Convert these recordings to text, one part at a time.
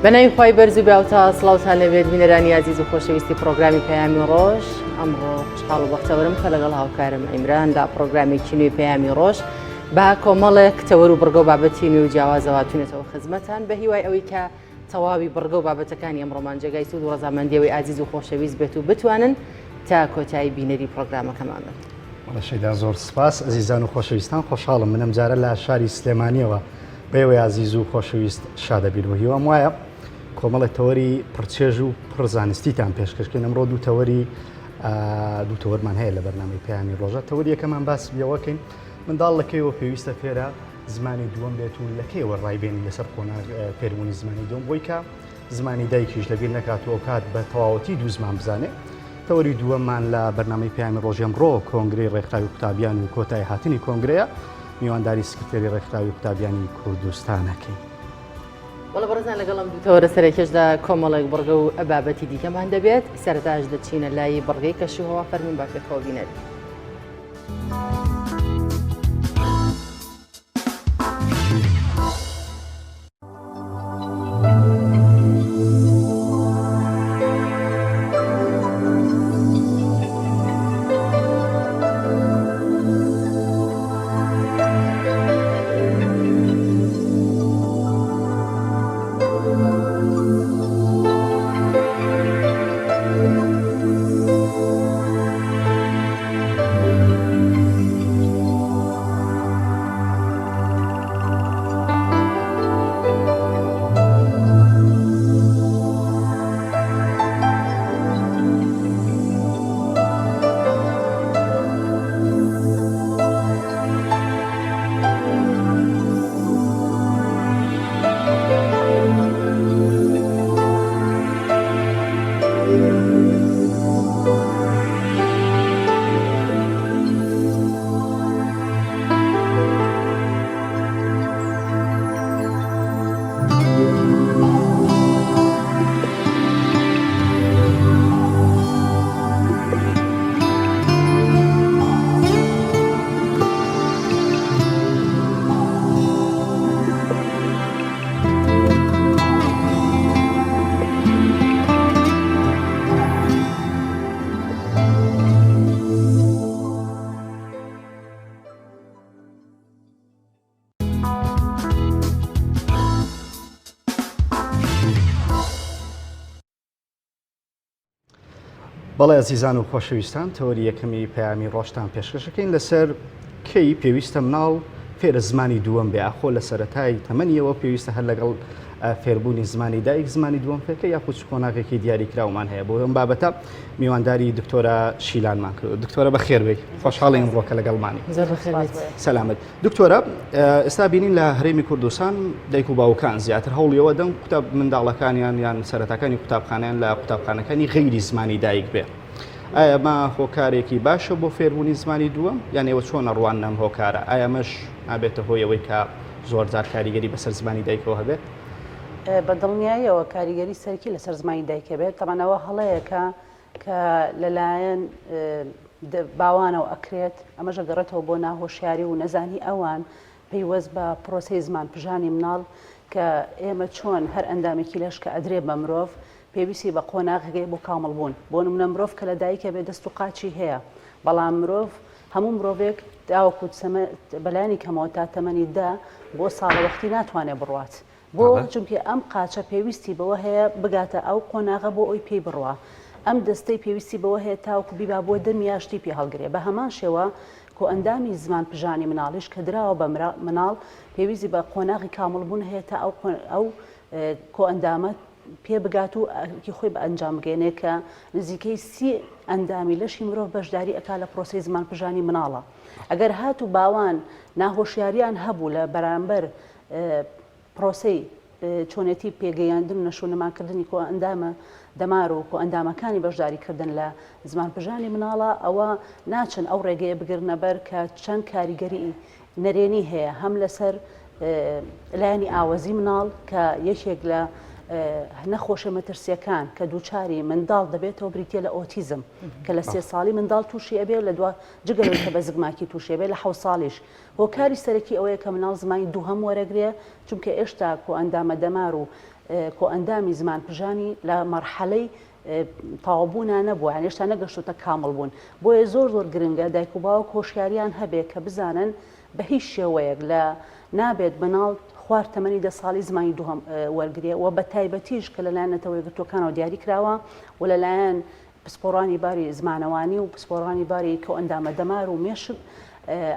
بەناوی خوای بەرز و باوتا سڵاوتان لەبێت بینەرانی ئازیز و خۆشەویستی پرۆگرامی پەیامی ڕۆژ ئەمڕۆ خۆشحاڵ و بەختەوەرم کە لەگەڵ هاوکارم ئیمران لە پرۆگرامێکی نوێی پەیامی ڕۆژ بە کۆمەڵێک تەوەر و بڕگە و بابەتی نوێ و جیاوازەوە هاتوونەتەوە خزمەتان بە هیوای ئەوەی کە تەواوی بڕگە و بابەتەکانی ئەمڕۆمان جێگای سوود و ڕەزامەندی ئەوەی ئازیز و خۆشەویست بێت و بتوانن تا کۆتایی بینەری پرۆگرامەکەمان بن. بەڵێ شەیدا زۆر سپاس ئەزیزان و خۆشەویستان خۆشحاڵم من ئەمجارە لە شاری سلێمانیەوە بەێوەی ئازیز و خۆشەویست شادەبین و هیوام وایە کۆمەڵێک تەوەری پڕچێژ و پڕ زانستیتان پێشکەشکەین ئەمڕۆ دوو تەوەری دوو تەوەرمان هەیە لە بەرنامەی پەیامی ڕۆژە تەوەری یەکەمان باس لەوەکەین منداڵ لەکەیەوە پێویستە فێرە زمانی دووەم بێت و لەکەیەوە ڕایبێنی لەسەر قۆناغ فێربوونی زمانی دووەم بۆی کە زمانی دایکیش لەبیر نەکات و ئەوکات بە تەواوەتی دوو زمان بزانێ. تەوەری دووەممان لە بەرنامەی پەیامی ڕۆژی ئەمڕۆ کۆنگرەی ڕێکخراوی قوتابیان و کۆتایی هاتنی کۆنگرەیە، میوانداری سکرتێری ڕێکخراوی قوتابیانی کوردستانەکەین. بەڵێ بەڕێزان لەگەڵ ئەم دوو تەوەرە سەرەکیەشدا کۆمەڵێک بڕگە و بابەتی دیکەمان دەبێت، سەرەتاش دەچینە لای بڕگەی کەشوهەوا، فەرموون با پێکەوە بینەری. بەڵێ ئەزیزان و خۆشەویستان تەوەری یەکەمی پەیامی ڕۆژتان پێشکەشەکەین لەسەر کەی پێویستە مناڵ فێرە زمانی دووەم بێ ئاخۆ لە سەرەتای تەمەنیەوە پێویستە هەر لەگەڵ فێربوونی زمانی دایک زمانی دووەم فێرکە یاخود چ قۆناغێکی دیاریکراومان هەیە بۆ ئەم بابەتە میوانداری دکتۆرە شیلانمان کرد دکتۆرە بەخێر بێی خۆشحاڵین ڕۆکە لەگەڵمانی سەلامەت دکتۆرە ئێستا بینین لە هەرێمی کوردستان دایک و باوکان زیاتر هەوڵیەوە دەم قوتاب منداڵەکانیان یان سەرەتاکانی قوتابخانیان لە قوتابخانەکانی غەیری زمانی دایک بێ ئایا ما هۆکارێکی باشە بۆ فێربوونی زمانی دووەم یان ئێوە چۆن ئەڕواننە ئەم هۆکارە ئایا ئەمەش نابێتە هۆی ئەوەی کە زۆر جار کاریگەری بەسەر زمانی دایکەوە هەبێت؟ بە دڵنیاییەوە کاریگەری سەرەکی لەسەر زمانی دایک هەبێت تەبعەن ئەوە هەڵەیەکە کە لەلایەن باوانەوە ئەکرێت ئەمەش ئەگەڕێتەوە بۆ ناهۆشیاری و نەزانی ئەوان پەیوەست بە پرۆسەی زمان پژانی مناڵ کە ئێمە چۆن هەر ئەندامێکی لەش کە ئەدرێ بە مرۆڤ پێویستی بە قۆناغێک هەیە بۆ کامڵ بوون بۆ نمونە مرۆڤ کە لە دایکە بێ دەست و قاچی هەیە بەڵام مرۆڤ هەموو مرۆڤێک تاوەکو بەلایەنی کەمەوە تا تەمەنی دە بۆ ساڵەوەختی ناتوانێت بڕوات بۆ؟ چونکی ئەم قاچە پێویستی بەوە هەیە بگاتە ئەو قۆناغە بۆ ئەوی پێی بڕوا. ئەم دەستەی پێویستی بەوە هەیە تاوەکو بیبا بۆ دەمی یا شتی پێ هەڵگرێ. بە هەمان شێوە کۆئەندامی زمان پژانی مناڵیش کە دراوە بە مناڵ پێویستی بە قۆناغی کامڵ بوون هەیە تا ئەو ئەو کۆئەندامە پێ بگات و ئەرکی خۆی بە ئەنجام بگەیەنێ کە نزیکەی سی ئەندامی لەشی مرۆڤ بەشداری ئەکا لە پرۆسەی زمان پژانی مناڵە. ئەگەر هاتوو باوان ناهۆشیاریان هەبوو لە بەرامبەر پرۆسەی چۆنێتی پێگەیاندن و نەشونماکردنی کۆئەندامە دەمار و کۆئەندامەکانی بەشداریکردن لە زمانپژانی مناڵە ئەوە ناچن ئەو ڕێگەیە بگرنە بەر کە چەند کاریگەری نەرێنی هەیە هەم لەسەر لایەنی ئاوەزی مناڵ کە یەکێک لە. نەخۆشە مەترسیەکان کە دووچاری منداڵ دەبێتەوە بریتە لە ئۆتیزم کە لە سێ ساڵی منداڵ تووشی ئەبێ لە دوا جگە لەوەی کە بە زگماکی تووشی ئەبێ لە حەوت ساڵیش هۆکاری سەرەکی ئەوەیە کە مناڵ زمانی دووهەم وەرەگرێ چونکە ئێشتا کۆئەندامە دەمار و کۆئەندامی زمان پژانی لە مەرحەلەی تەواوبوونا نەبووە یان هێشتا نەگەشتۆتە کامڵ بوون بۆیە زۆر زۆر گرنگە دایک و باوک هۆشیاریان هەبێ کە بزانن بە هیچ شێوەیەک لە نابێت مناڵ خوار تەمەنی دە ساڵی زمانی دووهەم وەرگرێ و بە تایبەتیش کە لەلایەن نەتەوە یەکگرتووەکانەوە دیاری کراوە و لەلایەن پسپۆڕانی باری زمانەوانی و پسپۆڕانی باری کۆئەندامە دەمار و مێشک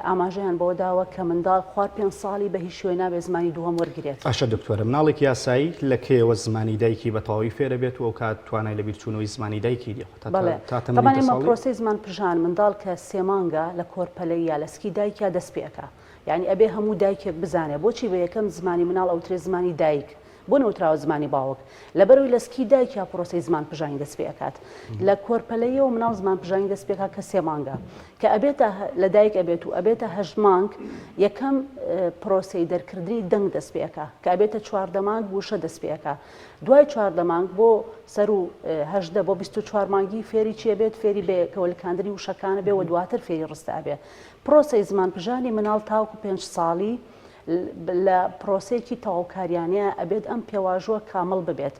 ئاماژەیان بەوە داوە کە منداڵ خوار پێنج ساڵی بە هیچ شێوەیەک نابێت زمانی دووهەم وەرگرێت. باشە دکتۆرە مناڵێکی ئاسایی لە کەیەوە زمانی دایکی بە تەواوی فێرە بێت و ئەوکات توانای لەبیرچوونەوەی زمانی دایکی نیە خۆ تا بەڵێ تا تەمەنی تەبعەن دە ئێمە ساڵی؟ پرۆسەی زمان پژان منداڵ کە سێ مانگە لە کۆرپەلەی یا لە سکی دایکیا دەست پێ ئەکا یانی ئەبێ هەموو دایکێک بزانێ بۆچی بە یەکەم زمانی مناڵ ئەوترێ زمانی دایک بۆ نەوتراوە زمانی باوک؟ لەبەرئەوەی لە سکی دایکیا پرۆسەی زمان پژانی دەست پێ ئەکات. لە کۆرپەلەییەوە مناڵ زمان پژانی دەست پێ ئەکات کە سێ مانگە. کە ئەبێتە لە دایک ئەبێت و ئەبێتە هەشت مانگ یەکەم پرۆسەی دەرکردنی دەنگ دەست پێ ئەکا. کە ئەبێتە 14 مانگ وشە دەست پێ ئەکا. دوای 14 مانگ بۆ سەرو 18 بۆ 24 مانگی فێری چی ئەبێت؟ فێری بەیەکەوە لکاندنی وشەکان ئەبێ و دواتر فێری ڕستە ئەبێ. پرۆسەی زمان پژانی مناڵ تاوەکو پێنج ساڵی لە پرۆسەیەکی تەواوکاریانەیە ئەبێت ئەم پێواژوە کامڵ ببێت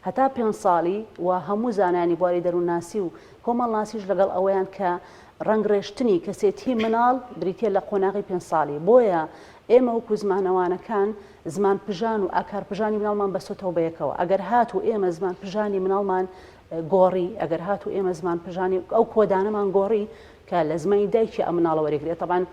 هەتا پێنج ساڵی و هەموو زانایانی بواری دەروونناسی و کۆمەڵناسیش لەگەڵ ئەوەیان کە ڕەنگڕێژتنی کەسێتی مناڵ بریتیە لە قۆناغی پێنج ساڵی بۆیە ئێمە وەکو زمانەوانەکان زمان پژان و ئاکار پژانی مناڵمان بەستۆتەوە بەیەکەوە ئەگەر هاتوو ئێمە زمان پژانی مناڵمان گۆڕی ئەگەر هاتوو ئێمە زمان پژانی ئەو کۆدانەمان گۆڕی کە لە زمانی دایکی ئەم مناڵە وەرێگرێت تەبعەن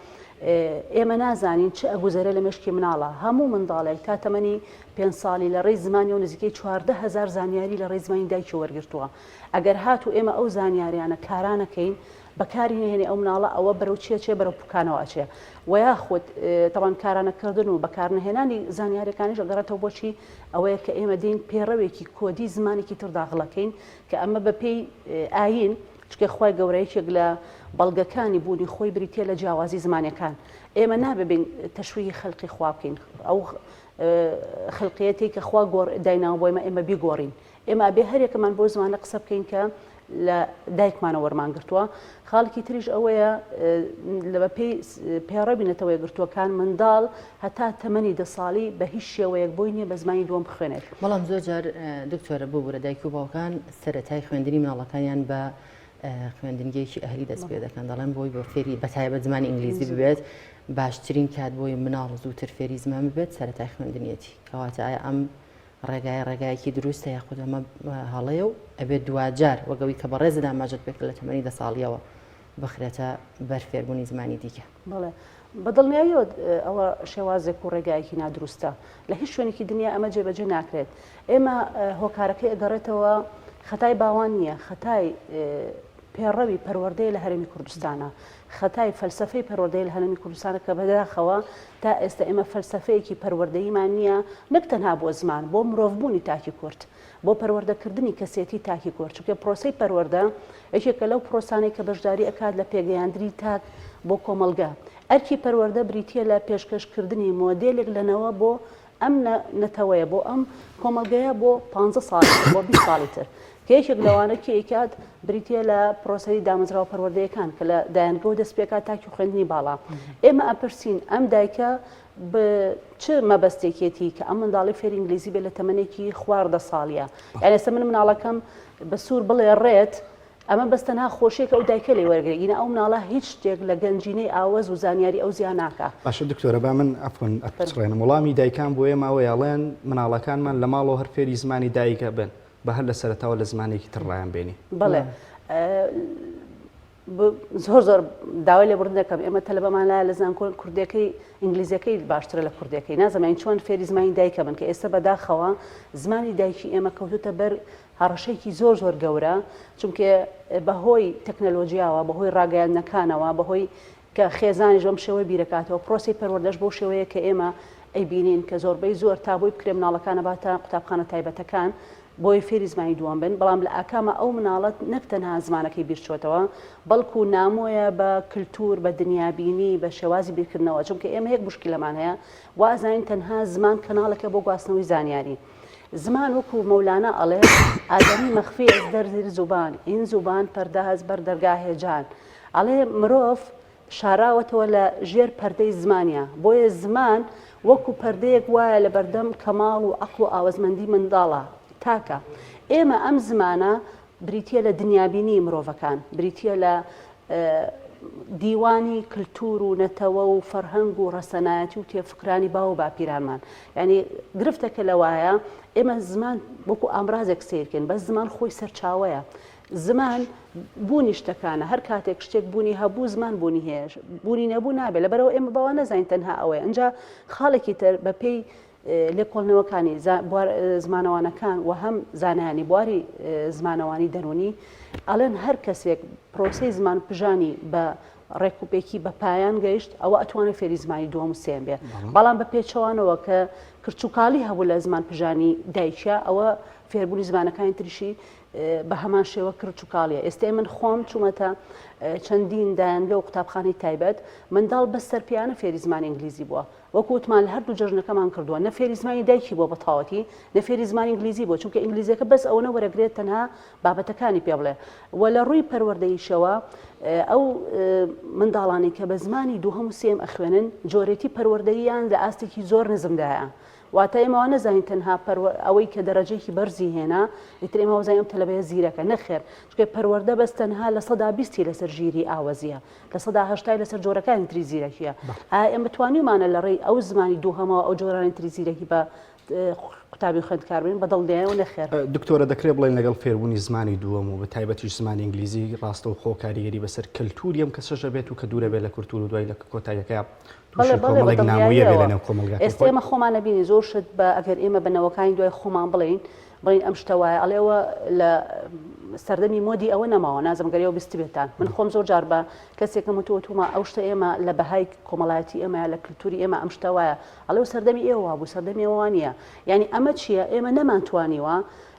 ئێمە نازانین چ ئەگوزەرێ لە مێشکی مناڵە هەموو منداڵێک تا تەمەنی پێ ساڵی لە ڕێی زمانی و نزیکەی 14هزار زانیاری لە ڕێی زمانی دایکی وەرگرتووە ئەگەر هاتوو ئێمە ئەو زانیاریانە کارانەکەین بەکاری نهێنێ ئەو مناڵە ئەوە بەرەو چیە چێ بەرەو پوکانەوە ئەچێ و یاخود تەوان کارانەکردن و بەکارنەهێنانی زانیارەکانیش ئەگەڕێتەوە بۆچی ئەوەیە کە ئێمە دین پێڕەوێکی کۆدی زمانێکی تر داغڵەکەین کە ئەمە بەپێی ئاین چونکە خوای گەورە یەکێک لە بەڵگەکانی بوونی خۆی بریتیە لە جیاوازی زمانەکان ئێمە نابێ بین تەشویهی خەلقی خوا بکەین ئەو خلقیەتی کە خوا گۆڕ دایناوە بۆ ئێمە ئێمە بیگۆڕین ئێمە ئەبێ هەرێکەمان بۆ زمانە قسە بکەین کە لە دایکمانە وەرمان گرتووە خاڵکی تریش ئەوەیە لە بەپێی پێڕەوی نەتەوە یەکگرتووەکان منداڵ هەتا تەمەنی دە ساڵی بە هیچ شێوەیەک بۆی نییە بە زمانی دووەم بخوێنێت. بەڵام زۆر جار دکتۆرە ببورە دایک و باوکان سەرەتای خوێندنی مناڵەکانیان بە خوێندنگەیەکی ئەهلی دەست پێ دەکەن دەڵێن بۆی بۆ فێری بە تایبەت زمانی ئینگلیزی ببێت باشترین کات بۆی مناڵ زووتر فێری زمان ببێت سەرەتای خوێندنیەتی کەواتە ئایا ئەم ڕێگایە ڕێگایەکی دروستە یاخود ئەمە هەڵەیە و ئەبێت دواجار وەگەوی کە بەڕێزت ئاماژەت پێکرد لە تەمەنی دە ساڵیەوە بخرێتە بەر فێربوونی زمانی دیکە. بەڵێ بە دڵنیاییەوە ئەوە شێوازێک و ڕێگایەکی نادروستە لە هیچ شوێنێکی دنیا ئەمە جێبەجێ ناکرێت ئێمە هۆکارەکەی ئەگەڕێتەوە خەتای باوان نییە خەتای پێڕەوی پەروەردەیە لە هەرێمی کوردستانە خەتای فەلسفەی پەروەردەی لە هەرێمی کوردستانە کە بەداخەوە تا ئێستا ئێمە فەلسفەیەکی پەروەردەییمان نییە نەک تەنها بۆ زمان بۆ مرۆڤبوونی تاکی کورد بۆ پەروەردەکردنی کەسێتی تاکی کورد، چونکە پرۆسەی پەروەردە یەکێکە لەو پرۆسانەی کە بەشداری ئەکات لە پێگەیاندنی تاک بۆ کۆمەڵگە. ئەرکی پەروەردە بریتییە لە پێشکەشکردنی مۆدێلێک لە نەوە بۆ ئەم نەتەوەیە، بۆ ئەم کۆمەڵگەیە بۆ پانزە ساڵی تر، بۆ 20 ساڵی تر. کە یەکێک لەوانە کێ ئەیکات بریتییە لە پرۆسەی دامەزراوە پەروەردەیەکان کە لە دایەنگەوە دەست پێکات تاکی خوێندنی باڵا. ئێمە ئەپرسین ئەم دایکە ب چ مەبەستێکێتی کە ئەم منداڵی فێری ئینگلیزی بێت لە تەمەنێکی خوار دە ساڵیە یعنی ئێستا من مناڵەکەم بە سوور بڵێ ڕێت ئەمە بەس تەنها خۆشیەکە ئەو دایکە لێ وەرگێ گینا ئەو مناڵە هیچ شتێک لە گەنجینەی ئاوەز و زانیاری ئەو زیا ناکا. باشە دکتۆرە با من عەفوەن ئەپچڕێنم وەڵامی دایکان بۆ ئێمە ئەوەیە ئەڵێن مناڵەکانمان لە ماڵەوە هەر فێری زمانی دایک ئەبن با هەر لە سەرەتاوە لە زمانێکی تر ڕایان بێنین. بەڵێ زۆر زۆر داوای لێبوردن دەکەم ئێمە تەلەبەمان لایە لە زانکۆ کوردەکەی ئینگلیزیەکەی باشترە لە کوردەکەی نازانین چۆن فێری زمانی دایکە بن کە ئێستا بەداخەوە زمانی دایکی ئێمە کەوتوتە بەر هەڕەشەیەکی زۆر زۆر گەورە چونکە بەهۆی تەکنەلۆژیاوە بەهۆی ڕاگەیاندنەکانەوە بەهۆی کە خێزانیش بەم شێوەیە بیرەکاتەوە پرۆسی پەروەردەش بەو شێوەیە کە ئێمە ئەیبینین کە زۆربەی زۆر تا بۆی بکرێ مناڵەکان ئەباتە قوتابخانە تایبەتەکان بۆی فێری زمانی دووەم بن بەڵام لە ئاکاما ئەو مناڵەت نەک تەنها زمانەکەی بیرچۆتەوە بەڵکو نامۆیە بە کلتور بە دنیابینی بە شێوازی بیرکردنەوە چونکە ئێمە یەک مشکلەمان هەیە وا ئەزانین تەنها زمان کەناڵێکە بۆ گواستنەوەی زانیاری. زمان وەکو مەولانا ئەڵێ، آدمی مخفی است در زیر زبان، این زبان پردە است بر درگاه جان. ئەڵێ مرۆڤ شاراوەتەوە لە ژێر پەردەی زمانیا، بۆیە زمان وەکو پەردەیەک وایە لە بەردەم کەماڵ و عەقڵ و ئاوەزمەندی منداڵا تاکە. ئێمە ئەم زمانە بریتییە لە دنیابینیی مرۆڤەکان، بریتییە لە دیوانی کلتور و نەتەوە و فەرهەنگ و ڕەسەنایەتی و تێفکرانی باو و باپیرانمان. یانی گرفتەکە لەوایە ئێمە زمان وەکو ئامرازێک سەیرکەین، بەس زمان خۆی سەرچاوەیە. زمان بوونی شتەکانە، هەر کاتێک شتێک بوونی هەبوو زمان بوونی هەیە، بوونی نەبوو نابێت. لەبەرئەوە ئێمە با وا نەزانین تەنها ئەوەیە. ئینجا خاڵێکی تر بەپێی لێکۆڵنەوەکانی زمانەوانەکان و هەم زانایانی بواری زمانەوانی دەروونی ئەڵێن هەر کەسێک پرۆسەی زمان پژانی بە ڕێکوپێکی بە پایان گەیشت ئەوە ئەتوانێت فێری زمانی دووەم و سێم بێ بەڵام بە پێچەوانەوە کە کرچوکاڵی هەبوو لە زمان پژانی دایکیا ئەوە فێربوونی زمانەکانی تریشی بە هەمان شێوە کرچوکاڵیە ئێستا من خۆم چوومەتە چەندین دایەنگە و قوتابخانەی تایبەت منداڵ بەس سەرپیانە فێری زمانی ئینگلیزی بووە وەکو وتمان لە هەردوو جەژنەکەمان کردووە نە فێری زمانی دایکی بووە بە تەواوەتی نە فێری زمانی ئینگلیزی بووە چونکە ئینگلیزیەکە بەس ئەوەنە وەرەگرێت تەنها بابەتەکانی پێ بڵێ و لە ڕووی پەروەردەیشەوە ئەو منداڵانی کە بە زمانی دووهەم و سێم ئەخوێنن جۆرێتی پەروەردەییان لە ئاستێکی زۆر نزمدایە واتە ئێمە وا نەزانین تەنها ئەوەی کە دەرەجەیەکی بەرزی هێنا ئیتر ئێمە وەزانین ئەم تەلەبەیە زیرەکە نەخێر چونکە پەروەردە بەس تەنها 20% لەسەر ژیری ئاوەزیە 80% لەسەر جۆرەکانی تری زیرەکیە ئایا ئێمە توانیومانە لە ڕێی ئەو زمانی دووهەمەوە ئەو جۆرانی تری زیرەکی بە قوتابی و خوێندکار بین بە دڵنیایەوە نەخێر. دکتۆرە دەکرێت بڵێین لەگەڵ فێربوونی زمانی دووەم و بە تایبەتیش زمانی ئینگلیزی ڕاستەوخۆ کاریگەری بەسەر کەلتوری ئەم کەسەش ئەبێت و کە دوورە بێت لە کولتور و دوای لە کۆتاییەکەیا بەڵێ تووشی بەڵێ بە کۆمەڵێک نامۆیی ئەبێت دڵنیاییەوە لەنێو کۆمەڵگاکەی ئێستا خۆی؟ ئێمە خۆمان ئەبینین زۆر شت بە ئەگەر ئێمە بە نەوەکانی دوای خۆمان بڵێین بڵێین ئەم شتە وایە ئەڵێ ئەوە لە سەردەمی مۆدی ئەوە نەماوە نازم گەر ئێوە بیستبێتان من خۆم زۆر جار بە کەسێکم وتووە وتومە ئەو شتە ئێمە لە بەهای کۆمەڵایەتی ئێمەیە لە کلتوری ئێمە ئەم شتە وایە ئەڵێ و سەردەمی ئێوە وابوو سەردەمی ئێوە وا نییە یعنی ئەمە چییە ئێمە نەمانتوانیوە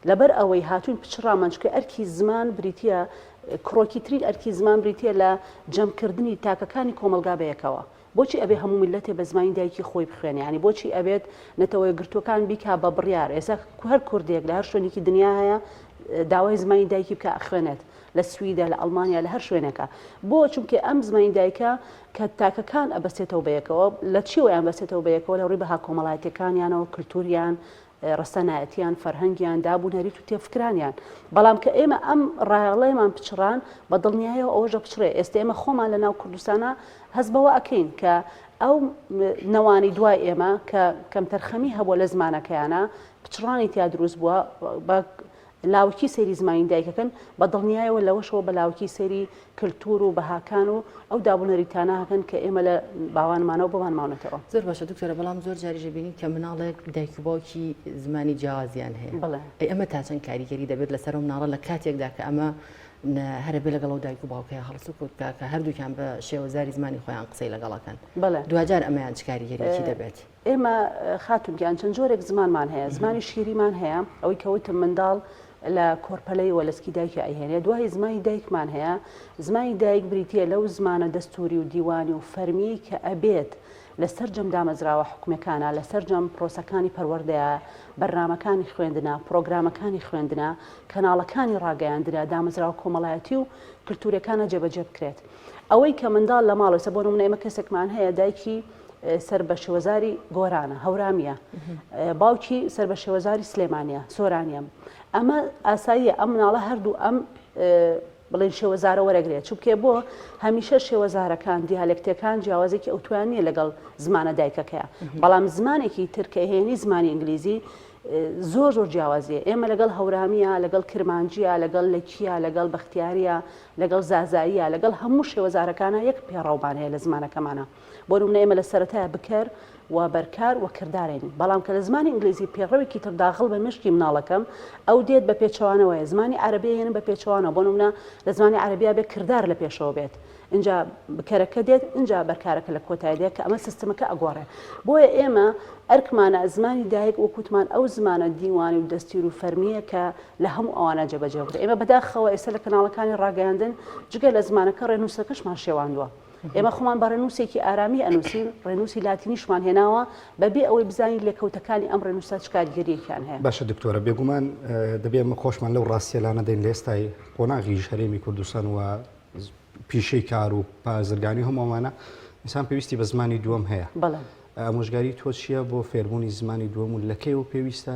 لەبەر ئەوەی هاتوین پچڕامان چونکە ئەرکی زمان بریتییە کڕۆکیترین ئەرکی زمان بریتییە لە جەمکردنی تاکەکانی کۆمەڵگا بەیەکەوە. بۆچی ئەبێ هەموو میللەتێ بە زمانی دایکی خۆی بخوێنێ؟ یانی بۆچی ئەبێت نەتەوەیەکگرتووەکان بیکا بە بڕیار؟ ئێستا هەر کوردێک لە هەر شوێنێکی دنیا هەیە داوای زمانی دایکی بکا ئەخوێنێت. لە سویدە، لە ئەڵمانیا، لە هەر شوێنێکە. بۆ؟ چونکێ ئەم زمانی دایکە کە تاکەکان ئەبەستێتەوە بەیەکەوە، لە چیەوە ئەیانبەستێتەوە بەیەکەوە؟ لە ڕووی بەها کۆمەڵایەتیەکانیانەوە، کلتوریان، ڕەسەنایەتیان، فەرهەنگیان، داب و نەریت و تێفکرانیان. بەڵام کە ئێمە ئەم ڕایەڵەیەمان پچڕان، بە دڵنیایەوە ئەوەش دەپچڕێ. ئێستە ئێمە خۆمان لە ناو کوردستانا هەست بەوە ئەکەین کە ئەو نەوانەی دوای ئێمە کە کەمتەرخەمی هەبووە لە زمانەکەیانا، پچڕانی تیا دروست بووە، بە لاوکی سەیری زمانی دایک ئەکەن، بە دڵنیایەوە لەوەشەوە بە لاوکی سەیری کلتور و بەهاکان و ئەو دابونەریتانە ئەکەن کە ئێمە لە باوانمانەوە بۆمان ماونەتەوە. زۆر باشە دکتۆرە، بەڵام زۆر جاریش ئەبینین کە مناڵێک دایک و باوکی زمانی جیاوازیان هەیە، بەڵێ. ئەی ئەمە تا چەند کاریگەری دەبێت لەسەر ئەو مناڵە لە کاتێکدا کە ئەمە هەرەبێ لەگەڵ ئەو دایک و باوکەیە هەڵسوکەوت بکا کە هەردووکیان بە شێوەزاری زمانی خۆیان قسەی لەگەڵ ئەکەن، بەڵێ. دواجار ئەمەیان چ کاریگەریی دەبێت؟ ئێمە خاتوون گیان چەند جۆرێک زمانمان هەیە، زمانی شیریمان هەیە، ئەوەی کە وتم منداڵ لە کۆرپەلەیەوە لە سکی دایکی ئەیهێنێ، دوای زمانی دایکمان هەیە، زمانی دایک بریتییە لەو زمانە دەستووری و دیوانی و فەرمییەی کە ئەبێت لە سەرجەم دامەزراوە حکومییەکانا، لە سەرجەم پرۆسەکانی پەروەردەیا، بەرنامەکانی خوێندنا، پرۆگرامەکانی خوێندنا، کەناڵەکانی ڕاگەیاندنا، دامەزراوە کۆمەڵایەتی و کلتورییەکانا جێبەجێ بکرێت. ئەوەی کە منداڵ لە ماڵەوە، ئێستا بۆ نموونە ئێمە کەسێکمان هەیە دایکی سەر بە شێوەزاری گۆرانە، هەورامییە، باوکی سەر بە شێوەزاری سلێمانییە، سۆرانییە. ئەمە ئاساییە ئەم مناڵە هەردوو ئەم بڵێن شێوەزارە وەرەگرێت، چونکێ بۆ هەمیشە شێوەزارەکان دیالێکتەکان جیاوازێکی ئەوتویان نییە لەگەڵ زمانە دایکەکەیە، بەڵام زمانێکی تر کە هێنی زمانی ئینگلیزی زۆر زۆر جیاوازیە. ئێمە لەگەڵ هەورامیە، لەگەڵ کرمانجیە، لەگەڵ لەکیە، لەگەڵ بەختیاریە، لەگەڵ زازاییە، لەگەڵ هەموو شێوەزارەکانە یەک پێڕەومان هەیە لە زمانەکەمانە. بۆ نمونە ئێمە لە سەرەتایە بکەر و بەرکار و کردارین، بەڵام کە لە زمانی ئینگلیزی پێڕەوێکی تر داخڵ بە مێشکی مناڵەکەم، ئەو دێت بە پێچەوانەوەیە، زمانی عەرەبی ئەهێنم بە پێچەوانەوە، بۆ نمونە لە زمانی عەرەبیا بێ کردار لە پێشەوە بێت، ئینجا بکەرەکە دێت، ئینجا بەرکارەکە لە کۆتایی دێت، کە ئەمە سیستمەکە ئەگۆڕێ. بۆیە ئێمە ئەرکمانە زمانی دایک وەک وتمان ئەو زمانە دیوانی و دەستیر و فەرمییە کە لە هەموو ئەوانە جێبەجێ بکرێت. ئێمە بەداخەوە ئێستا لە کەناڵەکانی ڕاگەیاندن جگە لە زمانەکە ڕێنووسەکەشمان شێواندووە. ئێمە خۆمان بە ڕێنووسێکی ئارامی ئەنووسین، ڕێنووسی لاتینیشمان هێناوە بەبێ ئەوەی بزانین لێکەوتەکانی ئەم ڕێنووسە چ کاریگەرییەکیان هەیە. باشە دکتۆرە، بێگومان دەبێ ئێمە خۆشمان لەو ڕاستیە لانەدەین لە ئێستای قۆناغیش هەرێمی کوردستان و پیشەی کار و بازرگانی و هەموو ئەمانە ئینسان پێویستی بە زمانی دووەم هەیە. بەڵێ. ئامۆژگاری تۆ چییە بۆ فێربوونی زمانی دووەم و لە کەیەوە پێویستە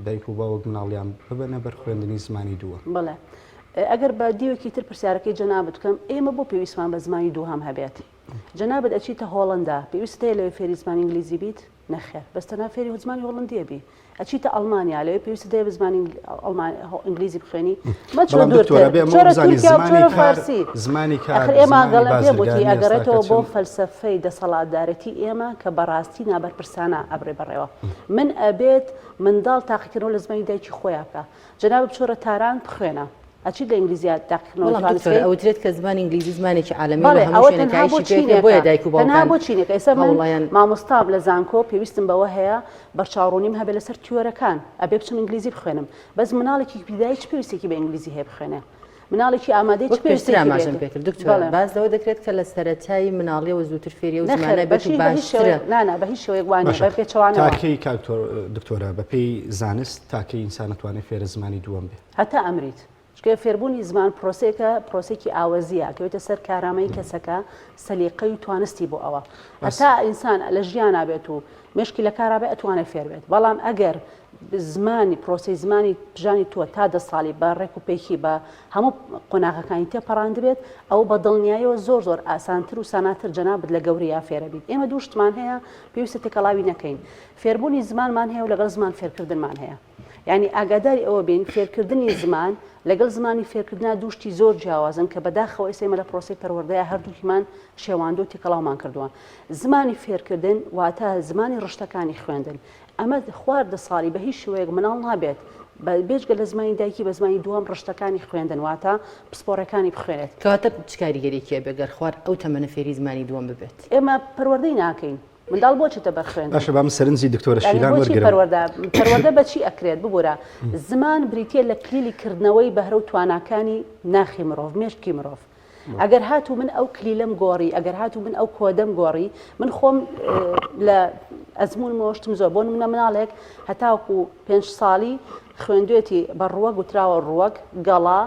دایک و باوک مناڵیان ببەنە بەر خوێندنی زمانی دووەم؟ بەڵێ. ئەگەر بە دیوێکی تر پرسیارەکەی جەنابت بکەم، ئێمە بۆ پێویستمان بە زمانی دووهەم هەبێت؟ جەنابت ئەچیتە هۆڵەندا، پێویستت هەیە لەوێ فێری زمانی ئینگلیزی بیت؟ نەخێر، بەس تەنها فێری زمانی هۆڵەندییە بی. ئەچیتە ئەڵمانیا، لەوێ پێویستت هەیە بە زمانی ئینگلیزی بخوێنی؟ مەچۆ بەڵام دوورتر، دکتۆرە بێ ئەمە بچۆرە بزانی تورکیا و زمانی بچۆرە کار فارسی. زمانی کار ئەخر ئێمە زمانی گەڵێ پێم وتی بازرگانی ئێستا ئەگەڕێتەوە کە بۆ چەند فەلسەفەی دەسەڵاتدارێتی ئێمە کە بەڕاستی نابەرپرسانە ئەبرێ بەڕێوە. من ئەبێت منداڵ تاقیکردنەوە لە زمانی دایکی خۆیا بکا. جەنابت بچۆرە تاران بخوێنە. ئەچیت لە ئینگلیزیا تاقیکردنەوە بەڵام توانست دکتۆر بکەی؟ ئەوترێت کە زمانی ئینگلیزی زمانێکی عالەمیە و بەڵێ هەموو ئەوە شوێنێک تەنها بۆ ئایشی پێ کرێ بۆیە چینێکە دایک و تەنها باوکان بۆ چینێکە ئێستا من هەوڵیان مامۆستام لە زانکۆ پێویستم بەوە هەیە بەرچاوڕوونیم هەبێ لەسەر تیۆرەکان ئەبێ بچم ئینگلیزی بخوێنم بەس مناڵێکی بیدایی چ پێویستێکی بە ئینگلیزی هەیە بخوێنێ مناڵێکی ئامادەی چ وەک پێشتر پێویستێکی ئاماژەم بێت پێکرد دکتۆر بەڵێ باس لەوە دەکرێت کە لە سەرەتای مناڵیەوە زووتر فێری ئەو نەخێر زمانە بێت و بەشی بە هیچ باشترە شێوەیەک نا نا بە هیچ شێوەیەک وا نییە باشە بە تا پێچەوانەوە کەی کاک دکتۆرە بەپێی زانست تا کەی ئینسان ئەتوانێت فێرە زمانی دووەم بێ؟ هەتا ئەمریت چونکە فێربوونی زمان پرۆسەیەکە، پرۆسەیەکی ئاوەزییە، ئەکەوێتە سەر کارامەیی کەسەکە، سەلیقەی و توانستی بۆ ئەوە. هەتا ئینسان لە ژیانا بێت و مێشکی لە کارا بێت ئەتوانێت فێر بێت. بەڵام ئەگەر زمانی پرۆسەی زمانی ژانی تۆ تا دە ساڵی بە ڕێک و پێکی بە هەموو قۆناغەکانی تێپەڕاندبێت، ئەوە بە دڵنیایەوە زۆر زۆر ئاسانتر و ساناتر جەنابت لە گەورەیا فێرەبیت. ئێمە دوو شتمان هەیە پێویستە تێکەڵاوی نەکەین. فێربوونی زمانمان هەیە و لەگەڵ زمان فێرکردنمان هەیە. یانی ئاگاداری ئەوە بین فێرکردنی زمان لەگەڵ زمانی فێرکردنا دوو شتی زۆر جیاوازن کە بەداخەوە ئێستا ئێمە لە پرۆسەی پەروەردەیا هەردووکیمان شێواندوو تێکەڵاومان کردووە. زمانی فێرکردن واتە زمانی ڕشتەکانی خوێندن. ئەمە خوار دە ساڵی بە هیچ شێوەیەک مناڵ نابێت بە بێجگە لە زمانی دایکی بە زمانی دووەم ڕشتەکانی خوێندن واتە پسپۆڕەکانی بخوێنێت. کەواتە چ کاریگەریەکی ئەبێ گەر خوار ئەو تەمەنە فێری زمانی دووەم ببێت؟ ئێمە پەروەردەی ناکەین. منداڵ بۆ چێتە بەر خوێندن؟ باشە با من سەرنجی دکتۆرە یانی شیلان بۆچی وەرگرم. پەروەردە پەروەردە بە چی ئەکرێت؟ ببورە زمان بریتییە لە کلیلی کردنەوەی بەهرە و تواناکانی ناخی مرۆڤ، مێشکی مرۆڤ. ئەگەر هاتوو من ئەو کلیلەم گۆڕی، ئەگەر هاتوو من ئەو کۆدەم گۆڕی، من خۆم لە ئەزموونمەوە شتم زۆر بۆ نمونە مناڵێک هەتاوەکو پێنج ساڵی خوێندوێتی بە ڕووەک وتراوە ڕووەک، گەڵا،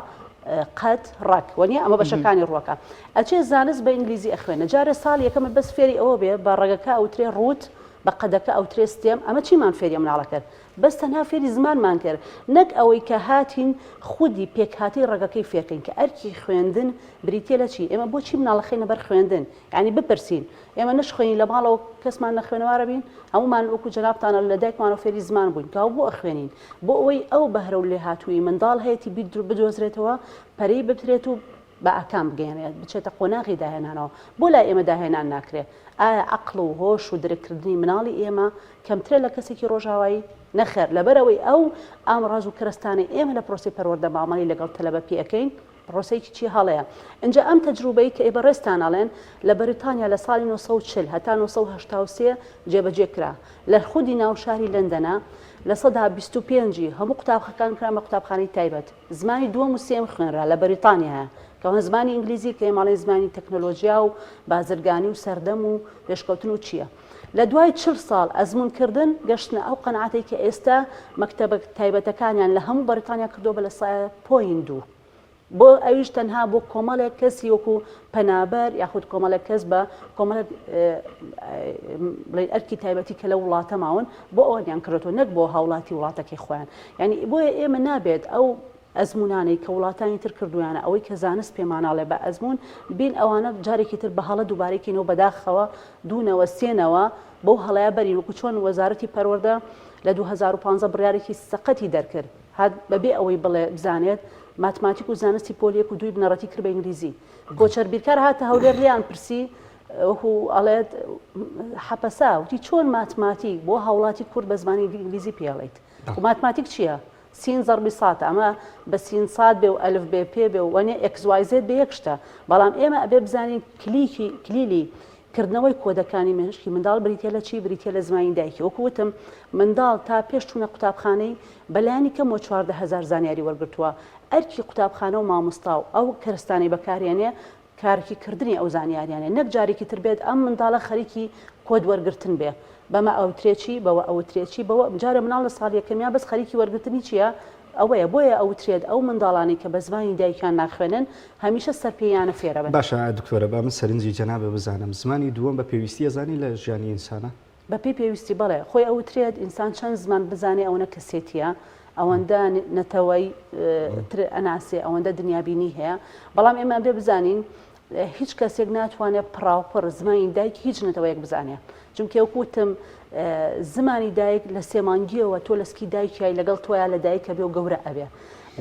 قەد، ڕەگ. وەنیە؟ ئەمە بەشەکانی ڕووەکە. ئەچێ زانست بە ئینگلیزی ئەخوێنێ. جارێ ساڵی یەکەمە بەس فێری ئەوە بێ بە ڕەگەکە ئەوترێ root، بە قەدەکە ئەوترێ stem، ئەمە چیمان فێری ئەم مناڵە کرد؟ بەس تەنها فێری زمانمان کرد. نەک ئەوەی کە هاتین خودی پێکهاتەی ڕەگەکەی فێرکەین کە ئەرکی خوێندن بریتیە لە چی؟ ئێمە بۆچی مناڵ ئەخەینە بەر خوێندن؟ یانی بپرسین ئێمە نەشخوێنین لە ماڵەوە کەسمان نەخوێنەوارە بین هەموومان وەکو جەنابتان لە دایکمانەوە فێری زمان بووین کاو بۆ ئەخوێنین بۆ ئەوەی ئەو بەهرە و لێهاتوویی منداڵ هەیەتی بدۆزرێتەوە پەرەی بدرێت و بە ئاکام بگەیەنرێت بچێتە قۆناغی داهێنانەوە بۆ لای ئێمە داهێنان ناکرێ ئایا عەقڵ و هۆش و درککردنی مناڵی ئێمە کەمترە لە کەسێکی ڕۆژاوایی نەخێر لەبەرئەوەی ئەو ئامڕاز و کەرەستانەی ئێمە لە پرۆسەی پەروەردە مامەڵەی لەگەڵ تەلەبە پێ ئەکەین پرۆسەیەکی چی هەڵەیە. ئینجا ئەم تەجروبەی کە بەڕێزتان ئەڵێن لە بەریتانیا لە ساڵی 940 هەتا 983 جێبەجێ کرا لە خودی ناو شاری لەندەنا 25% ی هەموو قوتابخەکان کران بە قوتابخانەی تایبەت زمانی دووەم و سێیەم خوێنرا لە بەریتانیایە کەوە زمانی ئینگلیزی کە ئێمە ئەڵێین زمانی تەکنەلۆجیا و بازرگانی و سەردەم و پێشکەوتن و چییە. لە دوای 40 ساڵ ئەزموون کردن گەشتنە ئەو قەناعەتەی کە ئێستا مەکتەبە تایبەتەکانیان لە هەموو بەریتانیا کردووە بە لە سایە point دوو بۆ ئەویش تەنها بۆ کۆمەڵێک کەسی وەکو پەنابەر یاخود کۆمەڵێک کەس بە کۆمەڵێک بڵێن ئەرکی تایبەتی کە لە وڵاتە ماون بۆ ئەوانیان کردووە نەک بۆ هاوڵاتی وڵاتەکەی خۆیان یعنی بۆیە ئێمە نابێت ئەو ئەزمونانەی کە وڵاتانی تر کردویانە ئەوەی کە زانست پێماناڵێ بە ئەزمون بین ئەوانە جارێکی تر بە هەڵە دووبارەکەینەوە بەداخەوە دوونەوە سێنەوە بەو هەڵەیە بەرین وەکو چۆن وەزارەتی پەروەردە لە 2015 بڕیارێکی سەقەتی دەرکرد هات بەبێ ئەوەی بڵێ بزانێت ماتماتیک و زانستی پۆلی یەک و دووی بنەڕەتی کرد بە ئینگلیزی. کۆچەر بیرکار هاتە هەولێر لێیان پرسی وەکو ئەڵێت حەپەسا وتی چۆن ماتماتیک بۆ هاوڵاتی کورد بە زمانی ئینگلیزی پێڵیت و ماتماتیک چییە؟ سین زەڕبی ساتە ئەمە بە سین سات بێ و ئەلف بێ پێ بێ و وەنێ X Y Z بێ یەک شتە بەڵام ئێمە ئەبێ بزانین کلیکی کلیلی کردنەوەی کۆدەکانی مێشکی منداڵ بریتیە لە چی؟ بریتیە لە زمانی دایکی. وەکو وتم منداڵ تا پێش چوونە قوتابخانەی بە لایەنی کەمەوە 14 هەزار زانیاری وەرگرتووە. ئەرکی قوتابخانە و مامۆستا و ئەو کەرستانەی بەکارێنێ. کارکی کردنی ئەو زانیاریانەیە نەک جارێکی تر بێت ئەم منداڵە خەریکی کۆد وەرگرتن بێ بەمە ئەوترێ چی بەوە ئەوترێ چی بەوە جارێ مناڵ لە ساڵ یەکەمیا بەس خەریکی وەرگرتنی چییە ئەوەیە بۆیە ئەوترێت ئەو منداڵانەی کە بە زمانی دایکیان ناخوێنن هەمیشە سەرپێیانە فێرەبن. باشە دکتۆرە با من سەرنجی جەنابت بزانم زمانی دووەم بە پێویستی ئەزانی لە ژیانی ئینسانا؟ بەپێی پێویستی بەڵێ. خۆی ئەوترێت ئینسان چەند زمان بزانێ ئەوەنە کەسێتیە، ئەوەندە نەتەوەی تر ئەناسێ، ئەوەندە دنیابینی هەیە. بەڵام ئێمە ئەبێ بزانین هیچ کەسێک ناتوانێت پڕاوپڕ زمانی دایک هیچ نەتەوەیەک بزانێ. چونکە وەکو وتم زمانی دایک لە سێ مانگیەوە تۆ لە سکی دایکیای لەگەڵ تۆیا لە دایکە بێ و گەورە ئەبێ.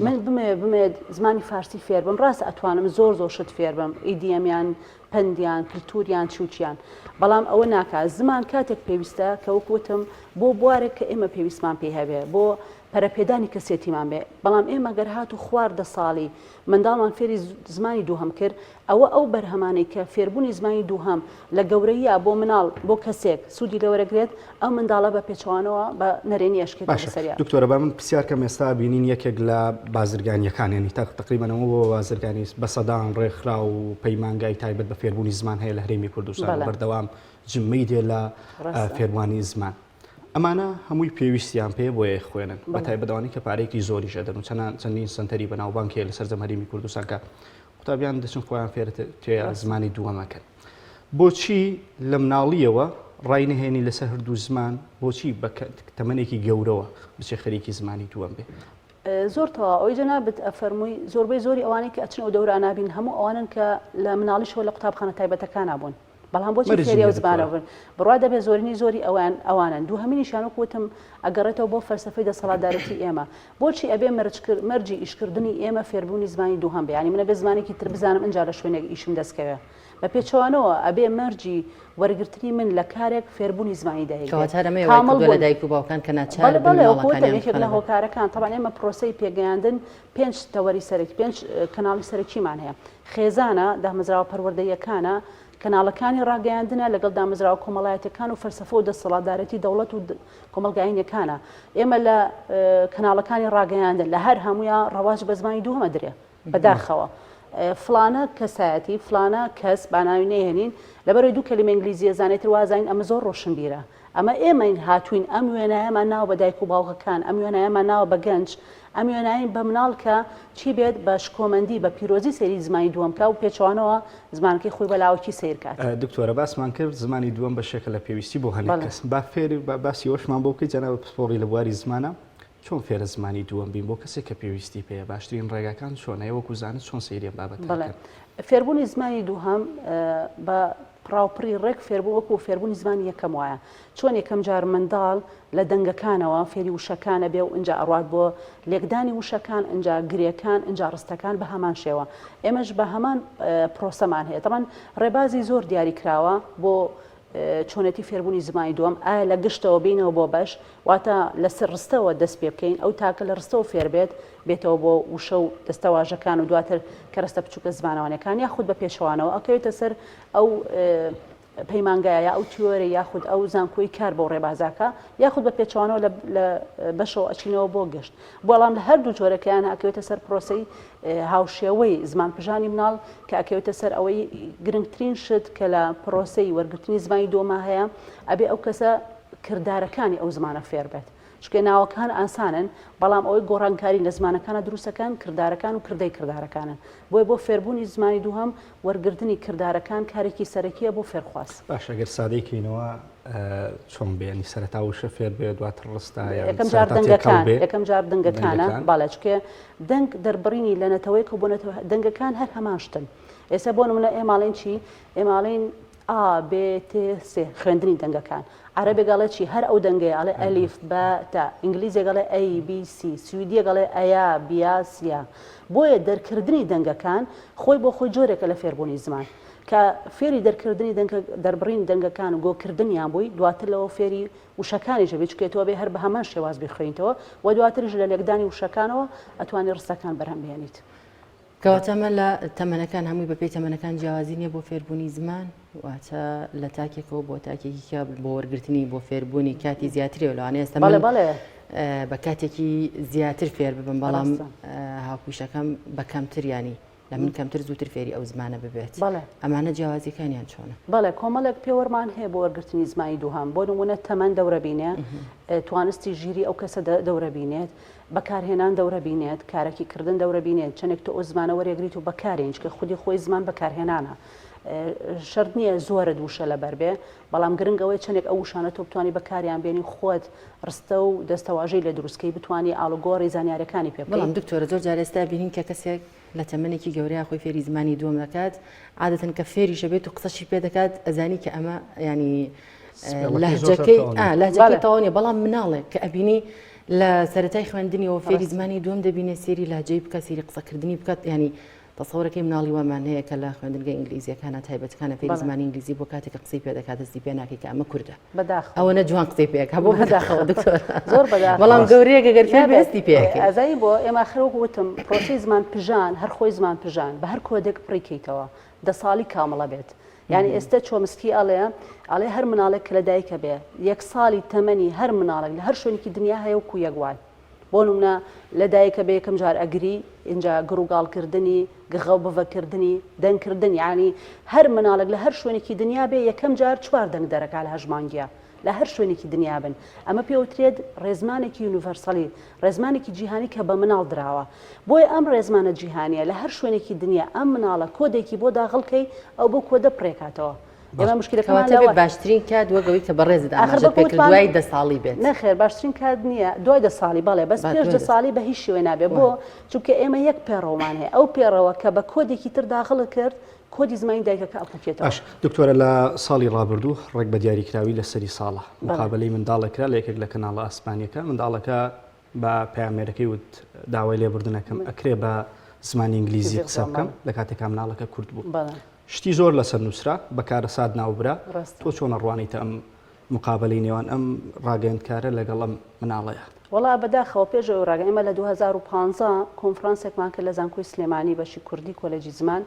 من بمەوێ بمەوێت زمانی فارسی فێربم ڕاستە ئەتوانم زۆر زۆر شت فێربم idiom یان پەندیان، کلتوریان، چی و چیان. بەڵام ئەوە ناکا. زمان کاتێک پێویستە کە وەک وتم بۆ بوارێک کە ئێمە پێویستمان پێی هەبێ، بۆ پەرەپێدانی کەسێتیمان بێ. بەڵام ئێمە گەر هاتوو خوار دە ساڵی منداڵمان فێری زمانی دووهەم کرد، ئەوە ئەو بەرهەمانەی کە فێربوونی زمانی دووهەم لە گەورەییا بۆ مناڵ، بۆ کەسێک سوودی لێ وەرەگرێت، ئەو منداڵە بە پێچەوانەوە بە نەرێنی ئەشکێتەوە باشە بەسەریا. دکتۆرە با من پرسیار کەم ئێستا بینین یەکێک لە بازرگانیەکان یانی تەقریبەن ئەوە بۆ بازرگانی بە سەدان ڕێکخراو و پەیمانگای تایبەت بە فێربوونی زمان هەیە لە هەرێمی کوردستان و بەڵێ. بەردەوام جمەی دێ لە ڕاستە. فێربووانی زمان ئەمانە هەمووی پێویستیان پێ بۆیە خوێنن بە بەڵێ. تایبەت ئەوانەی کە پارەیەکی زۆریش ئەدەن و چەندان چەندین سەنتەری بەناوبانگ هەیە لە سەرجەم هەرێمی کوردستان کە قوتابیان دەچن خۆیان فێر ڕاستە. زمانی دووەم ئەکەن بۆچی لە مناڵیەوە ڕای نەهێنی لەسەر هەردوو زمان بۆچی بە تەمەنێکی گەورەوە بچێ خەریکی زمانی دووەم بێ؟ زۆر تەواو ئەوەی جەنابت ئەفەرمووی زۆربەی زۆری ئەوانەی کە ئەچن ئەو دەورانە بین هەموو ئەوانن کە لە مناڵیشەوە لە قوتابخانە تایبەتەکانا بوون بەڵام بۆچی مەرج فێری نییە ئەو زمانە دکتۆرە. بن بڕوا دەبێ زۆرینەی زۆری ئەوان ئەوانن دووهەمینیشیان وەکو وتم ئەگەڕێتەوە بۆ فەلسەفەی دەسەڵاتدارێتی ئێمە بۆچی ئەبێ مەرج مەرجی ئیشکردنی ئێمە فێربوونی زمانی دووهەم بێ یانی من ئەبێ زمانێکی تر بزانم ئنجا لە شوێنێک ئیشم دەست کەوێ بە پێچەوانەوە ئەبێ مەرجی وەرگرتنی من لە کارێک فێربوونی زمانی دایک بێت. کەواتە هەر ئەمەیە وای کامڵ کردووە لە بوون. دایک و باوکان کە ناچار بەڵێ بن بەڵێ وەکو وتم منداڵەکانیان یەکێک لە بخەنە بەر. هۆکارەکان تەبعەن ئێمە پرۆسەی پێگەیاندن پێنج تەوەری سەرەکی پێنج کەناڵی سەرەکیمان هەیە خێزانە، دامەزراوە پەروەردەییەکانە، کەناڵەکانی ڕاگەیاندنە لەگەڵ دامەزراوە کۆمەڵایەتیەکان و فەلسەفە و دەسەڵاتدارێتی دەوڵەت و کۆمەڵگایینەکانە. ئێمە لە کەناڵەکانی ڕاگەیاندن لە هەر هەموویا ڕەواج بە زمانی دووهەم ئەدرێ. بەداخەوە فڵانە کەسایەتی فڵانە کەس با ناوی نەیهێنین لەبەرەوەی دوو کەلیمە ئینگلیزیە زانێت تر وازانین ئەمە زۆر ڕۆشنبیرە ئەمە ئێمەین هاتوین ئەم وێنایەمان ناوە بە دایک و باوکەکان ئەم وێنایەمان ناوە بە گەنج ئەم وێناین بە مناڵ کە چی بێت بە شکۆمەندی بە پیرۆزی سەیری زمانی دووەم کا و پێچەوانەوە زمانەکەی خۆی بە لاوەکی سەیر کات. دکتۆرە باسمان کرد زمانی دووەم بەشێکە لە پێویستی بۆ هەنێک بەڵێ. کەس با فێری با باسی ئەوەشمان بۆ بکەیت جەنابت پسپۆڕی لە بواری زمانە چۆن فێرە زمانی دووەم بین بۆ کەسێک کە پێویستی پێیە باشترین ڕێگاکان چۆنە ئێوە وەکو زانست چۆن سەیری ئەم بابەتە بەڵێ ئەکەن؟ فێربوونی زمانی دووهەم بە پڕاوپڕی ڕێک فێربوون وەکو فێربوونی زمانی یەکەم وایە چۆن یەکەم جار منداڵ لە دەنگەکانەوە فێری وشەکان ئەبێ و ئینجا ئەڕوات بۆ لێکدانی وشەکان ئینجا گرێکان ئینجا ڕستەکان بە هەمان شێوە ئێمەش بە هەمان پرۆسەمان هەیە تەبعەن ڕێبازی زۆر دیاری کراوە بۆ چۆنێتی فێربوونی زمانی دووەم، ئایا لە گشتەوە بێینەوە بۆ بەش، واتە لە سەر ڕستەوە دەست پێ بکەین، ئەو تاکە لە ڕستەوە فێر بێت، بێتەوە بۆ وشە و دەستەواژەکان و دواتر کەرەستە بچووکە زمانەوانیەکان، یاخود بە پێچەوانەوە ئەکەوێتە سەر ئەو پەیمانگایە یا ئەو تیۆرە یاخود ئەو زانکۆی کار بەو ڕێبازاکە، یاخود بە پێچەوانەوە لە بەشەوە ئەچینەوە بۆ گشت. بەڵام لە هەردوو جۆرەکەیان ئەکەوێتە سەر پرۆسەی هاوشێوەی زمانپژانی مناڵ کە ئەکەوێتە سەر ئەوەی گرنگترین شت کە لە پرۆسەی وەرگرتنی زمانی دووەما هەیە ئەبێ ئەو کەسە کردارەکانی ئەو زمانە فێر بێت چونکە ناوەکان ئاسانن بەڵام ئەوەی گۆڕانکاری لە زمانەکانە دروستەکان کردارەکان و کردەی کردارەکانن بۆیە بۆ فێربوونی زمانی دووهەم وەرگرتنی کردارەکان کارێکی سەرەکیە بۆ فێرخواز. باشە گەر سادەی کەینەوە چۆن بێ یانی سەرەتا وشە فێر بێ دواتر ڕستە یان یەکەم جار سەرەتا تێکەڵ دەنگەکان بێ یەکەم جار دەنگەکانە دەنگەکان بەڵێ چونکە دەنگ دەربڕینی لە نەتەوەیەکەوە بۆ نەتەوە دەنگەکان هەر هەمان شتن ئێستا بۆ نمونە ئێمە ئەڵێین چی ئێمە ئەڵێین ئا بێ تێ سێ خوێندنی دەنگەکان عەرەبێک ئەڵێ چی هەر ئەو دەنگەیە ئەڵێ ئەلیف بە تا ئینگلیزێک ئەڵێ A B C سویدیەک ئەڵێ ئەیا بیا سیا بۆیە دەرکردنی دەنگەکان خۆی بۆ خۆی جۆرێکە لە فێربوونی زمان کە فێری دەرکردنی دەنگە دەربڕینی دەنگەکان و گۆکردنیان بووی دواتر لەوە فێری وشەکانیش ئەبی چونکە تۆ ئەبێ هەر بە هەمان شێواز بیخوێنیتەوە و دواتریش لە لێکدانی وشەکانەوە ئەتوانی ڕستەکان بەرهەم بهێنیت. کەواتە ئەمە لە تەمەنەکان هەمووی بەپێی تەمەنەکان جیاوازی نییە بۆ فێربوونی زمان واتە لە تاکێکەوە بۆ تاکێکی کە بۆ وەرگرتنی بۆ فێربوونی کاتی زیاتری و لەوانەیە ئێستا بەڵێ من بەڵێ بە کاتێکی زیاتر فێر ببم بەڵام ڕاستە. هاوپیشەکەم بە کەمتر ینی. لە من کەمتر زووتر فێری ئەو زمانە ببێت. بەڵێ. ئەمانە جیاوازیەکانیان چۆنە؟ بەڵێ کۆمەڵێک پێوەرمان هەیە بۆ وەرگرتنی زمانی دووهەم، بۆ نموونە تەمەن دەورە بینێ، توانستی ژیری ئەو کەسە دەورە بینێت، بەکارهێنان دەورە بینێت، کارەکی کردن دەورە بینێت، چەندێک تۆ ئەو زمانە وەرێگریت و بەکارێنی، چونکە خودی خۆی زمان بەکارهێنانە. شەرت نییە زۆرت وشە لەبەر بێ، بەڵام گرنگ ئەوەیە چەندێک ئەو وشانە تۆ بتوانی بەکاریان بێنی و خۆت ڕستە و دەستەواژەی لێ دروست کەی، بتوانی ئاڵوگۆڕی زانیاریەکانی پێ بکەی. بەڵام دکتۆرە زۆر جار ئێستا بینین کە کەسێک لە تەمەنێکی گەورەیا خۆی فێری زمانی دووەم دەکات، عادەتەن کە فێریشە بێت و قسەشی پێ دەکات ئەزانی کە ئەمە یانی لەهجەکەی لەهجەکەی تەواو نیە، بەڵام مناڵێک کە ئەبینی لە سەرەتای خوێندنیەوە فێری زمانی دووەم دەبینێ سێری لەهجەی بکات سێری قسەکردنی بکات یانی تەسەورەکەی مناڵی وامان هەیە کە لە خوێندنگە ئینگلیزیەکانە تایبەتەکانە فێری زمانی ئینگلیزی بۆ کاتێک کە قسەی پێ دەکات دەستی پێ ناکەی کە ئەمە کوردە بەداخەوە ئەوەنە جوان قسەی پێ ئەکا بۆ بەداخەوە دکتۆر زۆر بەداخەوە بەڵام گەورەیەک گەر فێر بێ دەستی پێ ئەکەی ئازایی بۆ ئێمە ئاخر وەکو وتم پرۆسەی زمان پژان هەر خۆی زمان پژان بە هەر کۆدێک پڕی کەیتەوە دە ساڵی کامڵە بێت یعنی ئێستا چۆمسکی ئەڵێ ئەڵێ هەر مناڵێک کە لە دایکە بێ یەک ساڵی تەمەنی هەر مناڵێک لە هەر شوێنێکی دنیا هەیە وەکو یەک وان بۆ نمونە لە دایکە بە یەکەم جار ئەگری ئینجا گڕوگاڵ کردنی گغە و بڤە کردنی دەنگ کردن یانی هەر مناڵێک لە هەر شوێنێکی دنیا بێ یەکەم جار چوار دەنگ دەرەکا لە هەشت مانگیا لە هەر شوێنێکی دنیا بن ئەمە پێوترێت ڕێزمانێکی universal ی ڕێزمانێکی جیهانی کە بە مناڵ دراوە بۆیە ئەم ڕێزمانە جیهانیە لە هەر شوێنێکی دنیا ئەم مناڵە کۆدێکی بۆ داغڵکەی ئەو بۆ کۆدە پڕێکاتەوە ئێمە مشکلەکەمان کەواتە بێ باشترین کات وەک ئەوەی کە بەڕێزت ئاماژەت پێ کرد دوای دە ساڵی بێت. نەخێر باشترین کات نییە دوای دە ساڵی بەڵێ بەس پێش دە ساڵی بە هیچ شێوەی نابێ بۆ چونکە ئێمە یەک پێڕەومان هەیە ئەو پێڕەوە کە بە کۆدێکی تر داغڵ کرد کۆدی زمانی دایکەکە ئەپوکێتەوە. باش دکتۆرە لە ساڵی ڕابردوو ڕێک بە دیاریکراوی لە سەری ساڵە مقابەلەی منداڵێک کرا لە یەکێک لە کەناڵە ئاسمانیەکە منداڵەکە بە پەیامنێرەکەی وت داوای لێبوردن ئەکەم ئەکرێ بە زمانی ئینگلیزی قسە بکەم لە کاتێکا مناڵەکە کورد بوو شتی زۆر لەسەر نووسرا بە کارەسات ناوبرا تۆ چۆن ئەڕوانیتە ئەم مقابلەی نێوان ئەم ڕاگەیەندکارە لەگەڵ ئەم مناڵەیە؟ وەڵا بەداخەوە پێش ئەوەی ڕاگەن ئێمە لە 2015 کۆنفرانسێکمان کرد لە زانکۆی سلێمانی بەشی کوردی کۆلێجی زمان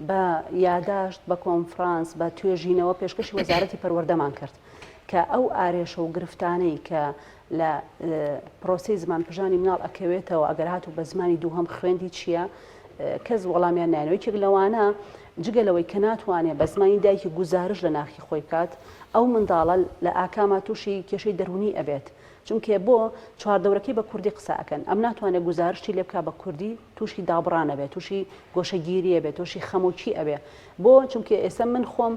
بە یاداشت بە کۆنفرانس بە توێژینەوە پێشکەشی وەزارەتی پەروەردەمان کرد کە ئەو ئارێشە و گرفتانەی کە لە پرۆسەی زمان پژانی مناڵ ئەکەوێتەوە ئەگەر هاتوو بە زمانی دووهەم خوێندی چییە کەس وەڵامیان نانەوە یەکێک لەوانە جگە لەوەی کە ناتوانێت بە زمانی دایکی گوزارش لە ناخی خۆی بکات ئەو منداڵە لە ئاکاما تووشی کێشەی دەرونی ئەبێت چونکێ بۆ چواردەورەکەی بە کوردی قسە ئەکەن ئەم ناتوانێت گوزارشتی لێ بکا بە کوردی تووشی دابڕان ئەبێت تووشی گۆشەگیری ئەبێت تووشی خەمۆکی ئەبێ بۆ چونکێ ئێستا من خۆم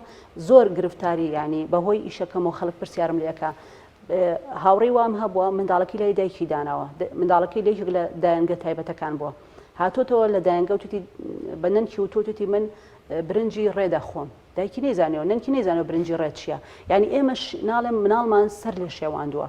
زۆر گرفتاری ینی بەهۆی ئیشەکەمەوە خەڵک پرسیارم لێکا هاوڕێی وام هەبووە منداڵەکەی لای دایکی داناوە منداڵەکەی لە یەکێک لە دایەنگە تایبەتەکان بووە هاتۆتەوە لە دایەنگە وتوتی بە نەنکی وتوتوتی من برنجی ڕێ دەخۆم دایکی نەیزانیەوە نەنکی نەیزانەوە برنجی ڕێ چییە یعنی ئێمەش ناڵێم مناڵمان سەر لێ شێواندووە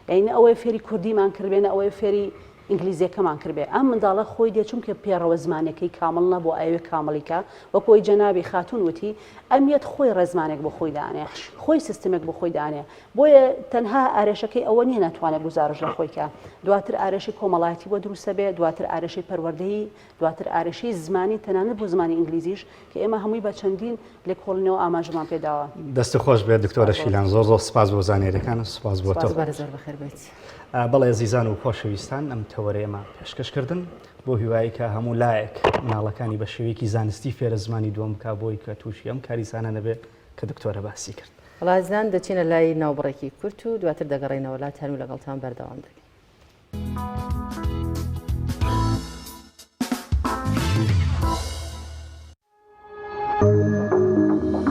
یعنی ئەوەی فێری کوردیمان کردبێ نە ئەوەی فێری ئینگلیزیەکەمان کردبێ ئەم منداڵە خۆی دێ چونکە پێڕەوە زمانەکەی کامڵ نەبوو ئەوێ کامڵی کا وەک ئەوەی جەنابی خاتوون وتی ئەمیەت خۆی ڕێزمانێک بۆ خۆی دانێ خۆی سیستمێک بۆ خۆی دانێ بۆیە تەنها ئارێشەکەی ئەوە نییە ناتوانێت گوزارش لە خۆی کا دواتر ئارێشەی کۆمەڵایەتی بۆ دروستە بێ دواتر ئارێشەی پەروەردەیی دواتر ئارێشەی زمانی تەنانەت بۆ زمانی ئینگلیزیش کە ئێمە هەمووی بە چەندین لێکۆڵینەوە ئاماژەمان پێ داوە. دەستت خۆش بێت دکتۆرە شیلان زۆر زۆر سپاس بۆ زانیاریەکان و سپاس بۆ تۆ. سپاس زۆر بەخێر بێیت. بەڵێ ئەزیزان و خۆشەویستان ئەم تەوەرەی ئێمە پێشکەش کردن بۆ هیوایی کە هەموو لایەک مناڵەکانی بە شێوەیەکی زانستی فێرە زمانی دووەم بکا بۆی کە تووشی ئەم کاریسانە نەبێ کە دکتۆرە باسی کرد. وەڵا ئازیزان دەچینە لای ناوبڕێکی کورت و دواتر دەگەڕێینەوە لاتان و لەگەڵتان بەردەوام دەبین.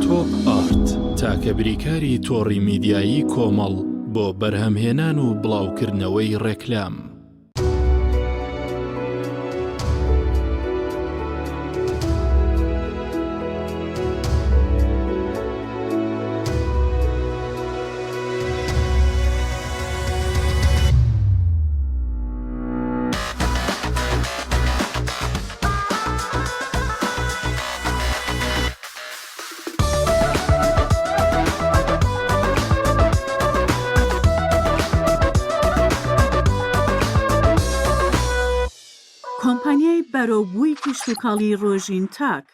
تۆپ ئارت تاکە بریکاری تۆڕی میدیایی کۆمەڵ بۆ بەرهەمهێنان و بڵاوکردنەوەی ڕێکلام. کۆمپانیای بەرەوبووی کشتوکاڵی ڕۆژین تاک.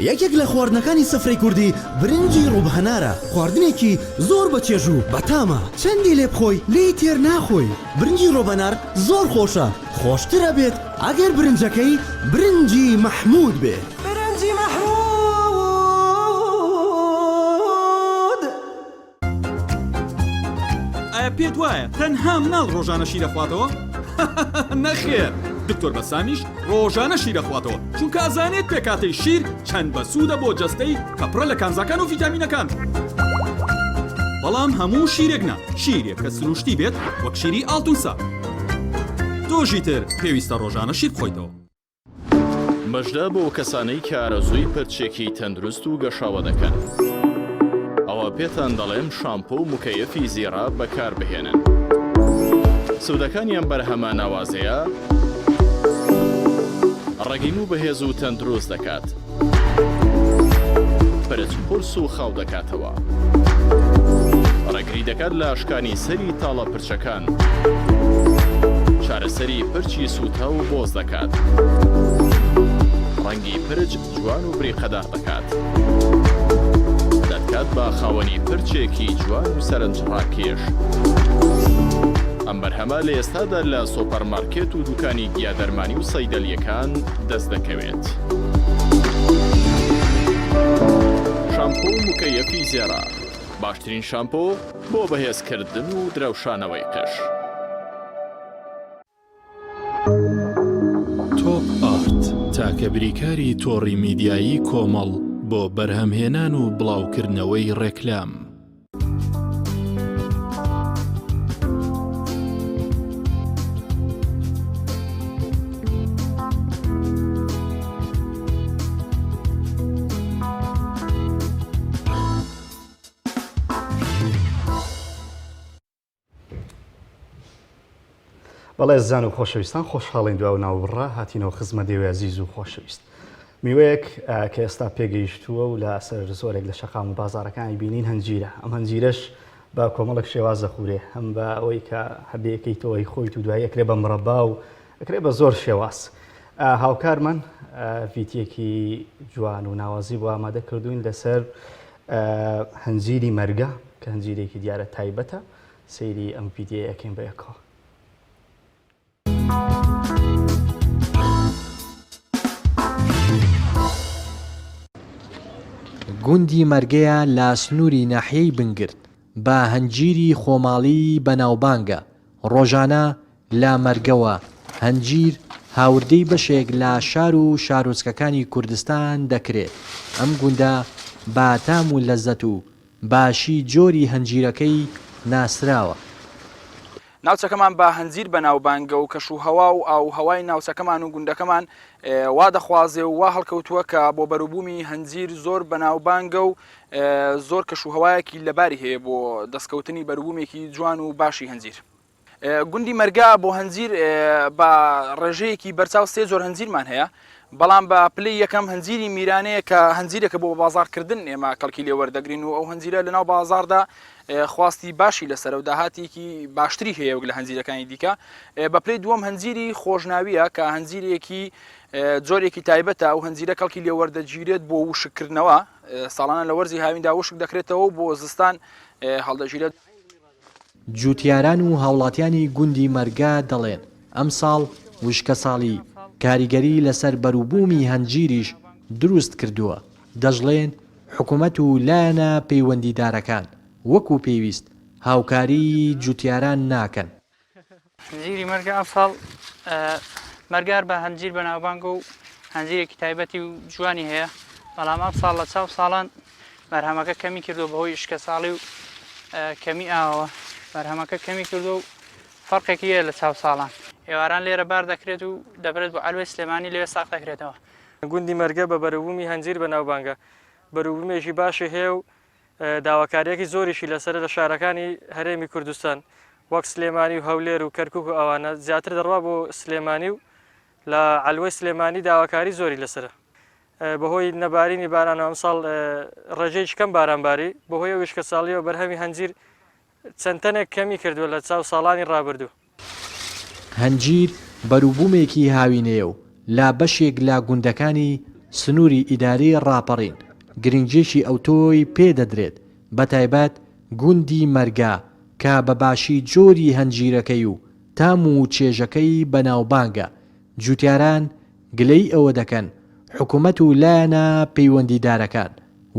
یەکێک لە خواردنەکانی سفرەی کوردی برنجی ڕوب هەنارە، خواردنێکی زۆر بە چێژ و بەتامە، چەندی لێ بخۆی لێی تێر ناخۆی، برنجی ڕۆب هەنار زۆر خۆشە، خۆشتر ئەبێت ئەگەر برنجەکەی برنجی مەحمود بێ. برنجی مەحمود. ئایا پێت وایە تەنها مناڵ ڕۆژانە شیر ئەخواتەوە؟ نەخێر دکتۆر بەسامیش ڕۆژانە شیر ئەخواتەوە چونکە ئەزانێت پێکهاتەی شیر چەند بەسوودە بۆ جەستەی کە پڕە لە کانزاکان و ڤیتامینەکان بەڵام هەموو شیرێک نا شیرێک کە سروشتی بێت وەک شیری ئاڵتونسا تۆشی تر پێویستە ڕۆژانە شیر بخۆیتەوە. مژدە بۆ کەسانەی کە ئارەزووی پرچێکی تەندروست و گەشاوە دەکەن. ئەوا پێتان دەڵێم شامپۆ و مکەیەفی زیڕە بەکاربهێنن. سوودەکانی ئەم بەرهەمە ناوازەیە ڕەگی موو بەهێز و تەندروست دەکات. پرچ قورس و خاو دەکاتەوە. ڕێگری دەکات لە شکانی سەری تاڵە پرچەکان. چارەسەری پرچی سووتاو و بۆز دەکات. ڕەنگی پرچ جوان و بریقەدار دەکات. دەتکات بە خاوەنی پرچێکی جوان و سەرنجڕاکێش. ئەم بەرهەمە لە ئێستادا لە سۆپەرمارکێت و دوکانی گیادەرمانی و سەیدەلییەکان دەست دەکەوێت. شامپۆ و مکەیەفی زێڕە، باشترین شامپۆ بۆ بەهێزکردن و درەوشانەوەی قژ. تۆپ ئارت، تاکە بریکاری تۆڕی میدیایی کۆمەڵ بۆ بەرهەمهێنان و بڵاوکردنەوەی ڕێکلام. بەڵێ زان و خۆشەویستان خۆشحاڵین دوا و ناوبڕە هاتینەوە خزمەت ئێوەی ئەزیز و خۆشەویست میوەیەک کە ئێستا پێگەیشتووە و لە سەر زۆرێک لە شەقام و بازارەکانی بینین هەنجیرە ئەم هەنجیرەش بە کۆمەڵێک شێواز دەخورێ هەم بە ئەوەی کە هەبێکەیتەوەی خۆیت و دوای ئەکرێ بە مڕەبا و ئەکرێ بە زۆر شێواز هاوکارمان ڤیتیەکی جوان و ناوازی بۆ ئامادە کردوین لەسەر هەنجیری مەرگە کە هەنجیرێکی دیارە تایبەتە سەیری ئەم ڤیدیۆیە ئەکەین بە یەکەوە. گوندی مەرگەیە لە سنووری ناحیەی بنگرد بە هەنجیری خۆماڵیی بەناوبانگە، ڕۆژانە لە مەرگەوە هەنجیر هاوردەی بەشێک لە شار و شارۆچکەکانی کوردستان دەکرێت، ئەم گوندە بە تام و لەزەت و باشی جۆری هەنجیرەکەی ناسراوە. ناوچەکەمان بە هەنجیر بەناوبانگە و کەش و هەوا و ئاو و هەوای ناوچەکەمان و گوندەکەمان وا دەخوازێ و وا هەڵکەوتووە کە بۆ بەروبوومی هەنجیر زۆر بەناوبانگە و زۆر کەش و هەوایەکی لەباری هەیە بۆ دەستکەوتنی بەروبوومێکی جوان و باشی هەنجیر. گوندی مەرگا بۆ هەنجیر بە ڕێژەیەکی بەرچاو سێ جۆر هەنجیرمان هەیە، بەڵام بە پلەی یەکەم هەنجیری میرانەیە کە هەنجیرێکە بۆ بەبازاڕکردن ئێمە کەڵکی لێ وەردەگرین و ئەو هەنجیرە لەناو بازاڕدا خواستی باشی لەسەرە و داهاتێکی باشتری هەیە وەک لە هەنجیرەکانی دیکە. بە پلەی دووەم هەنجیری خۆشناویە کە هەنجیرێکی جۆرێکی تایبەتە، ئەو هەنجیرە کەڵکی لێ وەردەگیرێت بۆ وشککردنەوە، ساڵانە لە وەرزی هاویندا وشک دەکرێتەوە و بۆ زستان هەڵدەگیرێت. جوتیاران و هاوڵاتیانی گوندی مەرگە دەڵێن، ئەمساڵ وشکەساڵی کاریگەری لەسەر بەروبوومی هەنجیریش دروست کردووە، دەشڵێن، حکومەت و لایەنە پەیوەندیدارەکان وەکو پێویست هاوکاریی جوتیاران ناکەن. هەنجیری مەرگە ئەمساڵ مەرگار بە هەنجیر بەناوبانگە و هەنجیرێکی تایبەتی و جوانی هەیە، بەڵام ئەمساڵ لە چاو ساڵان بەرهەمەکە کەمی کردووە بەهۆی وشکەساڵی و کەمی ئاوەوە بەرهەمەکە کەمی کردووە و فەرقێکی هەیە لە چاو ساڵان. ئێواران لێرە بار دەکرێت و دەبرێت بۆ عەلوەی سلێمانی لەوێ ساغ دەکرێتەوە. گوندی مەرگە بە بەروبوومی هەنجیر بەناوبانگە، بەروبوومێکی باشی هەیە و داواکارییەکی زۆریشی لەسەرە لە شارەکانی هەرێمی کوردستان وەک سلێمانی و هەولێر و کەرکوک و ئەوانە زیاتر دەڕوا بۆ سلێمانی و لە عەلوەی سلێمانی داواکاری زۆری لەسەرە. بەهۆی نەبارینی بارانەوە ئەمساڵ ڕێژەیەکی کەم باران باری، بەهۆی ئەو وشکەساڵییەوە بەرهەمی هەنجیر چەند تەنێک کەمی کردووە لە چاو ساڵانی ڕابردوو. هەنجیر بەروبوومێکی هاوینەیە و لە بەشێک لە گوندەکانی. سنووری ئیداری ڕاپەڕین گرنگییەکی ئەوتۆی پێ دەدرێت، بەتایبەت گوندی مەرگە کە بە باشی جۆری هەنجیرەکەی و تام و چێژەکەی بەناوبانگە، جوتیاران گلەیی ئەوە دەکەن حکومەت و لایەنە پەیوەندیدارەکان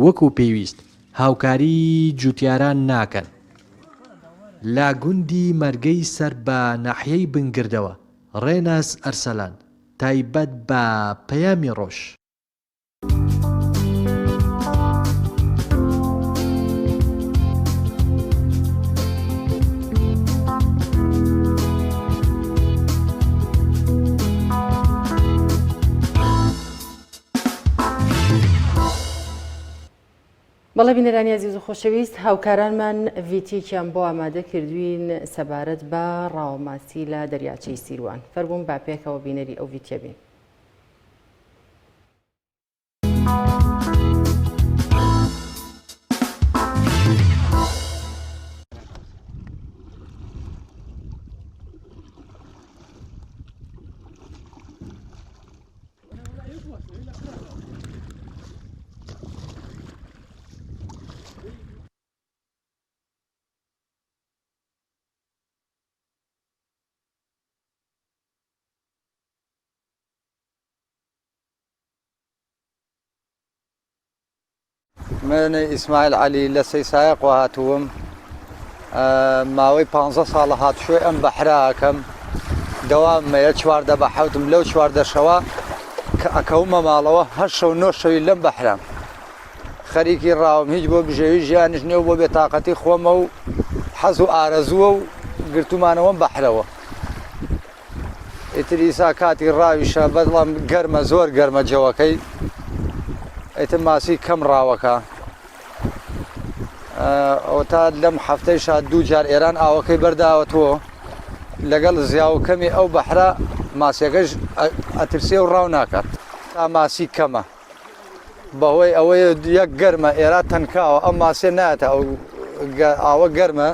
وەکو پێویست هاوکاریی جوتیاران ناکەن. لە گوندی مەرگەی سەر بە ناحیەی بنگردەوە، ڕێناس ئەرسەلان، تایبەت بە پەیامی ڕۆژ. بەڵێ بینەرانی ئەزیز و خۆشەویست هاوکارانمان ڤیتیەکیان بۆ ئامادە کردوین سەبارەت بە ڕاوەماسی لە دەریاچەی سیروان فەرموون با پێکەوە بینەری ئەو ڤیتیە بین. من ئیسماعیل عەلی لە سەیسایەقوە هاتووم ماوەی پ ساڵە هاتوشۆی ئەم بەحرا ئەکەم دەوام مەیە چواردە بە حوتم لەو چواردە شەوە کە ئەکەومە ماڵەوە هەر شەو نۆ شەوی لەم بەحرام خەریکی ڕاوم هیچ بۆ بژێوی ژیانیش نیە و بۆ بێتاقەتی خۆمە و حەز و ئارەزووە و گرتومانەوەم بەحرەوە ئیتر ئیسا کاتی ڕاویشە بەڵام گەرمە زۆر گەرمە جەوەکەی ئیتر ماسی کەم ڕاوەکە ئەوە تا لەم هەفتەیشا دوو جار ئێران ئاوەکەی بەرداوە تۆ لەگەڵ زیاو کەمی ئەو بەحرە ماسیەکەش ئەترسێ و ڕاو ناکات تا ماسی کەمە بەهۆی ئەوەی یەک گەرمە ئێرا تەنکاوە ئەم ماسیە نایەتە ئەو ئاوە گەرمە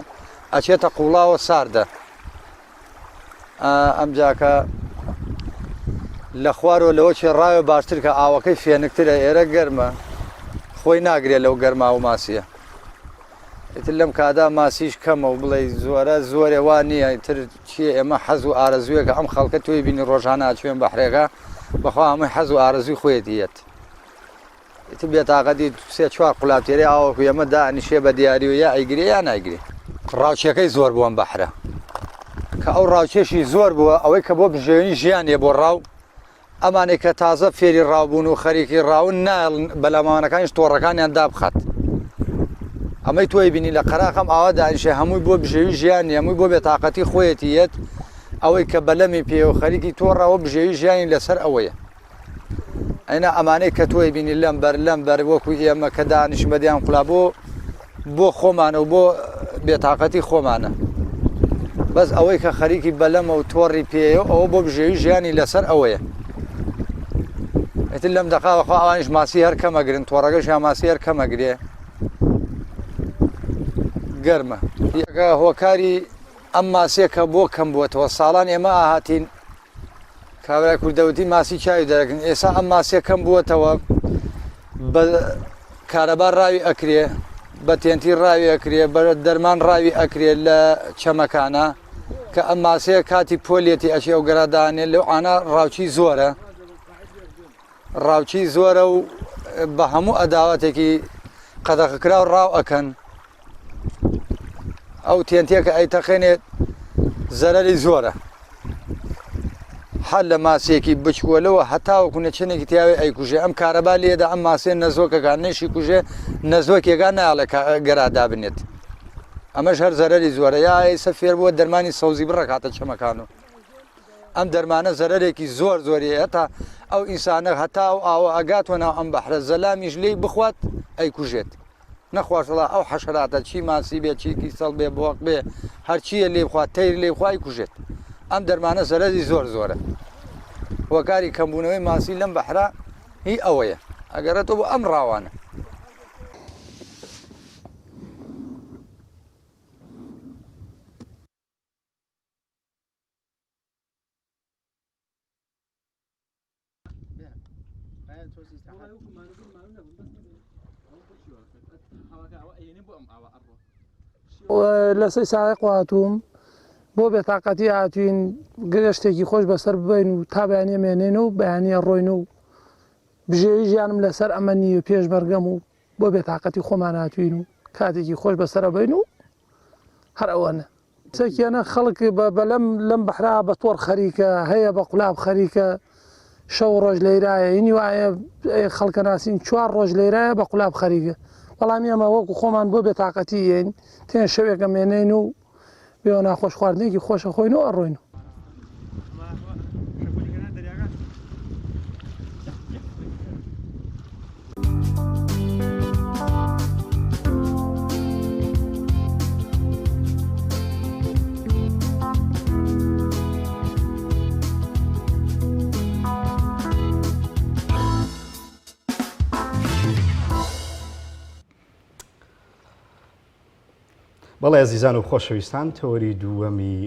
ئەچێتە قوڵاوە ساردە ئەمجاکە لە خوارەوە لەوە چێ ڕاوێ باشتر کە ئاوەکەی فێنکترە ئێرە گەرمە خۆی ناگرێت لەو گەرما و ماسیە ئیتر لەم کادا ماسیش کەمە و بڵێ زۆرە زۆرێ وا نییە ئیتر چیە ئێمە حەز و ئارەزوویەکە ئەم خەڵکە تۆی بینی ڕۆژانە ئەچوێن بەحرێکە بەخوا هەمووی حەز و ئارەزووی خۆیەتی یەت ئیتر بێتاقەتی سێ چوار قولاب تێرەی ئاوەکو ئێمە دانیشێ بە دیاری و یا ئەیگرێ یا نایگرێ. ڕاوچیەکەی زۆر بووە ئەم بەحرە کە ئەو ڕاوچێشی زۆر بووە ئەوەی کە بۆ بژێوی ژیانیە بۆ ڕاو ئەمانەی کە تازە فێری ڕاو بوون و خەریکی ڕاون نایەڵن بەلامانەکانیش تۆڕەکانیان دابخات ئەمەی تۆی بینی لە قەراخەم ئاوا دانیشێ هەمووی بۆ بژێوی ژیانی هەمووی بۆ بێتاقەتی خۆیەتی یەت ئەوەی کە بەلەمی پێ و خەریکی تۆڕەوە بژێوی ژیانی لەسەر ئەوەیە ئەینا ئەمانەی کە تۆی بینی لەم بەر لەم بەر وەکو ئێمە کە دانیشین بە دیان قولا بۆ بۆ خۆمانە و بۆ بێتاقەتی خۆمانە بەس ئەوەی کە خەریکی بەلەمە و تۆڕی پێیە ئەوە بۆ بژێوی ژیانی لەسەر ئەوەیە ئیتر لەم دەقا بەخوا ئەوانیش ماسی هەر کەمەگرن تۆڕەکەش یا ماسی هەر کەمەگرێ گەرمە یەکە هۆکاری ئەم ماسیە کە بۆ کەم بووەتەوە ساڵان ئێمە ئاهاتین کابرای کورد دەوتی ماسی چاوی دەرەکن ئێسا ئەم ماسیە کەم بووەتەوە بە کارەبا ڕاوی ئەکرێ بە تێنتی ڕاوی ئەکرێ بە دەرمان ڕاوی ئەکرێ لە چەمەکانە کە ئەم ماسەیە کاتی پۆلێتی ئەچێ ئەو گەرادانێ لەو ئانا ڕاوچی زۆرە ڕاوچی زۆرە و بە هەموو ئەداواتێکی قەدەخەکراو ڕاو ئەکەن ئەو تێنتیە کە ئەیتەقێنێت زەرەری زۆرە هەر لە ماسیەکی بچکۆلەوە هەتاوەکو نەچنێکی تیاوێ ئەیکوژێ ئەم کارەبا لێدا ئەم ماسیە نەزۆکەکان نەشی کوژێ نەزۆکێکان ناڵێ گەرا دابنێت ئەمەش هەر زەرەری زۆرە یا ئێستا فێر بووە دەرمانی سەوزی بڕەکاتە چەمەکان و ئەم دەرمانە زەرەرێکی زۆر زۆری هەتا ئەو ئینسانە هەتا ئەو ئاوە ئەگاتوە ناو ئەم بەحرە زەلامیش لێی بخوات ئەیکوژێت نەخواشڵا ئەو حەشەراتە چی ماسی بێ چی کیسەڵ بێ بۆق بێ هەرچیە لێ بخوا تەیر لێ بخوا ئەیکوژێت ئەم دەرمانە زەرەری زۆر زۆرە هۆکاری کەمبوونەوەی ماسی لەم بەحرە هی ئەوەیە ئەگەڕێتەوە بۆ ئەم ڕاوانە. لە سەی سایەق هاتووم بۆ بێتاقەتی هاتوین گەشتێکی خۆش بەسەر ببین و تا بەیانە مێنێن و بەیانە ڕۆین و بژێوی ژیانم لەسەر ئەمە نییە پێشمەرگەم و بۆ بێتاقەتی خۆمان هاتوین و کاتێکی خۆش بەسەرە بین و هەر ئەوەنە. چەکیەنە خەڵک بە بەلەم لەم بەحرا بە تۆڕ خەریکە هەیە بە قولاب خەریکە شەو ڕۆژ لەیرایە ینی وایە خەڵکە ناسین چوار ڕۆژ لەیرایە بە قولاب خەریکە بەڵام ئێمە وەکو خۆمان بۆ بێتاقەتی یین تێن شەوێکە مێنین و بێوە ناخۆش خواردنێکی خۆشە خۆین و ئەڕۆین. بەڵێ ئەزیزان و خۆشەویستان تەوەری دووەمی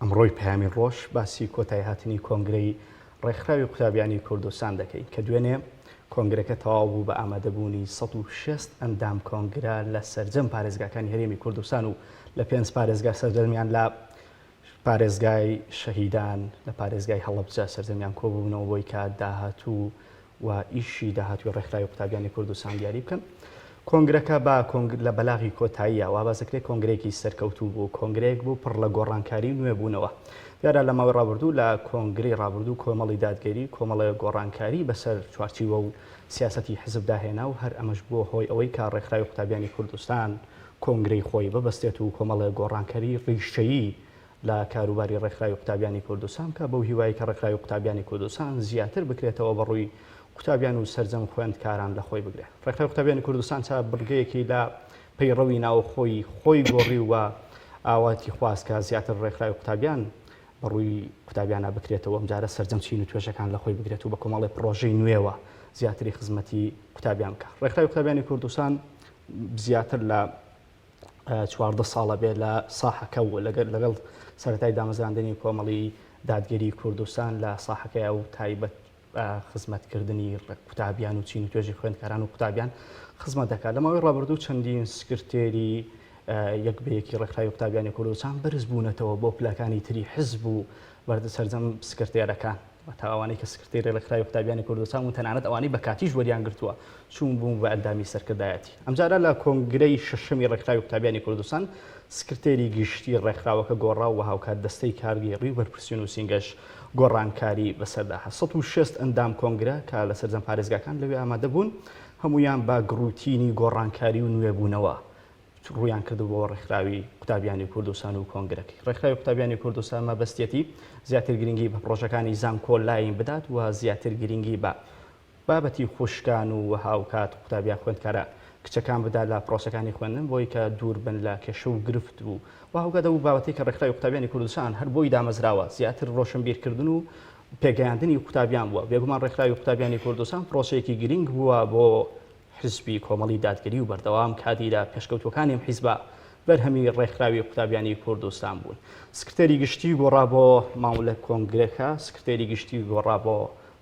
ئەمڕۆی پەیامی ڕۆژ باسی کۆتایی هاتنی کۆنگرەی ڕێکخراوی قوتابیانی کوردستان دەکەین کە دوێنێ کۆنگرەکە تەواو بوو بە ئامادەبوونی 160 ئەندام کۆنگرە لە سەرجەم پارێزگاکانی هەرێمی کوردستان و لە پێنج پارێزگا سەرجەمیان لە پارێزگای شەهیدان لە پارێزگای هەڵەبجە سەرجەمیان کۆبوونەوە بۆی کە داهاتوو و ئیشی داهاتووی ڕێکخراوی قوتابیانی کوردستان دیاری بکەن. کۆنگرەکە بە لە بەلاغی کۆتاییە وا باس دەکرێت کۆنگرەیەکی سەرکەوتوو بوو، کۆنگرەیەک بوو پڕ لە گۆڕانکاری و نوێبوونەوە. دیارە لە ماوەی ڕابردوو لە کۆنگرەی ڕابردوو کۆمەڵی دادگەری کۆمەڵێ گۆڕانکاری بەسەر چوارچیوە و سیاسەتی حزبدا هێنا و هەر ئەمەش بووە هۆی ئەوەی کە ڕێکخراوی قوتابیانی کوردستان کۆنگرەی خۆی ببەستێت و کۆمەڵێ گۆڕانکاری ڕیشەیی لە کاروباری ڕێکخراوی قوتابیانی کوردستان بکا بەو هیوایەی کە ڕێکخراوی قوتابیانی کوردستان زیاتر بکرێتەوە بە ڕووی قوتابیان و سەرجەم خوێندکاران لە خۆی بگرێ. ڕێکخراوی قوتابیانی کوردستان چا بڕگەیەکی لە پەیڕەوی ناوخۆی خۆی گۆڕی و ئاواتی خواست کە زیاتر ڕێکخراوی قوتابیان بە ڕووی قوتابیانە بکرێتەوە ئەمجارە سەرجەم چین و توێژەکان لە خۆی بگرێت و بە کۆمەڵی پڕۆژەی نوێوە زیاتری خزمەتی قوتابیان بکە. ڕێکخراوی قوتابیانی کوردستان زیاتر لە 14 ساڵە بێ لە ساحەکە و لەگەڵ سەرەتای دامەزراندنی کۆمەڵی دادگەری کوردستان لە ساحەکەی و تایبەت خزمەتکردنی قوتابیان و چین و توێژی خوێندکاران و قوتابیان خزمەت دەکات لە ماوەی ڕابردوو چەندین سکرتێری یەک بە یەکی ڕێکخراوی قوتابیانی کوردستان بەرز بوونەتەوە بۆ پلەکانی تری حزب و بەردە سەرجەم سکرتێرەکان. واتە ئەوانەی کە سکرتێری ڕێکخراوی قوتابیانی کوردستان بوون، تەنانەت ئەوانەی بە کاتیش وەریان گرتووە، چوون بوون بە ئەندامی سەرکردایەتی. ئەمجارە لە کۆنگرەی شەشەمی ڕێکخراوی قوتابیانی کوردستان، سکرتێری گشتی ڕێکخراوەکە گۆڕا و هاوکات دەستەی کارگێڕی و بەرپرسی نووسینگەش گۆڕانکاری بەسەردا هات. 160 ئەندام کۆنگرە کە لە سەرجەم پارێزگاکان لەوێ ئامادە بوون، هەموویان بە گڕوتینی گۆڕانکاری و نوێبوونەوە ڕوویان کردبووە ڕێکخراوی قوتابیانی کوردستان و کۆنگرەکەی ڕێکخراوی قوتابیانی کوردستان مەبەستیەتی زیاتر گرنگی بە پڕۆژەکانی زانکۆ لاین بدات و زیاتر گرنگی بە بابەتی خوشکان و هاوکات قوتابیان خوێندکارە کچەکان بدات لە پرۆسەکانی خوێندن بۆی کە دوور بن لە کێشە و گرفت و و هاوکات ئەو بابەتەی کە ڕێکخراوی قوتابیانی کوردستان هەر بۆی دامەزراوە زیاتر ڕۆشنبیرکردن و پێگەیاندنی قوتابیان بووە بێگومان ڕێکخراوی قوتابیانی کوردستان پرۆسەیەکی گرنگ بووە بۆ حیزبی کۆمەڵی دادگەری و بەردەوام کادیرە پێشکەوتووەکانی ئەم حیزبە بەرهەمی ڕێکخراوی قوتابیانی کوردستان بوون. سکرتێری گشتی گۆڕا بۆ مامۆ لە کۆنگرەکە سکرتێری گشتی گۆڕا بۆ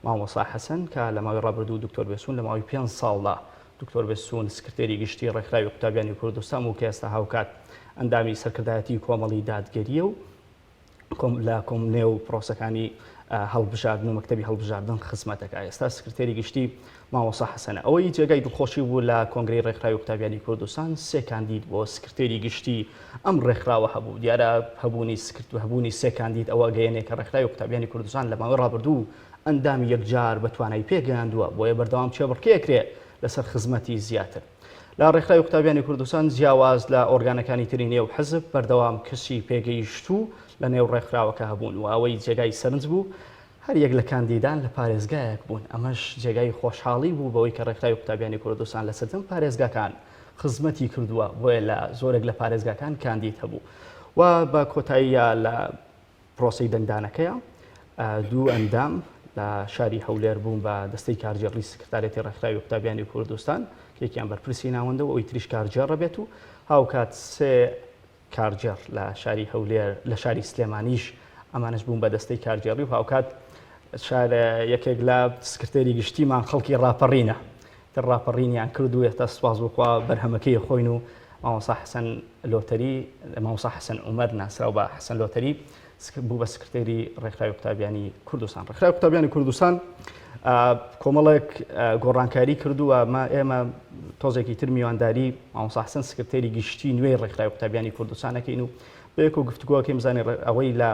مامۆستا حەسەن کە لە ماوەی ڕابردوو دکتۆر بێسون لە ماوەی پێنج ساڵدا دکتۆر بێسون سکرتێری گشتی ڕێکخراوی قوتابیانی کوردستان بوو کە ئێستا هاوکات ئەندامی سەرکردایەتی کۆمەڵی دادگەریە و لە کۆم نێو پرۆسەکانی هەڵبژاردن و مەکتەبی هەڵبژاردن خزمەت دەکات ئێستا سکرتێری گشتی مامۆستا حەسەنە ئەوەی جێگای دڵخۆشی بوو لە کۆنگرەی ڕێکخراوی قوتابیانی کوردستان سێ کاندید بۆ سکرتێری گشتی ئەم ڕێکخراوە هەبوو دیارە هەبوونی سکرت و هەبوونی سێ کاندید ئەوە گەیەنێ کە ڕێکخراوی قوتابیانی کوردستان لە ماوەی ڕابردوو ئەندامی یەکجار بە توانای پێگەیاندووە بۆیە بەردەوام کێبڕکێ لەسەر خزمەتی زیاتر. لە ڕێکخراوی قوتابیانی کوردستان جیاواز لە ئۆرگانەکانی تری نێو حزب بەردەوام کەسی پێگەیشتوو لە نێو ڕێکخراوەکە هەبوون و ئەوەی جێگای سەرنج بوو هەر یەک لە کاندیدان لە پارێزگایەک بوون ئەمەش جێگای خۆشحاڵی بوو بەوەی کە ڕێکخراوی قوتابیانی کوردستان لە سەرجەم پارێزگاکان خزمەتی کردووە بۆیە لە زۆرێک لە پارێزگاکان کاندید هەبوو و بە کۆتاییە لە پرۆسەی دەنگدانەکەیە دوو ئەندام لە شاری هەولێر بوون بە دەستەی کارگێڕی سکرتارێتی ڕێکخراوی قوتابیانی کوردستان یەکیان بەرپرسی ناوەندە و ئەوی تریش کارگێڕە بێت و هاوکات سێ کارگێڕ لە شاری هەولێر لە شاری سلێمانیش ئەمانش بوون بە دەستەی کارگێڕی و هاوکات شارە یەکێک لە سکرتێری گشتیمان خەڵکی ڕاپەڕینە تر ڕاپەڕینیان کرد و ئێستا سوپاس بۆ خوا بەرهەمەکەی خۆین و مامۆستا حەسەن لۆتەری مامۆستا حەسەن عومەر ناسراو بە حەسەن لۆتەری بوو بە سکرتێری ڕێکخراوی قوتابیانی کوردستان ڕێکخراوی قوتابیانی کوردستان کۆمەڵێک گۆڕانکاری کردووە ما ئێمە تۆزێکی تر میوانداری مامۆستا حەسەن سکرتێری گشتی نوێی ڕێکخراوی قوتابیانی کوردستانەکەین و بەیەکەوە گفتوگۆکەین بزانین ئەوەی لە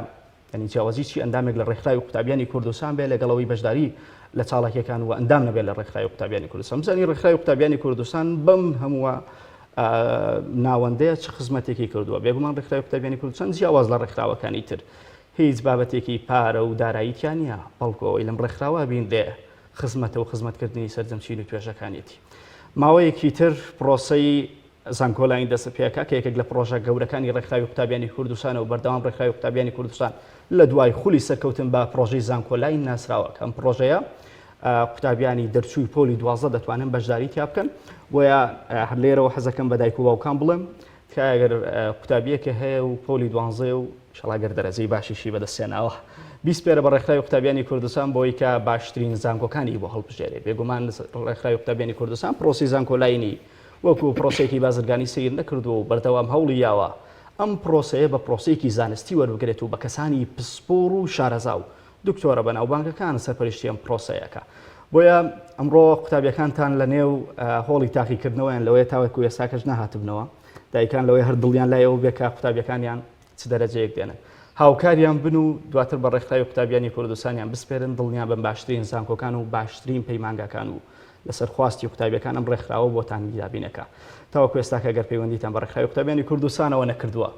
یانی جیاوازی چی ئەندامێک لە ڕێکخراوی قوتابیانی کوردستان بێ لەگەڵ ئەوەی بەشداری لە چاڵاکیەکان و ئەندام نەبێت لە ڕێکخراوی قوتابیانی کوردستان بزانین ڕێکخراوی قوتابیانی کوردستان بەم هەمووە ناوەندەیە چ خزمەتێکی کردووە بێگومان ڕێکخراوی قوتابیانی کوردستان جیاواز لە ڕێکخراوەکانی تر هیچ بابەتێکی پارە و دارایی تیا نییە بەڵکو ئەوەی لەم ڕێکخراوە بینرێ خزمەتە و خزمەتکردنی سەرجەم چین و توێژەکانیەتی ماوەیەکی تر پرۆسەی زانکۆلاین دەست پێکا کە یەکێک لە پڕۆژە گەورەکانی ڕێکخراوی قوتابیانی کوردستانە و بەردەوام ڕێکخراوی قوتابیانی کوردستان لە دوای خولی سەرکەوتن بە پڕۆژەی زانکۆلاین ناسراوە کە ئەم پڕۆژەیە قوتابیانی دەرچووی پۆلی 12 دەتوانن بەشداری تیا بکەن بۆیە هەر لێرەوە حەزەکەم بە دایک و باوکان بڵێم تکایە گەر قوتابیەکە هەیە و پۆلی دوانزەیە و ئیشەڵا گەر دەرەجەی باشیشی بەدەستهێناوە بیسپێرە بە ڕێکخراوی قوتابیانی کوردستان بۆی کە باشترین زانکۆکانی بۆ هەڵبژێرێ بێگومان ڕێکخراوی قوتابیانی کوردستان پرۆسی زانکۆلاینی وەکو پرۆسەیەکی بازرگانی سەیر نەکردووە و بەردەوام هەوڵی یاوە ئەم پرۆسەیە بە پرۆسەیەکی زانستی وەربگرێت و بە کەسانی پسپۆڕ و شارەزا و دکتۆرە بەناوبانگەکان سەرپەرشتی ئەم پرۆسەیەکە. بۆیە ئەمڕۆ قوتابیەکانتان لە نێو هۆڵی تاقیکردنەوەیان لەوەیە تاوەکو ئێستاکەش نەهاتبنەوە دایکان لەوەی هەر دڵیان لای ئەوە بێ کە قوتابیەکانیان چ دەرەجەیەک دێنن هاوکاریان بن و دواتر بە ڕێکخراوی قوتابیانی کوردستانیان بسپێرن دڵنیا بن باشترین زانکۆکان و باشترین پەیمانگاکان و لەسەر خواستی قوتابیەکان ئەم ڕێکخراوە بۆتان دابینەکە تاوەکو ئێستاکە گەر پەیوەندیتان بە ڕێکخراوی قوتابیانی کوردستانەوە نەکردووە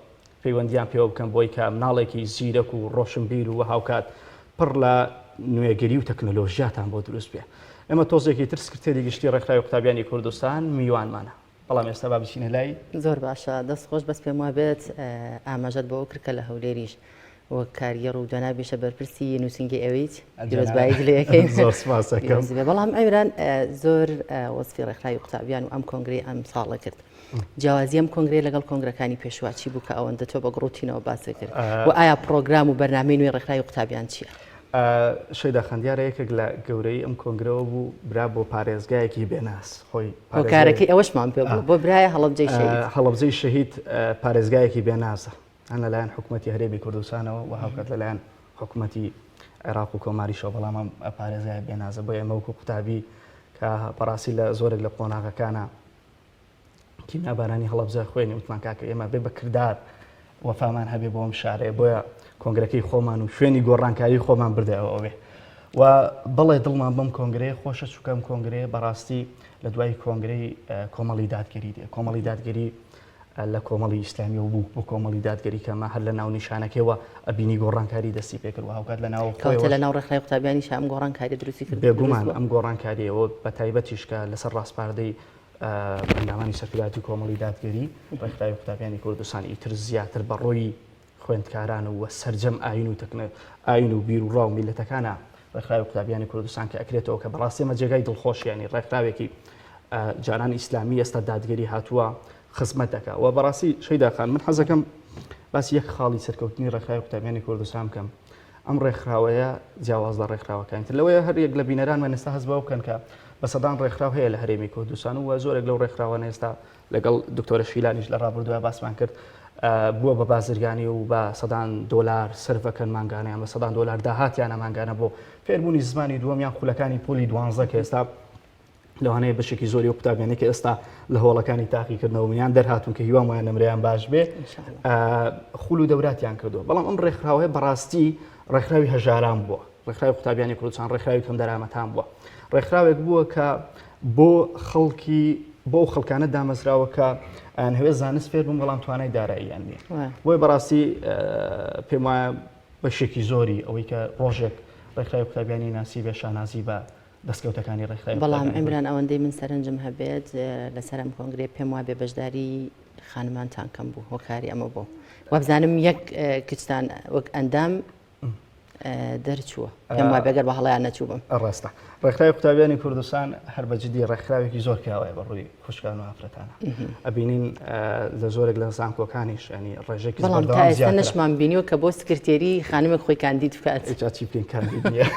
پەیوەندیان پێوە بکەن بۆی کە مناڵێکی زیرەک و ڕۆشنبیر و هاوکات پڕ لە نوێگەری و تەکنەلۆژیاتان بۆ دروست بێ ئێمە تۆزێکی تر سکرتێری گشتی ڕێکخراوی قوتابیانی کوردستان میوانمانە بەڵام ئێستا با بچینە لای. زۆر باشە دەست خۆش بەس پێم وابێت ئاماژەت بەوە کرد کە لە هەولێریش وەک کارگێڕ و جەنابیشە بەرپرسی نووسینگەی ئەویت پیرۆزباییت لێ ئەکەین زۆر سپاس ئەکەم. پیرۆز بێ. بەڵام عیمران زۆر وەسفی ڕێکخراوی قوتابیان و ئەم کۆنگرەی ئەم ساڵە کرد جیاوازی ئەم کۆنگرەیە لەگەڵ کۆنگرەکانی پێشوە چی بوو کە ئەوەندە تۆ بە گڕوتینەوە باست کرد و ئایا پڕۆگرام و بەرنامەی نوێی ڕێکخراوی قوتابیان چییە؟ شەیدا خان دیارە یەکێک لە گەورەی ئەم کۆنگرەوە بوو برا بۆ پارێزگایەکی بێناز خۆی هۆکارەکەی ئەوەشمان پێ بوو بۆ برایە هەڵەبجەی شەهید هەڵەبجەی شەهید پارێزگایەکی بێنازە هەن لەلایەن حکوومەتی هەرێمی کوردستانەوە و هاوکات لەلایەن حکوومەتی عێراق و کۆماریشەوە بەڵام ئەم پارێزگای بێنازە بۆ ئێمە وەکو قوتابی کە بەڕاستی لە زۆرێک لە قۆناغەکانە کیمیابارانی هەڵەبجە خوێنی وتمان کاکە ئێمە بێ بە کردار وەفامان هەبێ بۆ ئەم شارەیە بۆیە کۆنگرەکەی خۆمان و شوێنی گۆڕانکاری خۆمان بردەوە ئەوێ و بەڵێ دڵمان بەم کۆنگرەیە خۆشە چووکەم کۆنگرەیە بەڕاستی لە دوای کۆنگرەی کۆمەڵی دادگەری دێ کۆمەڵی دادگەری لە کۆمەڵی ئیسلامیەوە بوو بۆ کۆمەڵی دادگەری کەمە هەر لە ناونیشانەکەیەوە ئەبینی گۆڕانکاری دەستی پێکرد و هاوکات لە ناو کەوتە لە ناو ڕێکخراوی قوتابیانیش ئەم گۆڕانکاری دروستی کرد بێگومان ئەم گۆڕانکاریەوە بە تایبەتیش کە لەسەر ڕاسپاردەی ئەندامانی سەرکردایەتی کۆمەڵی دادگەری ڕێکخراوی قوتابیانی کوردستان ئیتر زیاتر بە ڕۆی خوێندکاران و سەرجەم ئاین و تەکنە ئاین و بیر و ڕا و میلەتەکانە ڕێکخراوی قوتابیانی کوردستان کە ئەکرێتەوە کە بەڕاستی ئەمە جێگای دڵخۆشیانی ڕێکخراوێکی جاران ئیسلامی ئێستا دادگەری هاتووە خزمەت دەکا و بەڕاستی شەیدا خان من حەزەکەم باسی یەک خاڵی سەرکەوتنی ڕێکخراوی قوتابیانی کوردستان بکەم ئەم ڕێکخراوەیە جیاواز لە ڕێکخراوەکانی تر لەوەیە هەر یەک لە بینەرانمان ئێستا هەست بەوە بکەن کە بە سەدان ڕێکخراو هەیە لە هەرێمی کوردستان و زۆرێک لەو ڕێکخراوانە ئێستا لەگەڵ دکتۆرە شیلانیش لە ڕابردووە باسمان کرد بووە بە بازرگانی و بە سەدان دۆلار سەرفەکەن مانگانەیان بە سەدان دۆلار داهاتیانە مانگانە بۆ فێربوونی زمانی دووەم یان خولەکانی پۆلی دوانزە کە ئێستا لەوانەیە بەشێکی زۆری و قوتابیانەی کە ئێستا لە هۆڵەکانی تاقیکردنەوە یان دەرهاتون کە هیوام وایە نمرەیان باش بێ خول و دەوراتیان کردووە بەڵام ئەم ڕێکخراوەیە بەڕاستی ڕێکخراوی هەژاران بووە ڕێکخراوی قوتابیانی کوردستان ڕێکخراوی کەم دەرامەتان بووە ڕێکخراوێک بووە کە بۆ خەڵکی بۆ خەڵکانە دامەزراوە کە ئەیانهەوێ زانست فێر بوون بەڵام توانای داراییان نییە بۆیە بەڕاستی پێم وایە بەشێکی زۆری ئەوەی کە ڕۆژێک ڕێکخراوی قوتابیانی ناسی بێ شانازی بە دەستکەوتەکانی ڕێکخراوی بەڵام عیمران ئەوەندەی من سەرنجم هەبێت لەسەر ئەم کۆنگرەیە پێم وابێ بەشداری خانمانتان کەم بوو هۆکاری ئەمە بۆ وابزانم یەک کچتان وەک ئەندام. دەرچووە پێم وابێ گەر بە هەڵەیان نەچووبم. ڕاستە. ڕێکخراوی قوتابیانی کوردستان هەر بە جدی ڕێکخراوێکی زۆر کراوەیە بە ڕووی خوشکان و ئافرەتانە. ئەبینین لە زۆرێک لە زانکۆکانیش ینی ڕێژێکی بەڵام تا ئێستا نەشمان بینیوە کە بۆ سکرتێری خانمێک خۆی کاندید بکات. ئیجا چی بکەین کاندید نییە.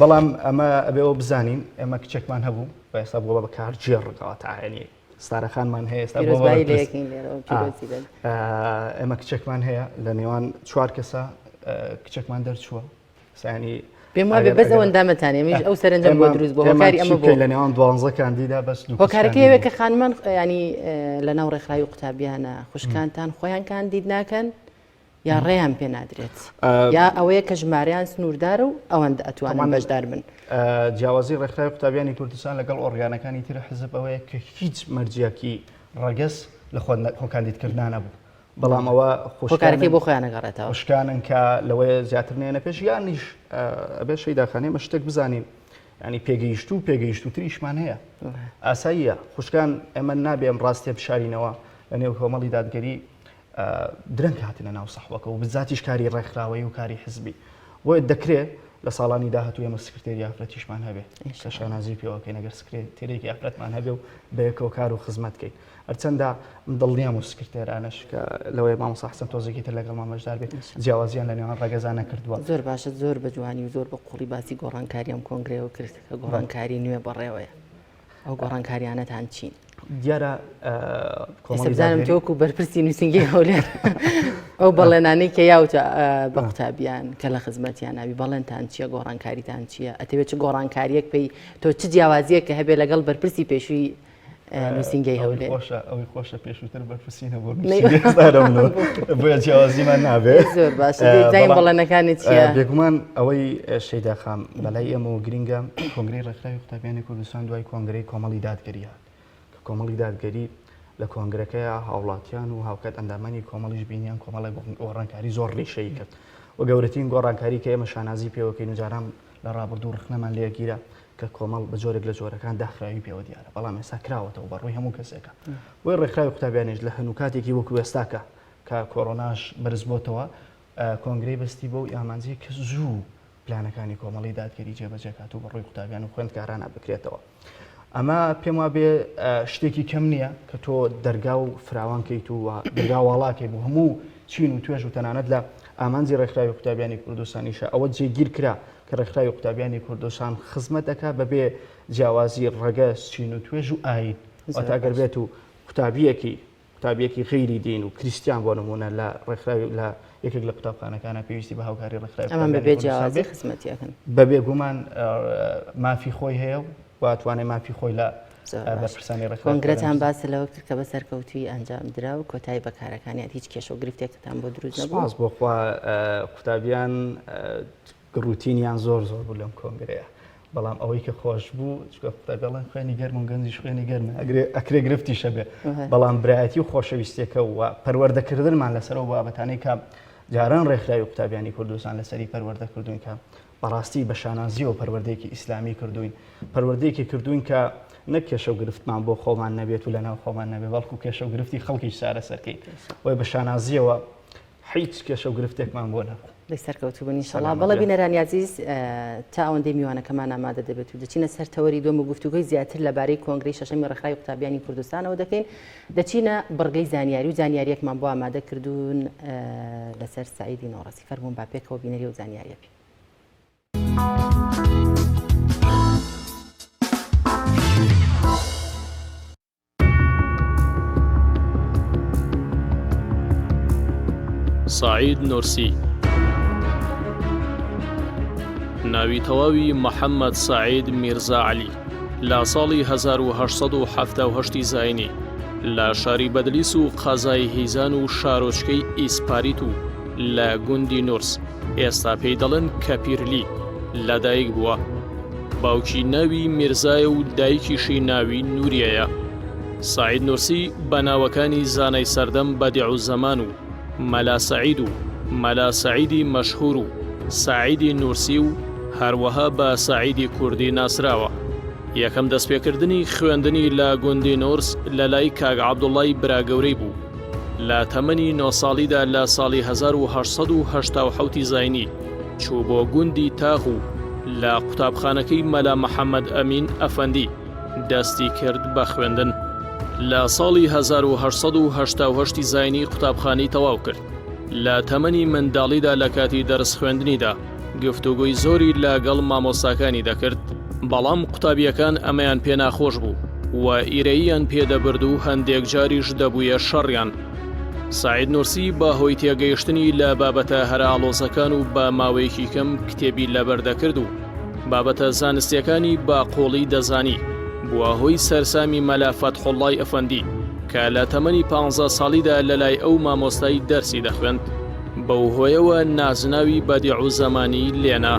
بەڵام ئەمە ئەبێ ئەوە بزانین ئێمە کچێکمان هەبوو و ئێستا بووە بە کارگێڕ کەواتە ینی ستارەخانمان هەیە ئێستا بۆ پیرۆزبایی لە یەکین لێرەوە پیرۆزی بێت. ئێمە کچێکمان هەیە لە نێوان چوار کەسە کچێکمان دەرچووە سانی پێم وابێ بەس ئەوەندامەتان ئێمەش ئەو سەرنجم بۆ دروست بوو هۆکاری ئەمە بۆ لە نێوان دوانزە کاندیدا بەس دوو هۆکارەکەی ئەوەیە کە خانمان ینی لە ناو ڕێکخراوی قوتابیانە خوشکانتان خۆیان کاندید ناکەن یا ڕێیان پێ نادرێت یا ئەوەیە کە ژمارەیان سنووردارە و ئەوەندە ئەتوانن بەشدار بن. جیاوازی ڕێکخراوی قوتابیانی کوردستان لەگەڵ ئۆرگانەکانی تر حزب ئەوەیە کە هیچ مەرجیەکی ڕەگەز لە خۆکاندیدکردنا نەبوو بەڵام ئەوە هۆکارەکەی بۆ خۆیان ئەگەڕێتەوە خوشکانن کە لەوەیە زیاتر نێنە پێش یانیش ئەبێ شەیداخانەی مە شتێک بزانین ینی پێگەیشتو و پێگەیشتوتریشمان هەیە ئاساییە خوشکان ئێمە نابێ ئەم ڕاستیە بشارینەوە لە نێو کۆمەڵی دادگەری درەنگ هاتنە ناو سەحوەکە و بزاتیش کاری ڕێکخراوەیی و کاری حزبی بۆیە دەکرێ لە ساڵانی داهاتوو ئێمە سکرتێری ئافرەتیشمان هەبێ کە شانازی پێوەکەین ئەگەر سکرتێرێکی ئافرەتمان هەبێ و بەیەکەوە کار و خزمەت کەین هەرچەندە من دڵنیام و سکرتێرانەش کە لەوەیە مامۆستا حەسەن تۆزێکی تر لەگەڵمان بەشدار بێت جیاوازیان لە نێوان ڕەگەزا نەکردووە. زۆر باشە زۆر بە جوانی و زۆر بە قوڵی باسی گۆڕانکاری ئەم کۆنگرەیەوە کرد کە گۆڕانکاری نوێ بەڕێوەیە. ئەو گۆڕانکاریانەتان چین؟ دیارە ئێستا بزانم تۆ وەکو بەرپرسی نووسینگەی هەولێر ئەو بەڵێنانەی کە یاوتە بە قوتابیان کە لە خزمەتیان نابی بەڵێنتان چییە گۆڕانکاریتان چییە ئەتەوێت چ گۆڕانکاریەک پێی تۆ چ جیاوازیەک کە هەبێ لەگەڵ بەرپرسی پێشووی نووسینگەی هەولێر خۆشە ئەوەی خۆشە پێشووتر بەرپرسی نەبوو بۆیە جیاوازیمان نابێت زۆر باشە زانین بەڵێنەکانی چییە بێگومان ئەوەی شەیدا خان بەلای ئێمەوە گرنگە کۆنگرەی ڕێکخراوی قوتابیانی کوردستان دوای کۆنگرەی کۆمەڵی دادگەری هات کە کۆمەڵی دادگەری لە کۆنگرەکەیا هاوڵاتیان و هاوکات ئەندامانی کۆمەڵیش بینیان کۆمەڵی گۆڕانکاری زۆر ڕیشەیی کرد و گەورەترین گۆڕانکاری کە ئێمە شانازی پێوەکەین و جاران لە ڕابردوو ڕخنەمان لێگیرا کە کۆمەڵ بە جۆرێک لە جۆرەکان داخراوی پێوە دیارە بەڵام ئێستا کراوەتەوە بە ڕووی هەموو کەسێکە بۆی ڕێکخراوی قوتابیانیش لە هەنوکاتێکی وەکو ئێستاکە کە کۆرۆناش بەرزبۆتەوە کۆنگرەی بەستی بەو ئامانجەی کە زوو پلانەکانی کۆمەڵی دادگەری جێبەجێ کات و بە ڕووی قوتابیان و خوێندکارانە بکرێتەوە. ئەمە پێم وابێ شتێکی کەم نییە کە تۆ دەرگا و فراوان کەیت و دەرگا واڵاکەی بۆ هەموو چین و توێژ و تەنانەت لە ئامانجی ڕێکخراوی قوتابیانی کوردستانیشە ئەوە جێگیر کرا کە ڕێکخراوی قوتابیانی کوردستان خزمەت دەکات بەبێ جیاوازی ڕەگەز چین و توێژ و ئایین واتە ئەگەر بێت و قوتابیەکی قوتابیەکی غەیری دین و کریستیان بۆ نموونە لە ڕێکخراوی لە یەکێک لە قوتابخانەکانە پێویستی بە هاوکاری ڕێکخراوی ئەمان بەبێ جیاوازی خزمەتی ئەکەن. بەبێ گومان مافی خۆی هەیە و توانای مافی خۆی لە بەرپرسانی ڕێکخراوی کۆنگرەتان باس لەوە کرد کە بە سەرکەوتوویی ئەنجام درا و کۆتایی بە کارەکانیان هیچ کێشە و گرفتێکتان بۆ دروست نەبوو؟ سوپاس بۆ خوا قوتابیان گڕوتینیان زۆر زۆر بوو لەم کۆنگرەیە بەڵام ئەوەی کە خۆش بوو چکە قوتابیڵێن خوێنی گەرم و گەنجیش خوێنی گەرمە ئەگرێ ئەکرێ گرفتیشە بێ بەڵام برایەتی و خۆشەویستیەکە و پەروەردەکردنمان لەسەر ئەو بابەتانەی کە جاران ڕێکخراوی قوتابیانی کوردستان لەسەری پەروەردە کردوین کە بەڕاستی بە شانازیەوە پەروەردەیەکی ئیسلامی کردوین پەروەردەیەکی کردوین کە نەک کێشە و گرفتمان بۆ خۆمان نەبێت و لەناو خۆمان نەبێت بەڵکو کێشە و گرفتی خەڵکیش چارەسەرکەین بۆیە بە شانازیەوە هیچ کێشە و گرفتێکمان بۆ نەبوو. دەی سەرکەوتوو بن ئینشەڵا. بەڵێ بینەرانی ئازیز تا ئەوەندەی میوانەکەمان ئامادە دەبێت و دەچینە سەر تەوەری دووەم و گفتوگۆی زیاتر لەبارەی کۆنگرەی شەشەمی ڕێکخراوی قوتابیانی کوردستانەوە دەکەین دەچینە بڕگەی زانیاری و زانیاریەکمان بۆ ئامادە کردوون لەسەر سعیدی نۆڕەسی فەرموون با پێکەوە بینەری و زانیاریە بین. سەعید نورسی ناوی تەواوی محەممەد سەعید میرزا عەلی لە ساڵی 1970 زایینی لە شاری بەدلیس و قەزای هیزان و شارۆچکەی ئیسپاریت و لە گوندی نورس ئێستا پێی دەڵێن کەپیرلی لەدایک بووە. باوکی ناوی میرزایە و دایکیشی ناوی نوریەیە. سەعید نورسی بە ناوەکانی زانای سەردەم بەدیعوزەمان و مەلا سەعید و مەلا سەعیدی مەشهوور و سەعیدی نورسی و هەروەها بە سەعیدی کوردی ناسراوە. یەکەم دەستپێکردنی خوێندنی لە گوندی نورس لە لای کاک عەبدوڵای برا گەورەی بوو. لە تەمەنی نۆ ساڵیدا لە ساڵی 1887 زاینی چوو بۆ گوندی تاغ و لە قوتابخانەکەی مەلا محەممەد ئەمین ئەفەندی دەستی کرد بە خوێندن. لە ساڵی 1888 زاینی قوتابخانەی تەواو کرد. لە تەمەنی منداڵیدا لە کاتی دەرس خوێندنیدا گفتوگۆی زۆری لە گەڵ مامۆستاکانی دەکرد، بەڵام قوتابییەکان ئەمەیان پێ ناخۆش بوو و ئیرەییان پێ دەبرد و هەندێک جاریش دەبوویە شەڕیان. سەعید نورسی بە هۆی تێگەیشتنی لە بابەتە هەرە ئاڵۆزەکان و بە ماوەیەکی کەم کتێبی لەبەر دەکرد و بابەتە زانستییەکانی بە قووڵی دەزانی، بووە هۆی سەرسامی مەلا فەتحوڵڵای ئەفەندی کە لە تەمەنی پانزە ساڵیدا لەلای ئەو مامۆستای دەرسی دەخوێند. بەو هۆیەوە نازناوی بەدیعوزەمانی لێنا.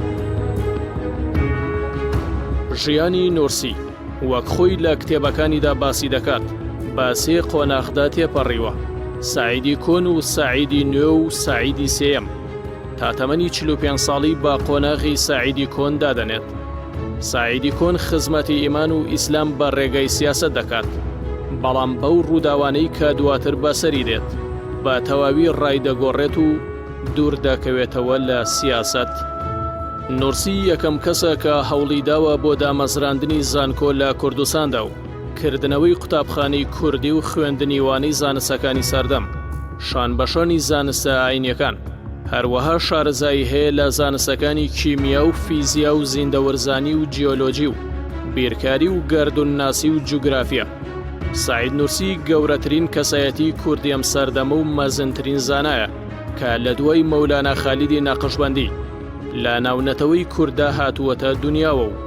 ژیانی نورسی وەک خۆی لە کتێبەکانیدا باسی دەکات بە سێ قۆناخدا تێپەڕیوە، سەعیدی کۆن و سەعیدی نوێ و سەعیدی سێیەم. تا تەمەنی 45 ساڵی بە قۆناغی سەعیدی کۆن دادەنێت. سەعیدی کۆن خزمەتی ئیمان و ئیسلام بە ڕێگای سیاسەت دەکات، بەڵام بەو ڕووداوانەی کە دواتر بەسەری دێت، بە تەواوی ڕایدەگۆڕێت و دوور دەکەوێتەوە لە سیاسەت. نورسی یەکەم کەسە کە هەوڵیداوە بۆ دامەزراندنی زانکۆ لە کوردستاندا و کردنەوەی قوتابخانەی کوردی و خوێندنی وانەی زانستەکانی سەردەم شانبەشانی زانستە ئاینیەکان. هەروەها شارەزایی هەیە لە زانستەکانی کیمیا و فیزیا و زیندەوەرزانی و جیۆلۆجی و بیرکاری و گەردوونناسی و جوگرافیا. سەعید نورسی گەورەترین کەسایەتی کوردی ئەم سەردەمە و مەزنترین زانایە کە لە دوای مەولانا خالیدی نەقشبەندی لە ناو نەتەوەی کورددا هاتووەتە دونیاوە و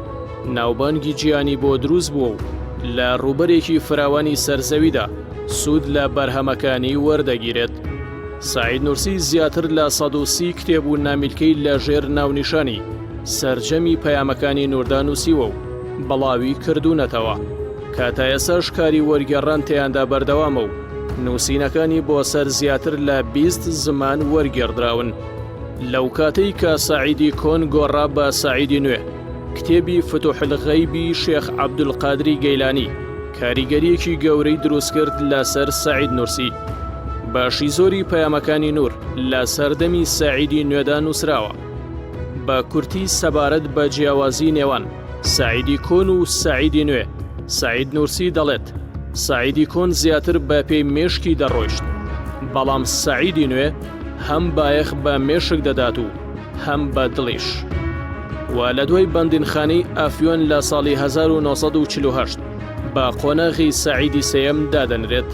ناوبانگی جیهانی بۆ دروست بووە و لە ڕووبەرێکی فراوانی سەر زەویدا سوود لە بەرهەمەکانی وەردەگیرێت. سەعید نورسی زیاتر لە 130 کتێب و نامیلکەی لە ژێر ناونیشانی سەرجەمی پەیامەکانی نوردا نووسیوە و بڵاوی کردوونەتەوە کە تا ئێستاش کاری وەرگێڕان تێیاندا بەردەوامە و نووسینەکانی بۆ سەر زیاتر لە 20 زمان وەرگێڕدراون. لەو کاتەی کە سەعیدی کۆن گۆڕا بە سەعیدی نوێ، کتێبی فتوح الغیبی شێخ عەبدولقادری گەیلانی کاریگەرییەکی گەورەی دروستکرد لەسەر سەعید نورسی. بەشی زۆری پەیامەکانی نور لە سەردەمی سەعیدی نوێدا نووسراوە. بە کورتی سەبارەت بە جیاوازی نێوان سەعیدی کۆن و سەعیدی نوێ، سەعید نورسی دەڵێت، سەعیدی کۆن زیاتر بە پێی مێشکی دەڕۆیشت، بەڵام سەعیدی نوێ هەم بایەخ بە مێشک دەدات و هەم بە دڵیش. و لە دوای بەندینخانەی ئەفیۆن لە ساڵی 1948 بە قۆناغی سەعیدی سێیەم دادەنرێت.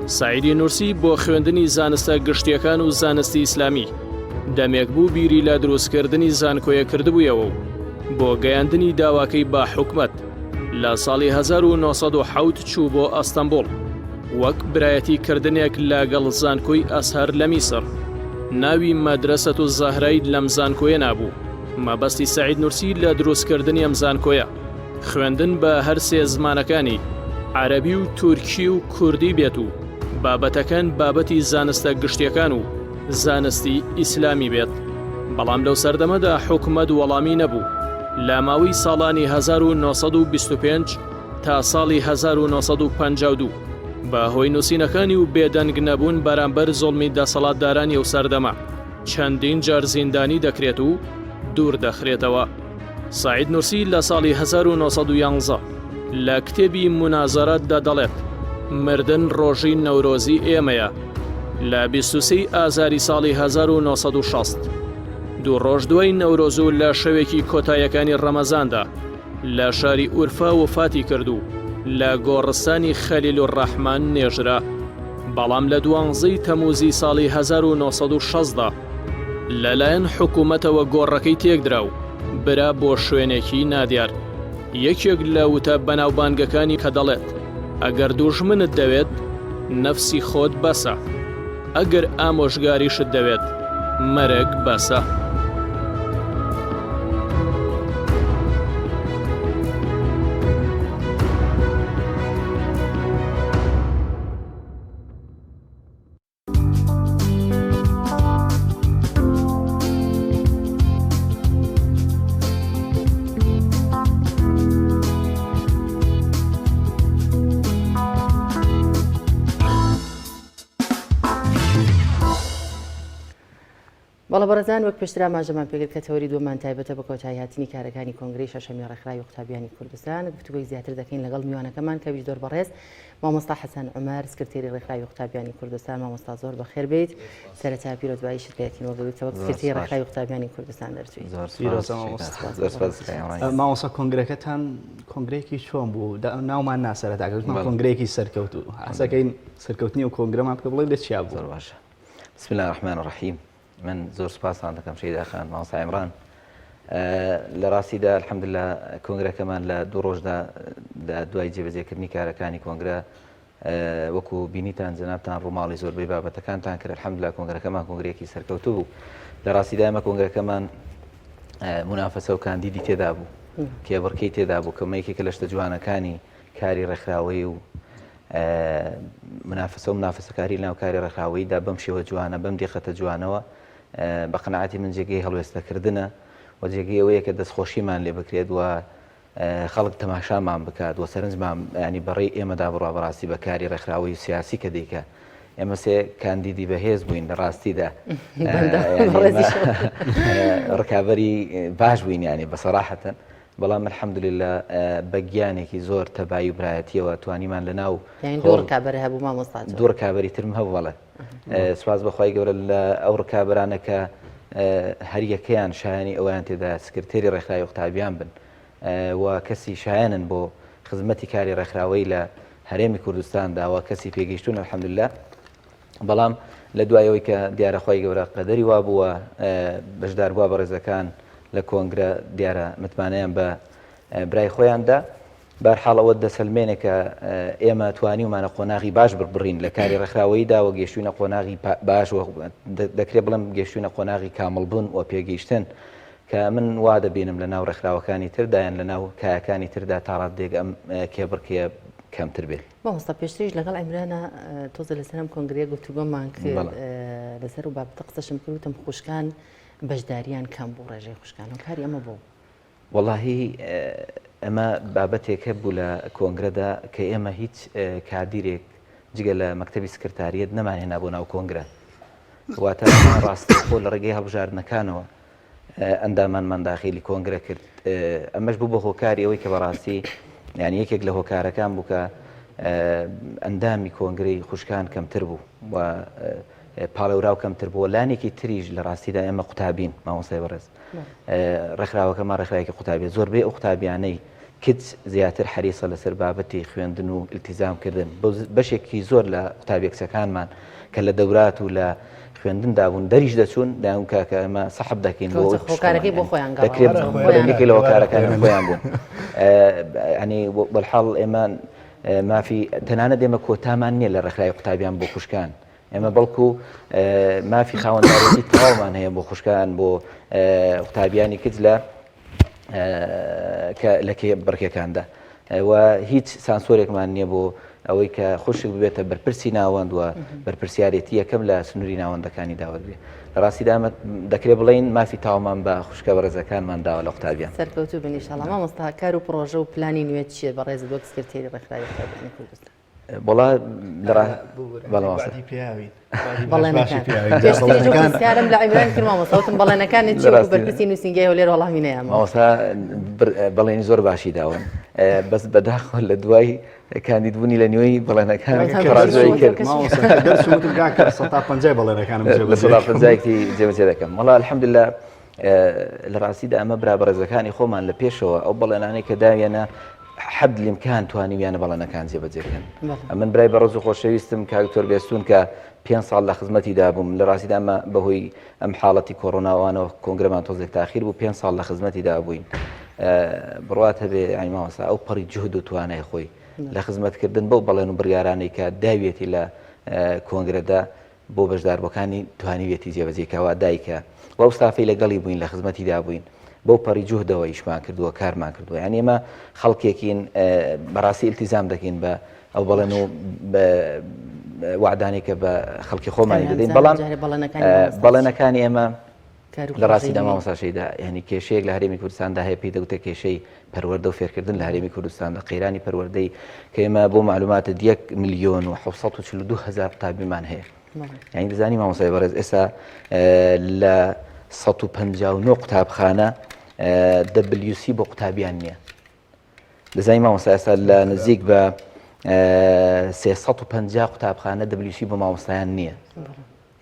سەعیدی نورسی بۆ خوێندنی زانستە گشتیەکان و زانستی ئیسلامی دەمێک بوو بیری لە دروستکردنی زانکۆیە کردبوویەوە و بۆ گەیاندنی داواکەی بە حکومەت لە ساڵی 1970 چوو بۆ ئەستەنبوڵ وەک برایەتی کردنێک لەگەڵ زانکۆی ئەزهەر لە میسر ناوی مەدرەسەت و زەهرای لەم زانکۆیە نابوو مەبەستی سەعید نورسی لە دروستکردنی ئەم زانکۆیە خوێندن بە هەر سێ زمانەکانی عەرەبی و تورکی و کوردی بێت و بابەتەکان بابەتی زانستە گشتیەکان و زانستی ئیسلامی بێت بەڵام لەو سەردەمەدا حکومەت وەڵامی نەبوو لە ماوەی ساڵانی 1925 تا ساڵی 1952 بە هۆی نووسینەکانی و بێدەنگ نەبوون بەرامبەر زوڵمی دەسەڵاتدارانی ئەو سەردەمە چەندین جار زیندانی دەکرێت و دوور دەخرێتەوە. سەعید نورسی لە ساڵی 1911 لە کتێبی مونازەرات دا دەڵێت، مردن ڕۆژی نەورۆزی ئێمەیە. لە 23 ئازاری ساڵی 1960 دوو ڕۆژ دوای نەورۆز و لە شەوێکی کۆتایەکانی ڕەمەزاندا لە شاری ئورفا وفاتی کرد و لە گۆڕستانی خەلیل الرەحمان نێژرا. بەڵام لە دوانزەی تەمووزی ساڵی 1960 دا لەلایەن حکوومەتەوە گۆڕەکەی تێکدرا و برا بۆ شوێنێکی نادیار. یەکێک لە وتە بەناوبانگەکانی کە دەڵێت، ئەگەر دوژمنت دەوێت، نەفسی خۆت بەسە. ئەگەر ئامۆژگاریشت دەوێت، مەرگ بەسە. بەڵێ بەڕێزان وەک پێشتر ئاماژەمان پێکرد کە تەوەری دووەمان تایبەتە بە کۆتاییهاتنی کارەکانی کۆنگرەی شەشەمی ڕێکخراوی قوتابیانی کوردستان گفتوگۆی زیاتر دەکەین لەگەڵ میوانەکەمان کە ئەویش زۆر بەڕێز مامۆستا حەسەن عومەر سکرتێری ڕێکخراوی قوتابیانی کوردستان مامۆستا زۆر بەخێر بیت سەرەتا پیرۆزباییشت لێکین وەک ئەوەی کە وەک سکرتێری ڕێکخراوی قوتابیانی کوردستان دەرچووی. زۆر پیرۆزە مامۆستا. مامۆستا کۆنگرەکەتان کۆنگرەیەکی چۆن بوو؟ ناومان نا سەرەتا گوتمان کۆنگرەیەکی سەرکەوتوو. حەزەکەین سەرکەوتنی ئەو کۆنگرەمان بکە بڵێ لە چیا بوو؟ زۆر باشە. بسم الله الرحمن الرحیم من زۆر سوپاستان دەکەم شەیدا خان مامۆستا عیمران لە ڕاستیدا الحمدلله کۆنگرەکەمان لە دوو ڕۆژدا لە دوای جێبەجێکردنی کارەکانی کۆنگرە وەکو بینیتان جەنابتان ڕووماڵی زۆربەی بابەتەکانتان کرد الحمدلله کۆنگرەکەمان کۆنگرەیەکی سەرکەوتوو بوو لە ڕاستیدا ئێمە کۆنگرەکەمان منافەسە و کاندیدی تێدا بوو کێبڕکێی تێدا بوو کە مەیکێکە لە شتە جوانەکانی کاری ڕێکخراوەیی و منافسە و منافسەکاری لەناو کاری ڕێکخراوەییدا بەم شێوە جوانە بەم دیقەتە جوانەوە بە قەناعەتی من جێگەی هەڵوێستەکردنە و جێگەی ئەوەیە کە دەستخۆشیمان لێ بکرێت و خەڵک تەماشامان بکات و سەرنجمان ینی بەڕێی ئێمەدا بڕوا بەڕاستی بە کاری ڕێکخراوەی سیاسی کە دیکە ئێمە سێ کاندیدی بەهێز بووین لە ڕاستیدا ڕکابەری باش بووین ینی بە سەراحەتەن بەڵام الحمدللە بە گیانێکی زۆر تەبایی و برایەتیەوە توانیمان لە ناو یانی دوو ڕکابەر هەبوو مامۆستا جان. دوو ڕکابەری ترم هەبوو بەڵێ سوپاس بە خوای گەورە لە ئەو ڕکابەرانە کە هەر یەکەیان شایانی ئەویان تێدا سکرتێری ڕێکخراوی قوتابیان بن و کەسی شایەنن بۆ خزمەتی کاری ڕێکخراوەی لە هەرێمی کوردستاندا و کەسی پێگەیشتون الحمدللە بەڵام لە دوای ئەوەی کە دیارە خوای گەورە قەدەری وابووە بەشداربووە بەڕێزەکان لە کۆنگرە دیارە متمانەیان بە برای خۆیان دا بەرحاڵ ئەوە دەسەلمێنێ کە ئێمە توانیومانە قۆناغی باش بڕین لە کاری ڕێکخراوەییدا و گەشتوینە قۆناغی باش و دەکرێت بڵێم گەشتوینە قۆناغی کامڵبوون و پێگەیشتن کە من وا دەبینم لە ناو ڕێکخراوەکانی تردا یان لە ناو کایەکانی تردا تا ڕاددەیەک ئەم کێبڕکێیە کەمتر بێت. مامۆستا پێشتریش لەگەڵ عیمرانە تۆزە لەسەر ئەم کۆنگرەیە گفتوگۆمان کرد لەسەر و بابەتە قسەشم کرد وتم خوشکان بەشداریان کەم بوو ڕێژەی خوشکان هۆکاری ئەمە بۆ؟ وەڵاهی ئەمە بابەتێک هەبوو لە کۆنگرەدا کە ئێمە هیچ کادیرێک جگە لە مەکتەبی سکرتاریەت نەمانهێنا بۆ ناو کۆنگرە واتە ڕاستەوخۆ لە ڕێگەی هەڵبژاردنەکانەوە ئەندامانمان داخیلی کۆنگرە کرد ئەمەش بوو بە هۆکاری ئەوەی کە بەڕاستی یعنی یەکێک لە هۆکارەکان بوو کە ئەندامی کۆنگرەی خوشکان کەمتر بوو و پاڵێوراو کەمتر بووە لانێکی تریش لە ڕاستیدا ئێمە قوتابین مامۆستای بەڕێز ڕێکخراوەکەمان ڕێکخراوێکی قوتابیە زۆربەی ئەو قوتابیانەی کچ زیاتر حەریسە لەسەر بابەتی خوێندن و التیزام کردن بەشێکی زۆر لە قوتابیە کچەکانمان کە لە دەورات و لە خوێندندا بوون دەریش دەچوون دایان کاکە ئێمە سەحب دەکەین بۆ هۆکارەکەی بۆ خۆیان دەکرێت یەکێک لە هۆکارەکانی خۆیان بوون ینی بەلحاڵ ئێمە مافی تەنانەت ئێمە کۆتامان نییە لە ڕێکخراوی قوتابیان بۆ خوشکان ئێمە بەڵکو مافی خاوەندارێتی تەواومان هەیە بۆ خوشکان بۆ قوتابیانی کچ لە کە لە بڕکەکاندا و هیچ سانسۆرێکمان نییە بۆ ئەوەی کە خوشک ببێتە بەرپرسی ناوەند و بەرپرسیارێتی یەکەم لە سنووری ناوەندەکانی داوەگرێ لە ڕاستیدا دەکرێت بڵین مافی تاومان بە خوشکە بەڕێزەکانمان داوە لە قوتابیان سەرکەوتوو بن ئینشاڵڵا مامۆستا کار و پڕۆژە و پلانی نوێ چییە بەڕێزت وەک سکرتێری ڕێکخراوی قوتابیانی کوردستان وەڵا لە ڕا بەڵێ مامۆستا. وەعدی پیاوین. بەڵێنەکان. پێشتریش ئەو پرسیارم لە عیمران کرد مامۆستا وتم بەڵێنەکانت چییە وەکو بەرپرسی نووسینگەی هەولێر وەڵامی نەیامەوە. مامۆستا بەڵێنی زۆر باشی داون بەس بەداخەوە لە دوای کاندیدبوونی لە نوێی بەڵێنەکان تەراجوعی کرد. مامۆستا دەرچووم وتم کاکە 150 بەڵێنەکانم جێبەجێ لە 150 جێبەجێ دەکەم. وەڵا الحمدلله لە ڕاستیدا ئەمە برا بەڕێزەکانی خۆمان لە پێشەوە ئەو بەڵێنانەی کە داویانە حەد لیمکان توانیویانە بەڵێنەکان جێبەجێکەن ئەمن برای بەڕێز و خۆشەویستم کاک دکتۆر بێستون کە پێ ساڵ لە خزمەتی دابووم لە ڕاستیدا ئەمە بەهۆی ئەم حاڵەتی کۆرۆناوانەوە کۆنگرەمان تۆزێک تاخیر بوو پێ ساڵ لە خزمەتی دابووین بڕوات هەبێ یانی مامۆستا ئەو پەڕی جهد و توانای خۆی لە خزمەتکردن بەو بەڵێن و بڕیارانەی کە داویەتی لە کۆنگرەدا بۆ بەشداربووەکانی توانیویەتی جێبەجێی کا و دایکە و ئەو ستافەی لەگەڵی بووین لە خزمەتیدا بووین بەو پەڕی جوهدەوە ئیشمان کردووە کارمان کردووە یانی ئێمە خەڵکێکین بەڕاستی ئیلتیزام دەکەین بە ئەو بەڵێن و وعدانەی کە بە خەڵکی خۆمانی دەدەین بەڵام بەڵێنەکانی ئێمە لە ڕاستیدا مامۆستا شەیدا یعنی کێشەیەک لە هەرێمی کوردستاندا هەیە پێی دەگوتە کێشەی پەروەردە و فێرکردن لە هەرێمی کوردستاندا قەیرانی پەروەردەی کە ئێمە بۆ معلوماتت 1 ملیۆن و 742 هەزار قوتابیمان هەیە. یعنی دەزانی مامۆستای بەڕێز ئێستا لە 159 قوتابخانە WC بۆ قوتابیان نییە دەزانی مامۆستا ئێستا لە نزیک بە 350 قوتابخانە WC بۆ مامۆستایان نییە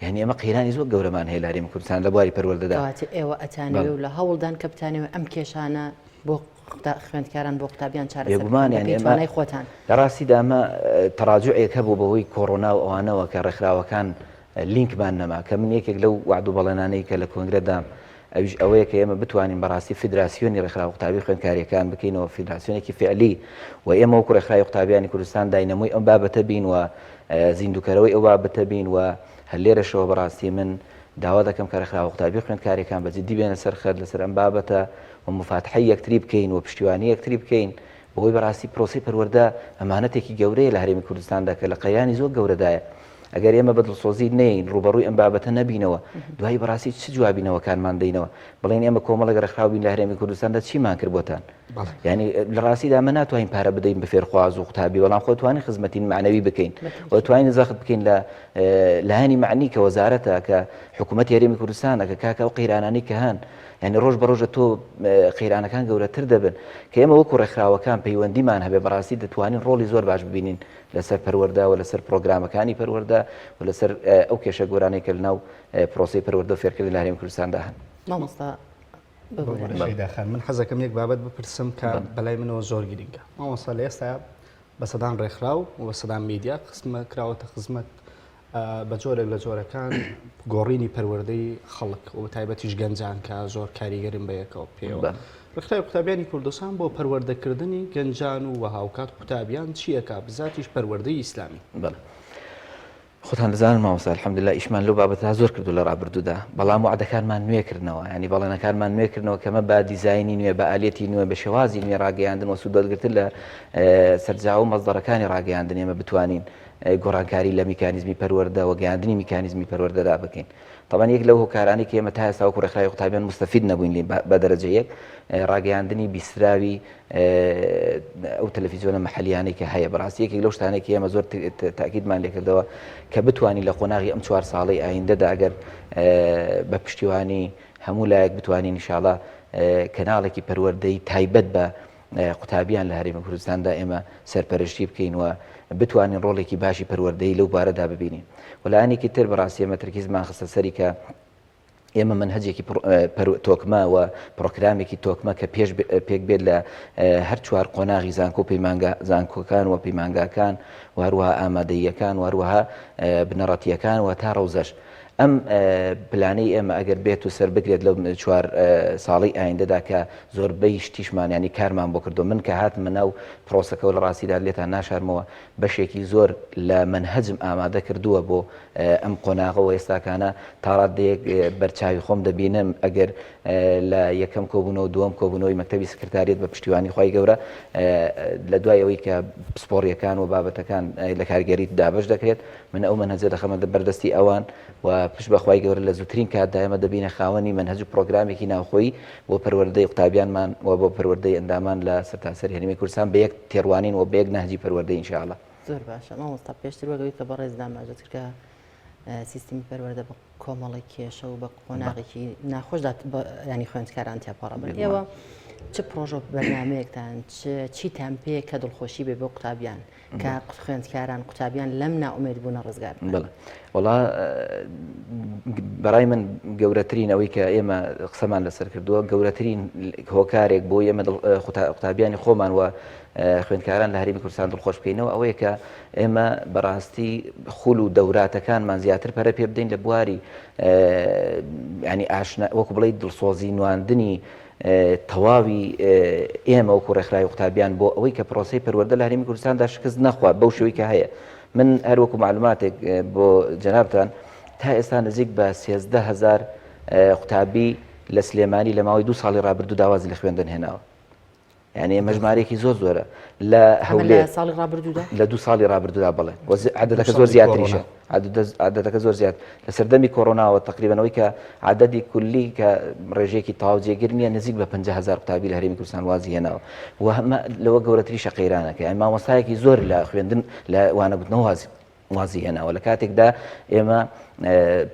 یعنی ئەمە قەیرانی زۆر گەورەمان هەیە لە هەرێمی کوردستان لە بواری پەروەردەدا. کەواتە ئێوە ئەتانەوێ و لە هەوڵدان کە بتانەوێ ئەم کێشانە بۆ خوێندکاران بۆ قوتابیان چارەسەر بێگومان بکەن یعنی بەپێی ئێمە توانای خۆتان. لە ڕاستیدا ئەمە تەڕاجوعێک هەبوو بەهۆی کۆڕۆنا و ئەوانەوە کە ڕێکخراوەکان لینکمان نەما کە من یەکێک لەو وەعد و بەڵێنانەی کە لە کۆنگرە دام ئەویش ئەوەیە کە ئێمە بتوانین بەڕاستی فیدراسیۆنی ڕێکخراوە قوتابی خوێندکارییەکان بکەینەوە فیدراسیۆنێکی فعلی و ئێمە وەکو ڕێکخراوی قوتابیانی کوردستان داینەمۆی ئەم بابەتە بین و زیندووکەرەوەی ئەو بابەتە بین و هەر لێرەشەوە بەڕاستی من داوا دەکەم کە ڕێکخراوە قوتابی خوێندکاریەکان بە جدی بێنە سەر خەت لەسەر ئەم بابەتە و مفاتحەی یەکتری بکەین و پشتیوانی یەکتری بکەین بەهۆی بەڕاستی پرۆسەی پەروەردە ئەمانەتێکی گەورەیە لە هەرێمی کوردستاندا کە لە قەیرانی زۆر گەورەدایە ئەگەر ئێمە بە دڵسۆزی نەیەین ڕووبەڕووی ئەم بابەتە نەبینەوە دوایی بەڕاستی چ جوابی نەوەکانمان دەینەوە بڵێن ئێمە کۆمەڵێک ڕێکخراو بین لە هەرێمی کوردستاندا چیمان کرد بۆتان یعنی لە ڕاستیدا ئەمە ناتوانین پارە بدەین بە فێرخواز و قوتابی بەڵام خۆ توانین خزمەتی معنەوی بکەین و توانین زەخت بکەین لە لایەنی معنی کە وەزارەتە کە حکوومەت هەرێمی کوردستانە کە کاکە ئەو قەیرانانەی کە هەن یعنی ڕۆژ بە ڕۆژە تۆ قەیرانەکان گەورەتر دەبن کە ئێمە وەکو ڕێکخراوەکان پەیوەندیمان هەبێ بەڕاستی دەتوانین ڕۆڵی زۆر باش ببینین لەسەر پەروەردە و لەسەر پرۆگرامەکانی پەروەردە و لەسەر ئەو کێشە گۆرانەی کە لەناو پرۆسەی پەروەردە و فێرکردن لە هەرێمی کوردستاندا هەن. مامۆستا ببورە شەیدا خان من حەزەکەم یەک بابەت بپرسم کە بەلای منەوە زۆر گرنگە مامۆستا لە ئێستا بە سەدان ڕێکخراو و بە سەدان میدیا خزمە کراوەتە خزمەت بە جۆرێک لە جۆرەکان گۆڕینی پەروەردەی خەڵک و تایبەتیش گەنجان کە زۆر کاریگەرن بە یەکەوە پێوە. ڕێکخراوی قوتابیانی کوردستان بۆ پەروەردەکردنی گەنجان و هاوکات قوتابیان چیەکە بزاتیش پەروەردەی ئیسلامی؟ بەڵێ. خۆتان دەزانن مامۆستا الحمدللە ئیشمان لەو بابەتە زۆر کردو لە ڕابردوودا بەڵام وعدەکانمان نوێ کردنەوە ینی بەڵێنەکانمان نوێ کردنەوە کەمە بە دیزایانی نوێ بە ئالیەتی نوێ بە شێوازی نوێ ڕاگەیاندن و سوودوەرگرتن لە سەرجاوە و مەزدەرەکانی ڕاگەیاندن ئێمە بتوانین گۆڕانکاری لە میکانیزمی پەروەردە و گەیاندنی میکانیزمی پەروەردەدا بکەین. تەبعەن یەک لەو هۆکارانەی کە ئێمە تا ئێستا وەکو ڕێکخراوی قوتابیان موستەفید نەبووین لێی بە دەرەجە یەک ڕاگەیاندنی بیستراوی ئەو تەلەفیزیۆنە مەحەلیانەی کە هەیە بەڕاستی یەکێک لەو شتانەی کە ئێمە زۆر تاکیدمان لێکردەوە کە بتوانین لە قۆناغی ئەم چوار ساڵەی ئایندەدا ئەگەر بە پشتیوانی هەموو لایەک بتوانین ئینشاڵا کەناڵێکی پەروەردەی تایبەت بە قوتابیان لە هەرێمی کوردستاندا ئێمە سەرپەرشتی بکەین و بتوانین ڕۆڵێکی باشی پەروەردەیی لەو بارەدا ببینین و لایەنێکی تر بەڕاستی ئێمە تەرکیزمان خستە سەری کە ئێمە مەنهەجێکی تۆکمە و پرۆگرامێکی تۆکمە کە پێش پێک بێت لە هەر چوار قۆناغی زانکۆ پەیمانگا زانکۆکان و پەیمانگاکان و هەروەها ئامادەییەکان و هەروەها بنەڕەتیەکان و تا ڕەوزەش ئەم پلانەی ئێمە ئەگەر بێت و سەربگرێت لەو چوار ساڵەی ئایندەدا کە زۆربەی شتیشمان یانی کارمان بۆ کردو من کە هاتمە ناو پرۆسەکەوە لە ڕاستیدا لێتان ناشارمەوە بەشێکی زۆر لە مەنهەجم ئامادە کردووە بۆ ئەم قۆناغەوە ئێستاکانە تاڕادەیەک بەرچاوی خۆم دەبینم ئەگەر لە یەکەم کۆبوونەوە دووەم کۆبوونەوەی مەکتەبی سکرتاریەت بە پشتیوانی خوای گەورە لە دوای ئەوەی کە پسپۆڕیەکان و بابەتەکان لە کارگێری دابەش دەکرێت من ئەو مەنهەجە دەخەمە بەردەستی ئەوان و پشت بە خوای گەورە لە زووترین کاتدا ئێمە دەبینە خاوەنی مەنهەج و پڕۆگرامێکی ناوخۆیی بۆ پەروەردەی قوتابیانمان و بۆ پەروەردەی ئەندامان لە سەرتاسەری هەرێمی کوردستان بە یەک تێڕوانین و بە یەک نەهجی پەروەردەی ان شاء اللە. زۆر باشە مامۆستا پێشتر وەک ئەوەی کە بەڕێزت ئاماژەت کرد کە سیستمی پەروەردە بە کۆمەڵێک کێشە و بە قۆناغێکی ناخۆشدا ینی خوێندکاران تێپەڕە بن ئێوە چ پرۆژە بەرنمەیەکتان چیتان پێ کە دڵخۆشی بێ بۆ قوتابیان کە خوێندکاران قوتابیان لەم نائومێد بوونە ڕزگار بڵێ وڵا بەڕای من گەورەترین ئەوەی کە ئێمە قسەمان لەسەر کردووە گەورەترین هۆکارێک بۆ ئێمە قوتابیانی خۆمان و خوێندکاران لە هەرێمی کوردستان دڵخۆش بکەینەوە ئەوەیە کە ئێمە بەڕاستی خول و دەوراتەکانمان زیاتر پەرە پێ بدەین لە بواری ینی ئاشنا وەکو بڵێ دڵسۆزی نواندنی تەواوی ئێمە وەکو ڕێکخراوی قوتابیان بۆ ئەوەی کە پرۆسەی پەروەردە لە هەرێمی کوردستاندا شکست نەخوات بەو شێوەی کە هەیە من هەر وەکو معلوماتێک بۆ جەنابتان تا ئێستا نزیک بە 13هزار قوتابی لە سلێمانی لە ماوەی دو ساڵی ڕابردوو داوازی لە خوێندن هێناوە یعنی ئێمە ژمارەیەکی زۆر زۆرە لە هەولێر ساڵی ڕابردوودا لە دوو ساڵی ڕابردوودا بڵێ عددەکە زۆر زیاتریشە عددەکە زۆر زیاد لە سەردەمی کۆرۆناوە تقریبانەوەی کە عددی کولی کە ڕێژەیەکی تەواو جێگر نییە نزیک بە 500 قوتابی لە هەرێمی کوردستان وازی هێناوە و هەمە لەوە گەورەتریشە قەیرانەکە یان مامۆستایەکی زۆر لە خوێندن لە وانەگوتنەوە وازی. وازی هێناوە لە کاتێکدا ئێمە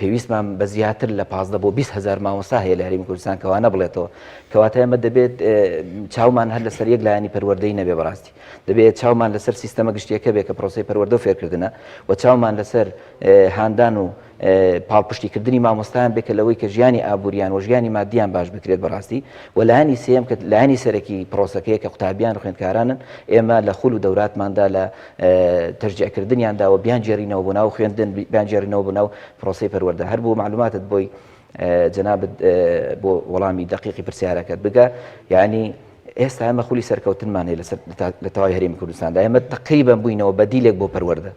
پێویستمان بە زیاتر لە 15 بۆ 20 هزار مامۆستا هەیە لە هەرێمی کوردستان کەوانە بڵێتەوە کەواتە ئێمە دەبێت چاومان هەر لەسەر یەک لایەنی پەروەردەی نەبێ بەڕاستی دەبێت چاومان لەسەر سیستەمە گشتیەکە بێ کە پرۆسەی پەروەردە و فێرکردنە و چاومان لەسەر هاندان و پاڵپشتیکردنی مامۆستایان بێ کە لەوەی کە ژیانی ئابووریان و ژیانی مادیان باش بکرێت بەڕاستی و لایەنی سێیەم کە لایەنی سەرەکی پرۆسەکەیە کە قوتابیان و خوێندکارانن ئێمە لە خول و دەوراتماندا لە تەشجیعکردنیاندا و بیانگێڕینەوە بۆ ناو خوێندن بیانگێڕینەوە بۆ ناو پرۆسەی پەروەردە هەر بۆ معلوماتت بۆی جەنابت بۆ وەڵامی دەقیقی پرسیارەکەت بگە یعنی ئێستا ئێمە خولی سەرکەوتنمان هەیە لەسەر لە تەواوی هەرێمی کوردستاندا ئێمە تقریبا بووینەوە بەدیلێک بۆ پەروەردە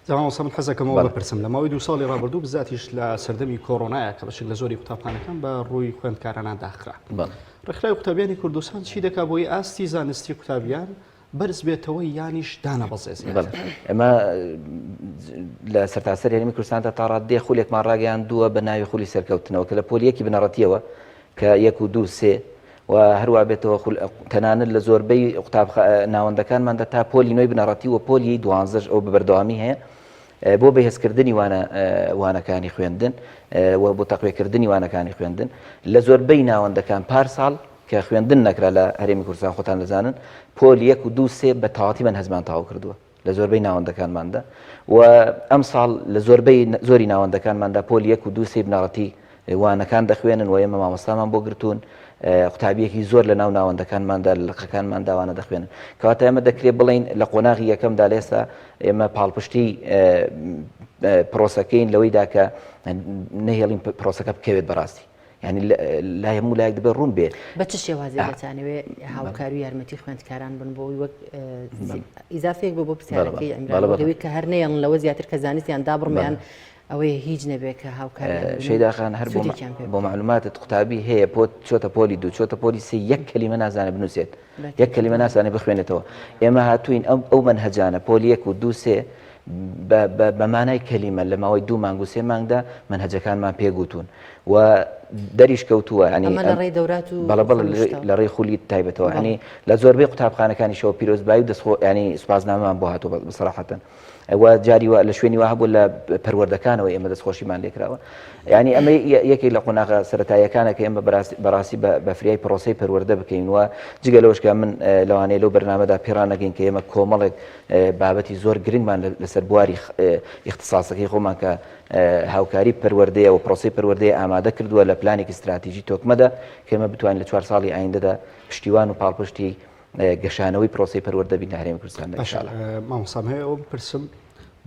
جا مامۆستا من حەزەکەم ئەوە بپرسم لە ماوەی دوو ساڵی ڕابردوو بزاتیش لە سەردەمی کۆرۆنایە کە بەشێک لە زۆری قوتابخانەکان بە ڕووی خوێندکارانە داخرا ڕێکخراوی قوتابیانی کوردستان چی دەکا بۆی ئاستی زانستی قوتابیان بەرز بێتەوە یانیش دانەبەزێ زیاتر؟ ئێمە لە سەرتاسەری هەرێمی کوردستاندا تا ڕاددەیە خولێکمان ڕاگەیاندووە بە ناوی خولی سەرکەوتنەوە کە لە پۆلی یەکی بنەڕەتیەوە کە یەک و دوو سێ و هەروا بێتەوە خول تەنانەت لە زۆربەی قوتابخ ناوەندەکانماندا تا پۆلی نۆی بنەڕەتی و پۆلی دوانزەش ئەو بە بەردەوامی هەیە بۆ بەهێزکردنی وانە وانەکانی خوێندن و بۆ تەقوێکردنی وانەکانی خوێندن لە زۆربەی ناوەندەکان پارساڵ کە خوێندن نەکرا لە هەرێمی کوردستان خۆتان دەزانن پۆل یەک و دوو سێ بە تەواتی مەنهەجمان تەواو کردووە لە زۆربەی ناوەندەکانماندا و ئەمساڵ لە زۆربەی زۆری ناوەندەکانماندا پۆل یەک و دوو سێ بنەڕەتی وانەکان دەخوێنن و ئێمە مامۆستامان بۆ گرتوون قوتابیەکی زۆر لە ناو ناوەندەکانماندا لە لقەکانماندا وانە دەخوێنن کەواتە ئێمە دەکرێت بڵین لە قۆناغی یەکەمدا لە ئێستا ئێمە پاڵپشتی پرۆسەکەین لەوەیدا کە نەهێڵین پرۆسەکە بکەوێت بەڕاستی یانی لای هەموو لایەک دەبێت ڕوون بێ. بە چ شێوازێک دەتانەوێ هاوکار و یارمەتی خوێندکاران بن بۆ وەک ئیزافەیەک بۆ بۆ پرسیارەکەی عیمران لەوەی کە هەر نەیەڵن لەوە زیاتر کە زانستیان دابڕمیان ئەوەیە هیچ نەبێ کە هاوکار شەیداخان هەر بۆ معلوماتت قوتابی هەیە پۆت چۆتە پۆلی دوو چۆتە پۆلی سێ یەک کەلیمە نازانێت بنووسێت یەک کەلیمە نازانێت بخوێنێتەوە ئێمە هاتوین ئەم ئەو مەنهەجانە پۆلی یەک و دوو سێ بە مانای کەلیمە لە ماوەی دوو مانگ و سێ مانگدا مەنهەجەکانمان پێگوتون و دەریش کەوتووە ینی ئەمە لە ڕێی دەورات و بەڵە بەڵە لە ڕێی خولی تایبەتەوە ینی لە زۆربەی قوتابخانەکانیشەوە پیرۆزبایی و دەستخۆ ینی سوپاسنامەمان بۆ هاتووە بەسەراحەتەن و جاری وا لە شوێنی وا هەبوو لە پەروەردەکانەوە ئێمە دەستخۆشیمان لێکراوە ینی ئەمە یەکێک لە قۆناغە سەتاییەکانە کە ئێمە بەڕاستی بە فریای پرۆسی پەروەردە بکەین و جگە لەوەشکە من لەوانەیە لەو بەرنامەدا پێڕانەگەین کە ئێمە کۆمەڵێک بابەتی زۆر گرنگمان لەسەر بواری ئیختیساسەکەی خۆمان کە هاوکاری پەروەردەیە و پرۆسەی پەروەردەیە ئامادە کردووە لە پلانێکی ستراتیژی تۆکمەدا کە ئێمە بتوانین لە چوار ساڵی ئایندەدا پشتیوان و پاڵپشتی گەشانەوەی پرۆسەی پەروەردە بین لە هەرێمی کوردستان باشە مامۆستا هەیە ئەوە بپرسم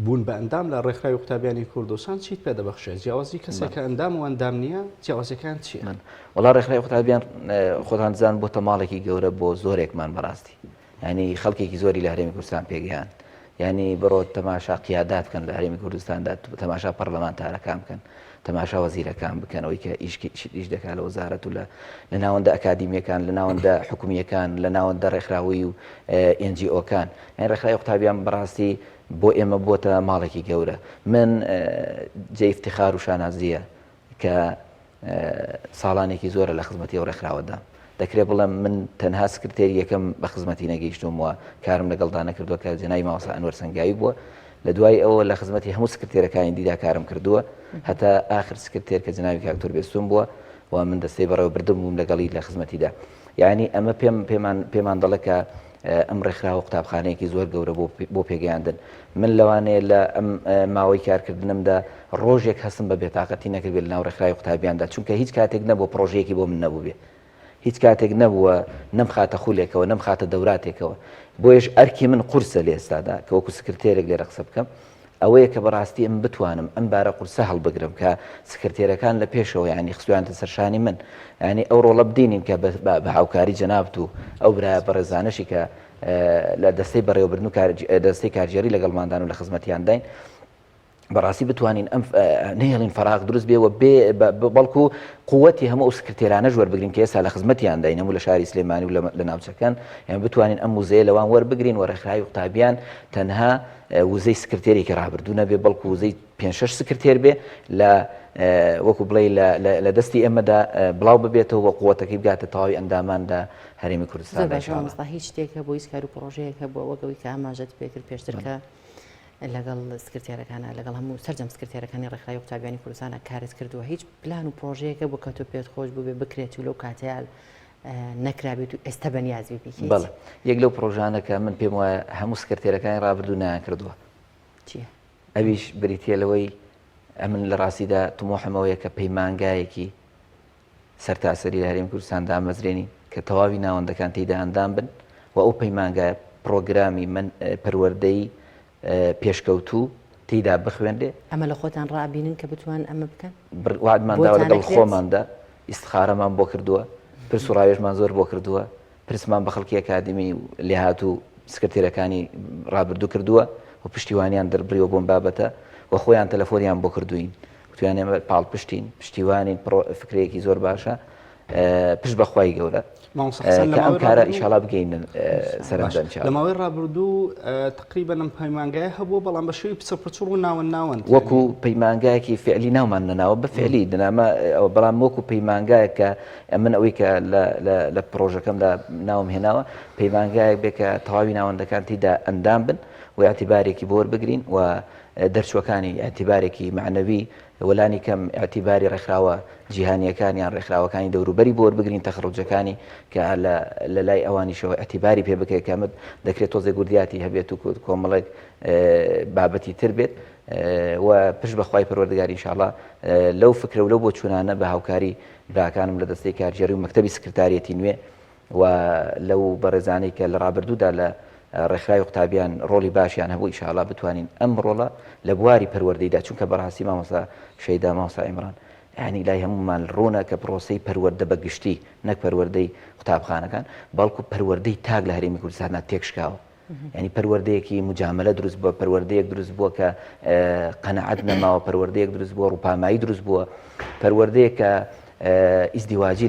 بوون بە ئەندام لە ڕێکخراوی قوتابیانی کوردستان چیت پێ دەبەخشێت جیاوازی کەسێک کە ئەندام و ئەندام نییە جیاوازیەکان چییە؟ وەڵا ڕێکخراوی قوتابیان خۆتان زان بۆتە ماڵێکی گەورە بۆ زۆرێکمان بەڕاستی یانی خەڵکێکی زۆری لە هەرێمی کوردستان پێگەیاند یانی بڕۆ تەماشا قیادات بکەن لە هەرێمی کوردستاندا تەماشا پەرلەمانتارەکان بکەن تەماشا وەزیرەکان بکەن ئەوەی کە ئیش ئیش دەکات لە وەزارەت و لە لە ناوەندە ئەکادیمیەکان لە ناوەندە حکومیەکان لە ناوەندە ڕێکخراوی و NGO کان یان ڕێکخراوی قوتابیان بەڕاستی بۆ ئێمە بۆتە ماڵێکی گەورە من جێ ئیفتخار و شانازیە کە ساڵانێکی زۆرە لە خزمەتی ئەو ڕێکخراوەدام. دەکرێت بڵێم من تەنها سکرتێری یەکەم بە خزمەتی نەگەیشتووم و کارم لەگەڵدا نەکردووە کە جەنابی مامۆستا ئەنوەر سەنگاوی بووە. لە دوای ئەوە لە خزمەتی هەموو سکرتێرەکانی دیدا کارم کردووە هەتا ئاخر سکرتێر کە جەنابی کاک دکتۆر بێستون بووە و من دەستەی بەڕێوەبردن بووم لەگەڵی لە خزمەتیدا. یعنی ئەمە پێم پێمان پێمان دەڵێ کە ئەم ڕێکخراوە قوتابخانەیەکی زۆر گەورە بۆ پێگەیاندن. من لەوانەیە لە ئەم ماوەی کارکردنمدا ڕۆژێک هەستم بە بێتاقەتی نەکردبێت لەناو ڕێکخراوی قوتابیاندا، چونکە هیچ کاتێک نەبووە پڕۆژەیەکی بۆ من نەبووبێ. هیچ کاتێک نەبووە نەمخاتە خولێکەوە، نەمخاتە دەوراتێکەوە. بۆیەش ئەرکی من قورسە لە ئێستادا کە وەکو سکرتێرێک لێرە قسە بکەم، ئەوەیە کە بەڕاستی ئەمن بتوانم ئەم بارە قورسە هەڵبگرم کە سکرتێرەکان لە پێشەوە یانی خستویانتە سەر شانی من یانی ئەو ڕۆڵە بدینین کە بە هاوکاری جەنابت و ئەو برایە بەڕێزانەشی کە لە دەستەی بەڕێوەبردن و دەستەی کارگێڕی لەگەڵماندان و لە خزمەتیانداین بەڕاستی بتوانین ئەم نەهێڵین فەراغ دروست بێ و بێ بەڵکو قوتی هەموو ئەو سکرتێرانەش وەربگرین کە ئێستا لە خزمەتیانداین هەموو لە شاری سلێمانی و لە ناوچەکان ئێمە بتوانین ئەم وزەیە لەوان وەربگرین و ڕێکخراوی قوتابیان تەنها وزەی سکرتێرێکی ڕابردوو نەبێ بەڵکو وزەی پێنج شەش سکرتێر بێ لە وەکو بڵێ لە دەستی ئێمەدا بڵاو ببێتەوە و قوتەکەی بگاتە تەواوی ئەندامان لە هەرێمی کوردستان هیچ شتێک هەبوو هیچ کار و پرۆژەیەک هەبووە وەک ئەوەی کە ئاماژەت پێکرد پێشتر کە. لەگەڵ سکرتێرەکانە لەگەڵ هەموو سەرجەم سکرتێرەکانی ڕێکخراوی قوتابیانی کوردستانە کارت کردووە هیچ پلان و پرۆژەیەکە بۆ کە تۆ پێت خۆش بووبێ بکرێت و لەو کاتەیە نەکرابێت و ئێستا بەنیازبی بیکەیت؟ بەڵێ یەک لەو پرۆژانە کە من پێم وایە هەموو سکرتێرەکانی ڕابردوو نایان کردووە چییە؟ ئەویش بریتە لەوەی ئەمن لە ڕاستیدا تمۆحمەوەیە کە پەیمانگایەکی سەرتاسەری لە هەرێمی کوردستان دامەزرێنین کە تەواوی ناوەندەکان تێیدا ئەندام بن و ئەو پەیمانگایە پڕۆگرامی من پەروەردەی پێشکەوتوو تێیدا بخوێنرێ. ئەمە لە خۆتان ڕائەبینن کە بتوانن ئەمە بکەن؟ وەعدمان داوە بۆتان لەگەڵ ئەکرێت؟ خۆماندا، ئیستخارەمان بۆ کردووە، پرس و ڕاوێژمان زۆر بۆ کردووە، پرسمان بە خەڵکی ئەکادیمی و لێهاتوو و سکرتێرەکانی ڕابردوو کردووە و پشتیوانیان دەربڕیوە بۆم بابەتە و خۆیان تەلەفۆنیان بۆ کردووین وتویان ئێمە پاڵپشتین پشتیوانین پڕۆ فکرەیەکی زۆر باشە پشت بە خوای گەورە مامۆستا حەسەن لە کە ئەم ماوەی کارە ڕابردوو ئیشاڵا بگەینن سەرەنجام باش ئینشاڵا. لە ماوەی ڕابردوو تقریبا ئەم پەیمانگایە هەبووە بەڵام بە شێوەی پچڕپچڕ و ناوەند ناوەند وەکو یانی پەیمانگایەکی فعلی ناومان نەناوە بە فعلی دەنامە ئەوە بەڵام وەکو پەیمانگایەک کە ئەمن ئەوەی کە لە لە لە پڕۆژەکەمدا ناوم هێناوە پەیمانگایەک بێ کە تەواوی ناوەندەکان تێیدا ئەندام بن و ئیعتیبارێکی بۆ وەربگرین و دەرچووەکانی ئیعتیبارێکی مەعنەوی و لانی کەم ئیعتیباری ڕێکخراوە جیهانییەکان یان ڕێکخراوەکانی دەوروبەری بۆ وەربگرین تەخەڕوجەکانی کە لە لە لای ئەوانیشەوە ئیعتیباری پێ بکرێت کە ئەمە دەکرێت تۆزێک وردیاتی هەبێت و کۆمەڵێک بابەتی تر بێت و پشت بە خوای پەروەردگار ئینشاڵا لەو فکرە و لەو بۆچوونانە بە هاوکاری براکانم لە دەستەی کارگێڕی و مەکتەبی سکرتاریەتی نوێ و لەو بەڕێزانەی کە لە ڕابردوودا لە ڕێکخراوی قوتابیان ڕۆڵی باشیان هەبوو ئیشاڵا بتوانین ئەم ڕۆڵە لە بواری پەروەردەیدا چونکە بەڕاستی مامۆستا شەیدا مامۆستا عیمران یانی لای هەموومان ڕوونە کە پرۆسەی پەروەردە بە گشتی نەک پەروەردەی قوتابخانەکان بەڵکو پەروەردەی تاک لە هەرێمی کوردستاندا تێکشکاوە یعنی پەروەردەیەکی مجاملە دروست بووە پەروەردەیەک دروست بووە کە قەنەعەت نەماوە پەروەردەیەک دروست بووە ڕووپامایی دروست بووە پەروەردەیەک کە ئیزدیواجی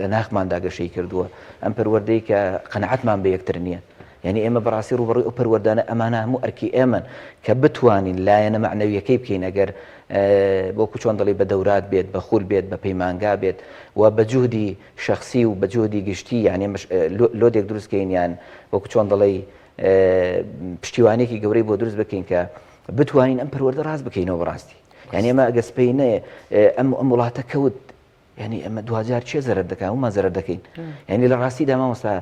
لە ناخماندا گەشەی کردووە ئەم پەروەردەی کە قەنەعەتمان بە یەکتر نییە یعنی ئێمە بەڕاستی ڕوبەڕووی ئەو پەروەردانە ئەمانە هەموو ئەرکی ئێمەن کە بتوانین لایەنە مەعنەویەکەی بکەین ئەگەر بۆ چۆن دەڵی بە دەورات بێت بە خول بێت بە پەیمانگا بێت و بە جوهدی شەخسی و بە جوهدی گشتی یان ئێمەش لۆدێک دروست کەین یان وەکو چۆن دەڵێی پشتیوانێکی گەورەی بۆ دروست بکەین کە بتوانین ئەم پەروەردە ڕاست بکەینەوە بەڕاستی یعنی ئێمە ئەگە سپەی نێ ئەم ئەم وڵاتە کەوت یعنی ئەمە دوجار چێ زەرەر دەکەن ومان زەرەر دەکەین یعنی لە ڕاستیدا مامۆستا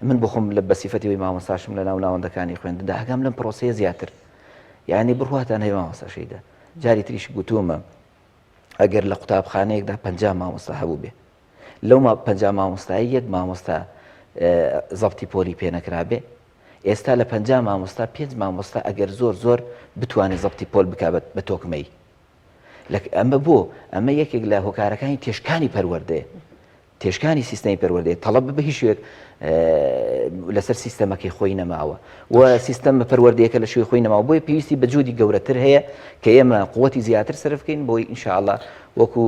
من بخۆم لە بەسیفەتی مامۆستاشم لە ناو ناوەندەکانی خوێندندا ئاگام لەم پرۆسەیە زیاتر یعنی بڕواتان هەیە مامۆستا شەیدا جاری تریش گوتومە ئەگەر لە قوتابخانەیەکدا 50 مامۆستا هەبوو بێ لەو 50 مامۆستای یەک مامۆستا زەبتی پۆلی پێ نەکرابێ ئێستا لە 50 مامۆستا پێنج مامۆستا ئەگەر زۆر زۆر بتوانێت زەبتی پۆل بک بە تۆکمەی ئەمە بۆ ئەمە یەکێک لە هۆکارەکانی تێشکانی پەروەردەیە تێشکانی سیستەمی پەروەردەیە تەڵەب بە هیچ شوێک لەسەر سیستەمەکەی خۆی نەماوە و سیستەمە پەروەردەیەکە لە شوێی خۆی نەماوە بۆیە پێویستی بە جودی گەورەتر هەیە کە ئێمە قوتی زیاتر سەرف بکەین بۆی ئینشاءاللە وەکو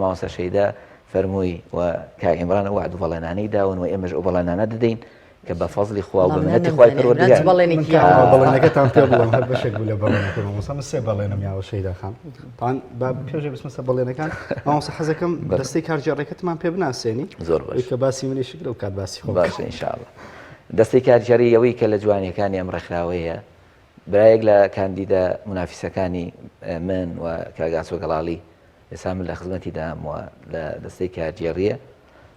مامۆستا شەیدا فەرمووی و کاک عیمران ئەو وەعد و بەڵێنانەی داون و ئێمەش ئەو بەڵێنانە دەدەین کە بە فەزلی خوا و بە منەتی خوای پەروەردگار بەڵێنەکەتان پێ بڵێم هەر بەشێک بوو لە بەڵێنەکە مامۆستا من سێ بەڵێنم یاوە شەیدا خان تان با پێشێ بچمە سەر بەڵێنەکان مامۆستا حەزەکەم دەستەی کارگێڕیەکەتمان پێ بناسێنی زۆر باش کە باسی منی شکر و کات باسی خۆم باشە ئینشاءاللە دەستەی کارگێڕی ئەوەی کە لە جوانیەکانی ئەم ڕێکخراوەیە برایەک لە کاندیدە مونافیسەکانی من و کاک ئاسۆ گەڵاڵی ئێستا من لە خزمەتی دام و لە دەستەی کارگێڕیە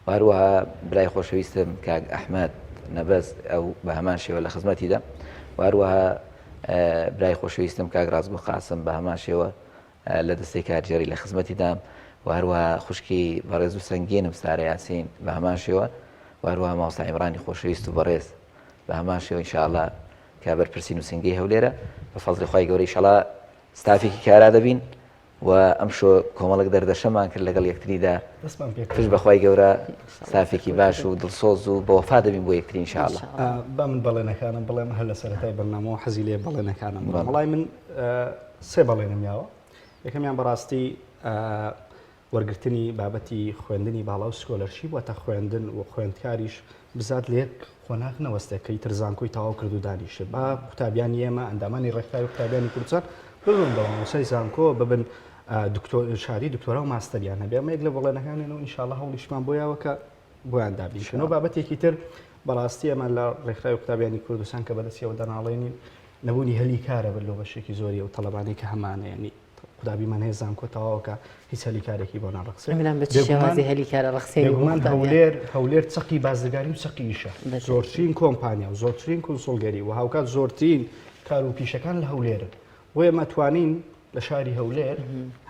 و هەروەها برای خۆشەویستم کاک ئەحمەد نەبەز ئەو بە هەمان شێوە لە خزمەتیدا و هەروەها برای خۆشەویستم کاک ڕاستگۆ قاسم بە هەمان شێوە لە دەستەی کارگێڕی لە خزمەتیدام و هەروەها خوشکی بەڕێز و سەنگینم سارە یاسین بە هەمان شێوە و هەروەها مامۆستا عیمرانی خۆشەویست و بەڕێز بە هەمان شێوە ئینشاءاللە کە بەرپرسی نووسینگەی هەولێرە بە فەزڵی خوای گەورە ئیشەڵا ستافێکی کارا دەبین و ئەمشۆ کۆمەڵێک دەردەشەمان کرد لەگەڵ یەکتریدا پشت بەخوای گەورە ستافێکی باش و دڵسۆز و بەوەفا دەبین بۆ یەکتری ئینشاءاللە. با من بەڵێنەکانم بڵێم هەر لە سەرەتای بەرنامەوە حەزی لێ بەڵێنەکانم بڵێم وەڵای من سێ بەڵێنم یاوە یەکەمیان بەڕاستی وەرگرتنی بابەتی خوێندنی باڵا و scholarship واتە خوێندن و خوێندکاریش بزات لە یەک قۆناغ نەوەستێت کە ئیتر زانکۆی تەواو کرد و دانیشێت با قوتابیانی ئێمە ئەندامانی ڕێکخراوی قوتابیانی کوردستان ببن بە مامۆستای زانکۆ ببن دکتۆر شاری دکتۆرا و ماستەریان هەبێ ئەمە یەک لە بەڵێنەکانیان و ئینشاءاللە هەوڵیشمان بۆ یاوە کە بۆیان دابین کەن و بابەتێکی تر بەڕاستی ئەمە لە ڕێکخراوی قوتابیانی کوردستان کە بەدەستیەوە دەناڵێنین. نەبوونی هەلی کارە بەر لۆ بەشێکی زۆری ئەو تەڵەبانەی کە هەمانە یعنی قوتابیمان هەیە زانکۆ تەواوکە هیچ هەلی کارێکی بۆ ناڕەخسێ عیمران بە چ شێوازی هەلی کارە ڕەخسێنی بۆ بێگومان قوتابیان؟ هەولێر هەولێر چەقی بازرگانی و چەقی ئیشە زۆرترین کۆمپانیا و زۆرترین کونسوڵگەری و هاوکات زۆرترین کار و پیشەکان لە هەولێرن بۆیە ئێمە توانین لە شاری هەولێر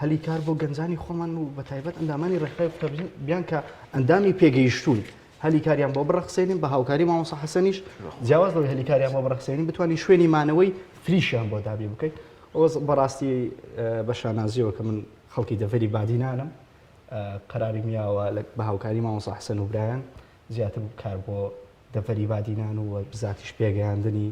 هەلی کار بۆ گەنجانی خۆمان و بە تایبەت ئەندامانی ڕێکخراوی قوتابیان کە ئەندامی پێگەیشتوون هەلی کاریان بۆ بڕەخسێنین بە هاوکاری مامۆستا حەسەنیش جیاواز لەوەی هەلی کاریان بۆ بڕەخسێنین بتوانین شوێنی مانەوەی فریشیان بۆ دابین بکەین ئەوە بەڕاستی بە شانازیەوە کە من خەڵکی دەڤەری بادینانم قەراری میاوە بە هاوکاری مامۆستا حەسەن و برایان زیاتر کار بۆ دەڤەری بادینان و بزاتیش پێگەیاندنی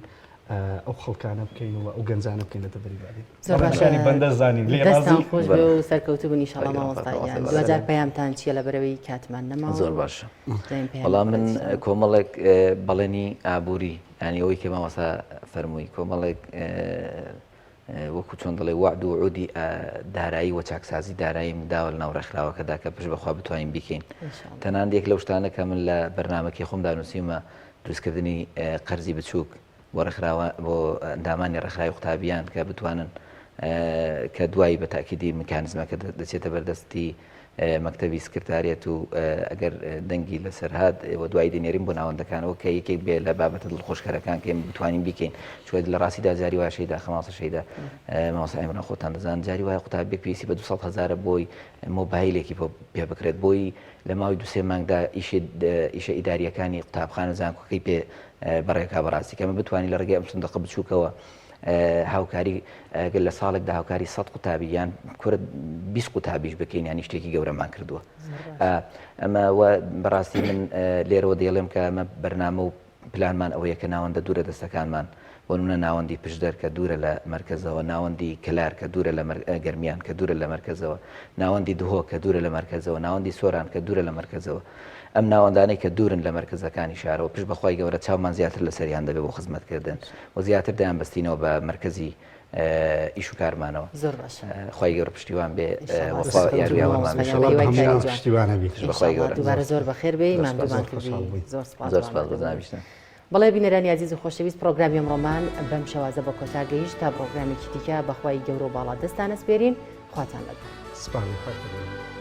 ئەو خەڵکانە بکەین و ئەو گەنجانە بکەین لە دەڤەری بادین. زۆر باشە بەڕێزانی بەندە زانین لێ دەستان ڕازی؟ خۆش بێ و سەرکەوتوو بن ئیشەڵا مامۆستا گیان دواجار پەیامتان چییە لە بەرەوەی کاتمان نەماوە زۆر باشە دەین پەیامی وەڵا من بەڕێزتان. کۆمەڵێک بەڵێنی ئابووری یانی ئەوەی کە مامۆستا فەرمووی کۆمەڵێک وەکو چۆن دەڵێ وەعد و وعودی دارایی و چاکسازی داراییم داوە لەناو ڕێکخراوەکەدا کە پشت بەخوا بتوانین بیکەین تەنانەت یەک لەو شتانە کە من لە بەرنامەکەی خۆمدا نووسیومە دروستکردنی قەرزی بچووک بۆ ڕێکخراوە بۆ ئەندامانی ڕێکخراوی قوتابیان کە بتوانن کە دوایی بە تاکیدی میکانزمەکە دەچێتە بەردەستی مەکتەبی سکرتاریەت و ئەگەر دەنگی لەسەر هات و دوایی دەنێرین بۆ ناوەندەکانەوە کە یەکێک بێ لە بابەتە دڵخۆشکەرەکان کە ئێمە بتوانین بیکەین چونکە لە ڕاستیدا جاری وایە شەیدا خەماسە شەیدا مامۆستا ئیمران خۆتان دەزان جاری وایە قوتابیەک پێویستی بە 200 هەزارە بۆی مۆبایلێکی پێ بکرێت بۆی لە ماوەی دوسێ مانگدا ئیشە ئیداریەکانی قوتابخانە زانکۆکەی پێ بەڕێکا بەڕاستی کەمە بتوانین لە ڕێگەی ئەم سندوقە بچووکەوە هاوکاری گەر لە ساڵێکدا هاوکاری 100 قوتابی یان کورد 20 قوتابیش بکەین ینی شتێکی گەورەمان کردووە ئەمە بەڕاستی من لێرەوە دەیڵێم کە ئەمە بەرنامە و پلانمان ئەوەیە کە ناوەندە دوورە دەستەکانمان بۆ نمونە ناوەندی پشدەر کە دوورە لە مەرکەزەوە ناوەندی کەلار کە دوورە لە گەرمیان کە دوورە لە مەرکەزەوە ناوەندی دهۆک کە دوورە لە مەرکەزەوە ناوەندی سۆران کە دوورە لە مەرکەزەوە ئەم ناوەندانەی کە دوورن لە مەرکەزەکانی شارەوە پشت بە خوای گەورە چاومان زیاتر لەسەریان دەبێت بۆ خزمەتکردن و زیاتر دەیانبەستینەوە بە مەرکەزی ئیش و کارمانەوە. زۆر باشە. خوای گەورە پشتیوان بێ وەخوا یار و یاوەرمان بێ. پشتیوانە بیت. پشت بە خوای گەورە. دووبارە زۆر بەخێر بێی ماندوومان کردی. زۆر سپاس. زۆر سپاس بۆ جەنابیشتان. بەڵێ بینەرانی ئازیز و خۆشەویست پڕۆگرامی ئەمڕۆمان بەم شێوازە بە کۆتا گەیشت تا پڕۆگرامێکی دیکە بەخوای گەورە و باڵا دەستان ئەسپێرین خواتان لەگەڵ. سپاس خوای پەروەردگار.